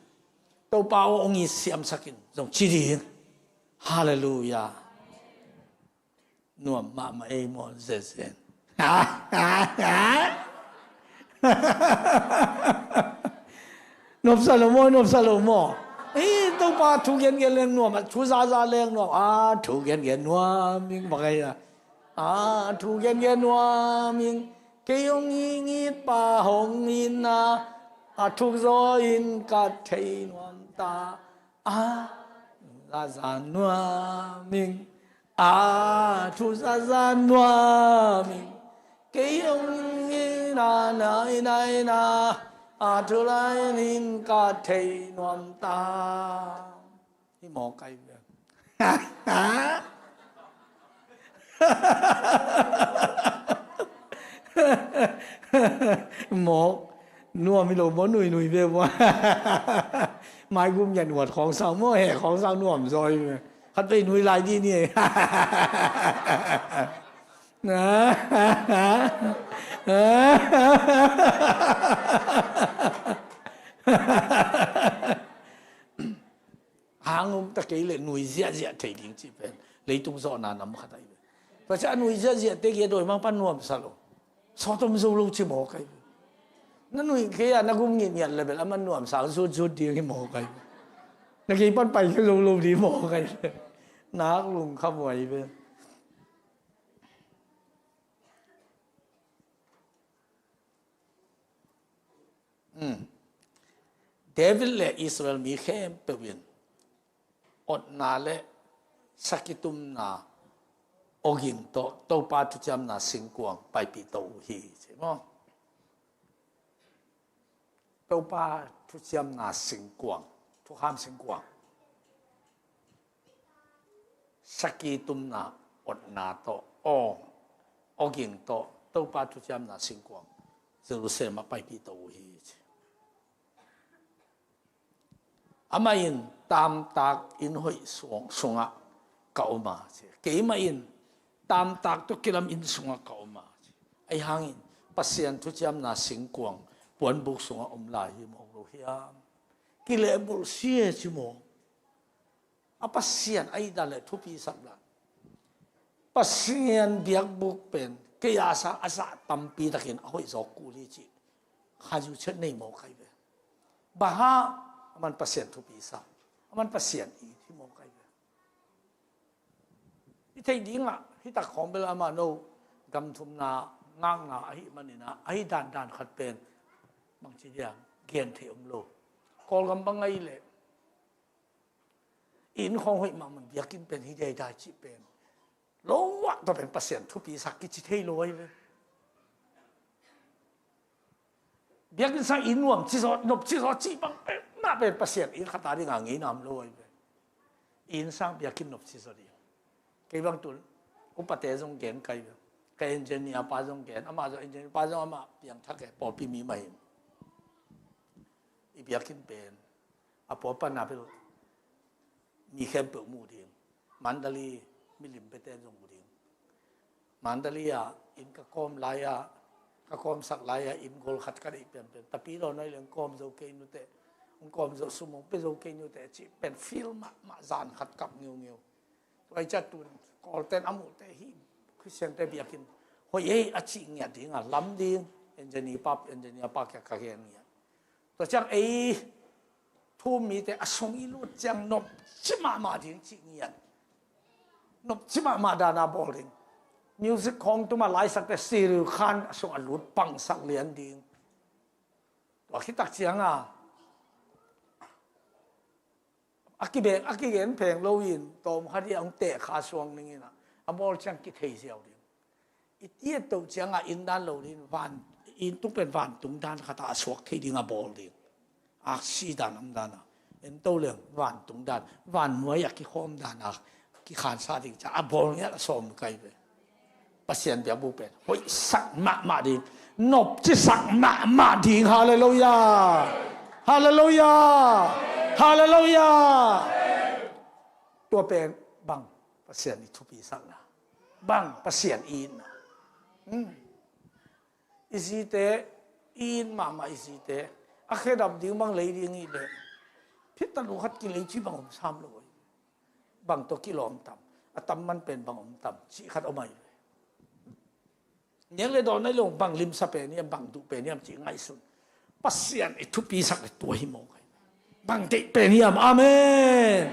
Topa aw, hong it siamsak in zong ci ding. Halleluiah. Nuam mahmah ei maw, zenzen. Nuamsa lo maw, nuamsa lo maw. Ei, Topa thu gengen leng nuam, thu zaza leng nuam. A thu gengen nuam ing bang ei a. A thu gengen nuam ing. Kei hong it, it pa hong itna. A thuk zaw in ka thei nuam ta. A zaza nuam ing. A thu zaza nuam ing. Kei hong ina nai nai na. A thu lai in ka thei nuam ta. Hi mawk ai ve. Mawk nuam hi lo maw, nui nui ve maw. Maigum ngiat nuat khawng sau maw, he khawng sau nuam zaw hi ve. Khat vei nui lai di ni. Hang um ta kei leh nui ziahziah thei ding cih pen leitung zawhna nam khat ahi ve. Tua ciang a nui ziahziah te kia dawi mang pan nuamsa lo. Sawt om zo lo ci mawk ahi ve. Na nui kei a na gum ngitngiat le bel a man nuamsa zutzut ding hi mawk ahi ve. Na kei pan pai khe zo lo ding mawk ahi ve. Nak lungkham uh ahi ve. David le Israel mi khempeuh in otna le sakitumna awging tawh Topa thuciamna singkuang paipih to uh hi, ci maw? Topa thuciamna singkuang, thukham singkuang. Sakitumna otna tawh, aw, awging tawh Topa thuciamna singkuang Jerusalem ah paipih to uh hi, ci. Amah in, "Taamtak inn hoih sung, sungah ka om a," ci. Keimah in taamtak tawh kilam inn sungah ka om a, ci. Ahi hangin Pasian thuciamna singkuang puanbuk sungah om lai hi mawk lo hiam? Kilehbulh si e, ci maw? A Pasian a itdan le thupisak dan. Pasian biakbuk pen kei a sang a zah tampi takin a hoih zawk kul hi cih khanzu chet nei mawk ahi ve. Bang hang? Aman Pasian thupisak, aman Pasian it hi mawk ahi ve. I theih dingah hi tak khawng bel amah no gamthumna ngakna ahi maninah ahi dandan khat pen bangci dia gen thei om lo. Kawlgam bang ahi leh inn khawng hoih mahmah, biakinn pen hi daidai cih pen lo ah tua pen Pasian thupisak kici thei lo ahi ve. Biakinn sang inn nuam ci zaw, nop ci zaw cih bang pen mah pen Pasian inn khat a dingah ngei nam lo ahi ve. Inn sang biakinn nop ci zaw ding. Kei bang tun upate zong gen kai ve. Ka engineer pa zong gen, amah zong engineer pa zong amah piangthak e, pawlpi mi mah hi. I biakinn pen a pawlpi pan a bel mi khempeuh mu ding. Mandalay milim pete zong mu ding. Mandalay ah inn ka kawm lai-a, ka kawmsak lai-a inn gol khat ka deih pianpian. Tapidaw noi leng kawm zo kei nute, hong kawm zo sum hong pe zo kei nute cih pen feel mahmah zan khat kap ngeungeu. Tua i ciah tun Kawlten a muhte hi Khristiante biakinn hoih ei a cih ngiat dingah lam ding. Engineer pa, engineer pa kia ka gen ngiat. Tua ciang ei thu-um mite a sung i lut ciang nopci mahmah ding cih ngiat. Nopci mahmah dana bawl ding. Music khawng tuma laisakte Siril Khan a sung a lut pangsak lian ding. Tua khitak cianga a kibeng, a kigen pheng loin tawm khat i a hong teh kha suang dingin a bawl ciang kithei ziau ding. I tiat toh ciangah inn dan lo ding, van, inn tung pen vantung dan khatah a suak thei ding a bawl ding. Aksi dan om dan a en to leng vantung dan, vannuai a kikhawm dan a kikhansa ding ciang a bawl ngiat a sawm kai ve. Pasian biakbuk pen hoihsak mahmah ding, nopcisak mahmah ding. Halleluiah. Halleluiah. Halleluiah. Tua pen bang Pasian i thupisakna, bang Pasian i itna. Hmm. I zite i it mahmah, i zite a khedap ding bang lei ding i leh phit talu khat kilei ci bang om sam lo. Bang tawh kilawm tam, a tam man pen bang om tam cih khat om ahi ve. Nek le dawn ahi lo, bang limsa pen hiam, bang duh pen hiam cih ngaihsun. Pasian i thupisak le tua hi mawk ahi. Bang deih pen hiam, amen.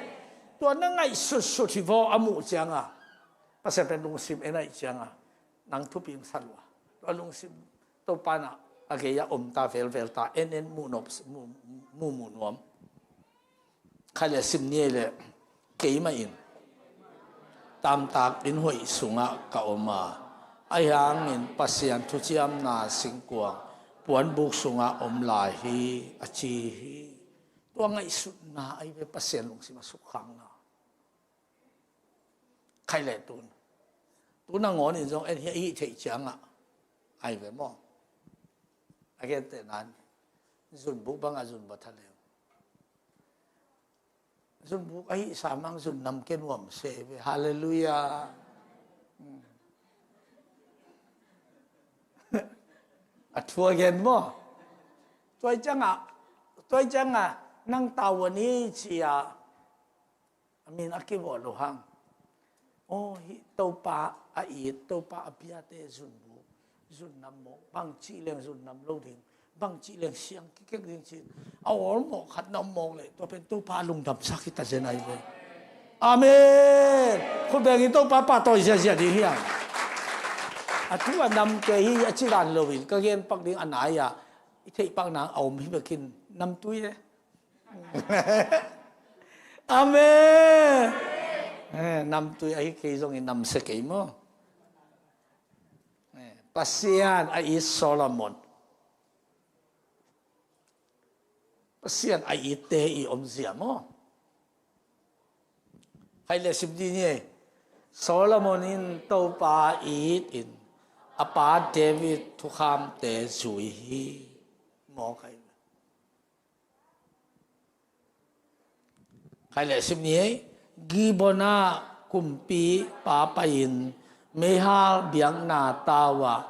Tua na ngaihsutsut hi vaw a muh cianga Pasian pen lungsim en ahi cianga nang thupi hong sa lua. Tua lungsim Topa na a gei-ah om ta velvel ta, en en muh nop, muh, muh, muh nuam. Khai le sim ni ei le, keimah in tamtak inn hoih sungah ka om a, ahi hangin Pasian thuciamna singkuang puanbuk sungah om lai hi, a ci hi. Tua ngaihsutna ahi ve, Pasian lungsim a sukkhakna. Khai le tun, tu nangawnin zong en hi, a hih theih ciangah ahi ve maw? A gentehna in zunbuk bangah zun va tha leng, zunbuk a hih sa mang zun nam ke nuam se ve. Halleluiah. A thu a gen maw? Tua ciangah, tua ciangah nang tavuan hi ci-a a min a kivawh loh hang. Aw, hih Topa a it, Topa a piate zunbuk, zun nam mawk, bangci leng zun nam lo ding, bangci leng siang kikek ding ci-in a awlmawh khat na om mawk leh, tua pen Topa lungdamsak hi ta zen ahi ve. Amen. Khut bengin Topa pahtawi ziahziah ding hiam? A thu a nam kei hi a ci dan loin ka gen pak ding a nai-a i theih pak nang a om hi bekin, namtui e. Amen. Eh, namtui ahi kei zongin namsia kei maw? Eh, Pasian a it Solomon. Pasian a itte i omzia maw? Hai le sim dih ni ei. Solomon in Topa it in a pa David thukhamte zui hi. Maw kai. Khai le sim ni ei. Gibeon ah kumpipa pai-in meihal biakna tau ah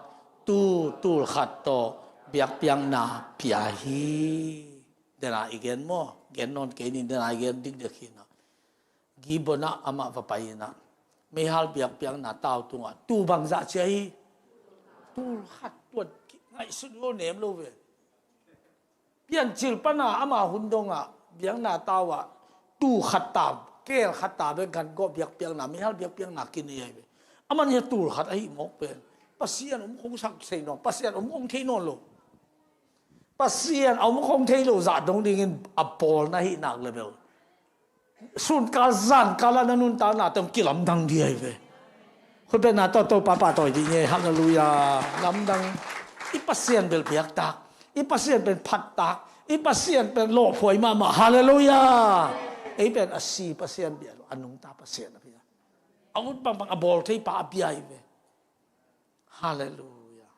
tuu tul khat tawh biakpiakna pia hi. Dena i gen maw? Gen nawn kei ni, dena i gen dikdek hi na. Gibeon ah amah va pai-in ah meihal biakpiakna tau tungah tuu bangzah cia hi. Tul khat tuan ngaihsun lo nem lo ve. Piancil pana ama hun dongah biakna tau ah tuu khat ta, keel khat ta bek gan gawh biakpiakna, meihal biakpiakna kinei ahi ve. Aman hi tul khat ahi mawk pen Pasian om khong sak thei nawn, Pasian om khong thei nawn lo. Pasian a om khong thei lo zah dong dingin a bawlna hi nak le bel. Sunkal zankal ah na nuntakna teng kilamdang dih ahi ve. Khutbetna tawh Topa pahtawi dih ni ei. Halleluiah. Lamdang. I Pasian bel biaktak, i Pasian pen phattak, i Pasian pen lawhphuai mahmah. Halleluiah. Ei pen a si Pasian bia lo, a nungta Pasian a bia, a ut bangbang a bawl thei pa a bia ahi ve. Halleluiah.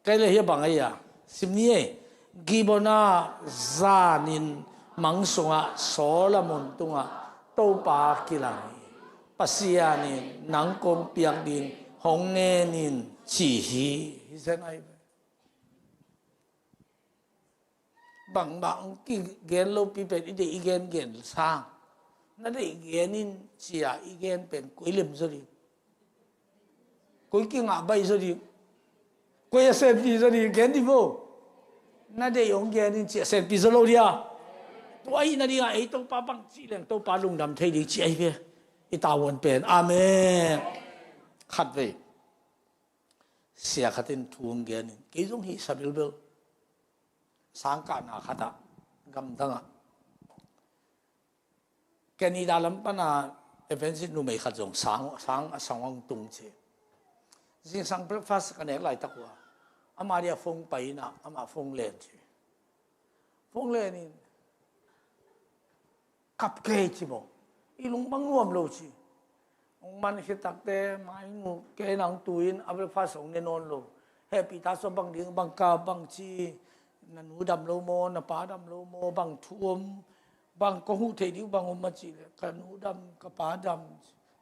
Kei le hia bang ei a sim ni ei. Gibeon ah zanin mang sungah Solomon tungah Topa kilang hi. Pasian in nang kong piak ding hong ngen in ci hi. Hi zen ahi ve. Bangmah hong kigen lopi pen i deih i gen gen sang. Na deih gen in cia i gen pen koi lem zaw ding, koi kingah baih zaw ding, koi a senpi zaw ding, gen ding vo. Na deih hong gen in cia senpi zaw lo dia. Tua ahih nadingah ei Topa bang cih leng Topa lungdam thei ding ci ahi ve. I tavuan pen. Amen. Khatvei sia khat in thu hong gen in kei zong hih sa bilbel. Sangkahna khatah gamdangah Canada lam pana evangelist numei khat zong sang, sang a sang hong tung ci. Zingsang breakfast ka nek laitak uh a, ama dia phone pai inah ama phone len ci. Phone len in kap kei ci maw? I lung bang nuam lo ci. Hong man khit takte mai nu kei nang tu-in a breakfast hong ne nawn lo. Hehpih ta saw bang ding, bang ka bang ci, na nu dam lo maw, na pa dam lo maw, bang thu om, bang kong huh theih ding bang om a cih leh ka nu dam, ka pa dam.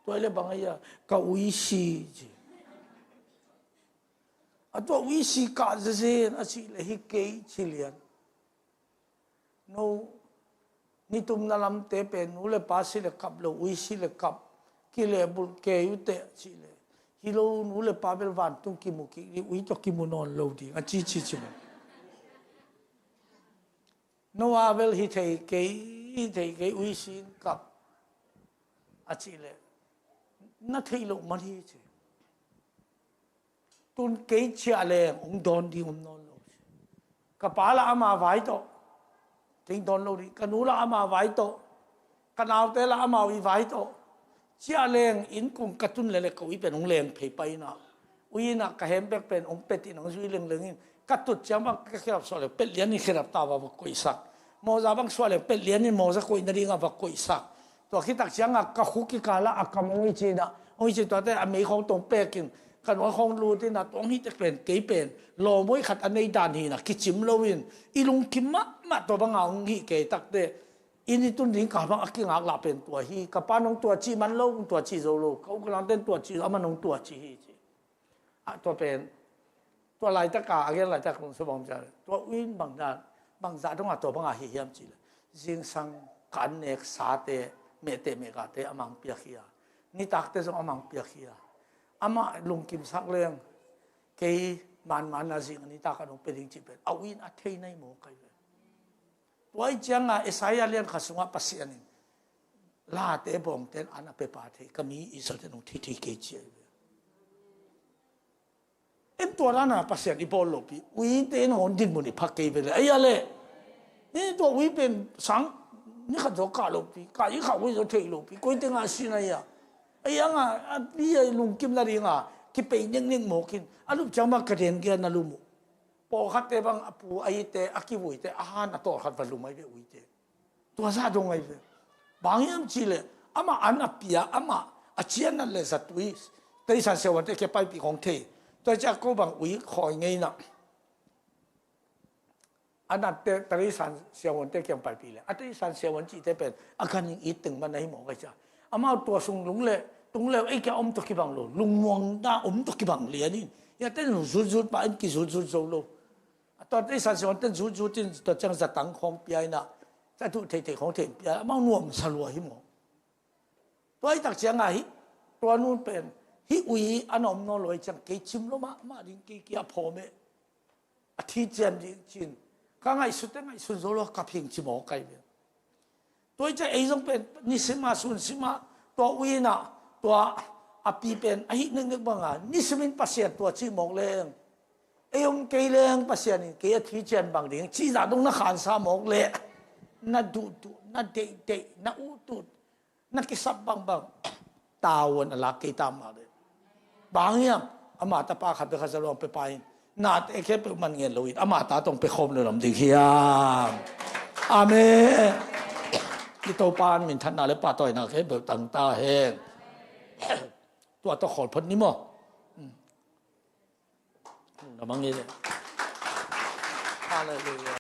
Tua hi leh bang a hia? Ka uisi ci. A tua uisi kah zezen a cih leh hi kei ci lian. No, nitumna lamte pen nu le pa si le kap lo, uisi le kap, kilehbulh kei uh teh cih leh hi lo, nu le pa bel vantung kimu kik ding, ui tawh kimu nawn lo ding a ci ci ci maw? Noah bel hi thei kei, hi thei kei, uisi in kap a cih leh na theih loh man hi ci. Tun kei ciah leng hong dawn ding om nawn lo. Ka pa lah ama vai tawh kei dawn lo ding, ka nu lah ama vai tawh, ka naute lah amau i vai tawh. Ciah leng inn kong ka tun lele ko i pen hong leng phei pai inah, ui inah ka hem bek pen hong pet in hong zui lengleng in, ka tut ciang bang ka khedap suah le pet lian in khedap ta va va koihsak. Mawza bang suah le pet lian in mawza koih nadingah va koihsak. Tua khitak ciangah ka khuk kikala a kam hong i cinah hong i ci, tuate a mei khawng tong pekin ka nuai khawng lut inah, tua hong hihtek pen kei pen lawmoi khat a nei dan hinah kicim loin i lungkim mahmah tua banga hong hih kei takte. Inn i tun ding kal bang a kingak lah pen tua hi. Ka pa nong tua cih man lo, tua cih zo lo, ka u ka nangten tua cih zo, ama nong tua cih hi ci. Ah, tua pen tua laitaka a gen laitak kong sua bang cia, tua ui in bangzah, bangzah dongah tua bangah hi hiam cihleh, zingsang ka an nek sate, mehte mehgate amah hong piak hi a, nitakte zong amah hong piak hi a, amah lungkimsak leng kei manmanna zing a nitak a nong pia ding cih pen a ui in a thei nai maw kai ve. Tua i cianga Isaiah lian khat sungah Pasian in late bawngten an a pepa thei, ka mi Israel-te nong thei thei kei ci ahi ve. En tua dana Pasian i bawl lopi, uite in hong dinmun i phak kei ve le. Aia le, e tua ui pen sang ni khat zaw kah lopi, kah i khah ui zaw thei lopi, koite ngah sin aia. Aia nga a pi a lungkim nadinga kipei neknek mawkin a lup ciang bang ka den kia na lum uh. Pawlkhatte bang a pu a ite a kivuite a han a tawlkhat va lum ai ve uite. Tua zah dong ai ve. Bang hiam cihleh amah an a pia, amah a cianat le zatui, teisan siavuante kia paipih khong thei. Tua ciah ko bang ui khawi ngeina a natte teisan siavuante kiang paipih le a teisan siavuan cihte pen a ganin it teng man ahi mawk ai cia. Amau tua sung lung le tung le ei kia om tawh kibang lo, lungmuang da om tawh kibang lian in. Hiate nu zutzut pah in kizutzut zo lo. A tua teisan siavuanten zutzut in tua ciang zatang khawng pia inah, a duh theithei khawng thei in pia, amau nuamsa lua hi maw? Tua i tak ciangah hih tua nun pen hih ui a na om nawn lo i ciang kei cim lo mahmah ding, kei kia phawm e. A thi cian ding cin ka ngaihsute ngaihsun zo lo, ka phing ci maw kai ve. Tua i ciah ei zong pen nisimah sunsimah tua uinah tua a pi pen a hih neknek banga nisimin Pasian tua cih mawk leng, ei om kei leng Pasian in kei a thi cian bang ding cihzah dong na khansa mawk leh, na duhduh, na deihdeih, na uhtut, na kisap bangbang tavuan a lak kei ta mah leh. Bang hiam? Ama tapa khat bek khat za luang pia pa in nate khempeuh man ngen loin ama ta tawh hong pia khawm lo lam ding hiam? Amen. I Topa in minthanna le pahtawina khempeuh tang ta hen. Tua tawh khawl phot ni maw? Na mang hi le. Halleluiah.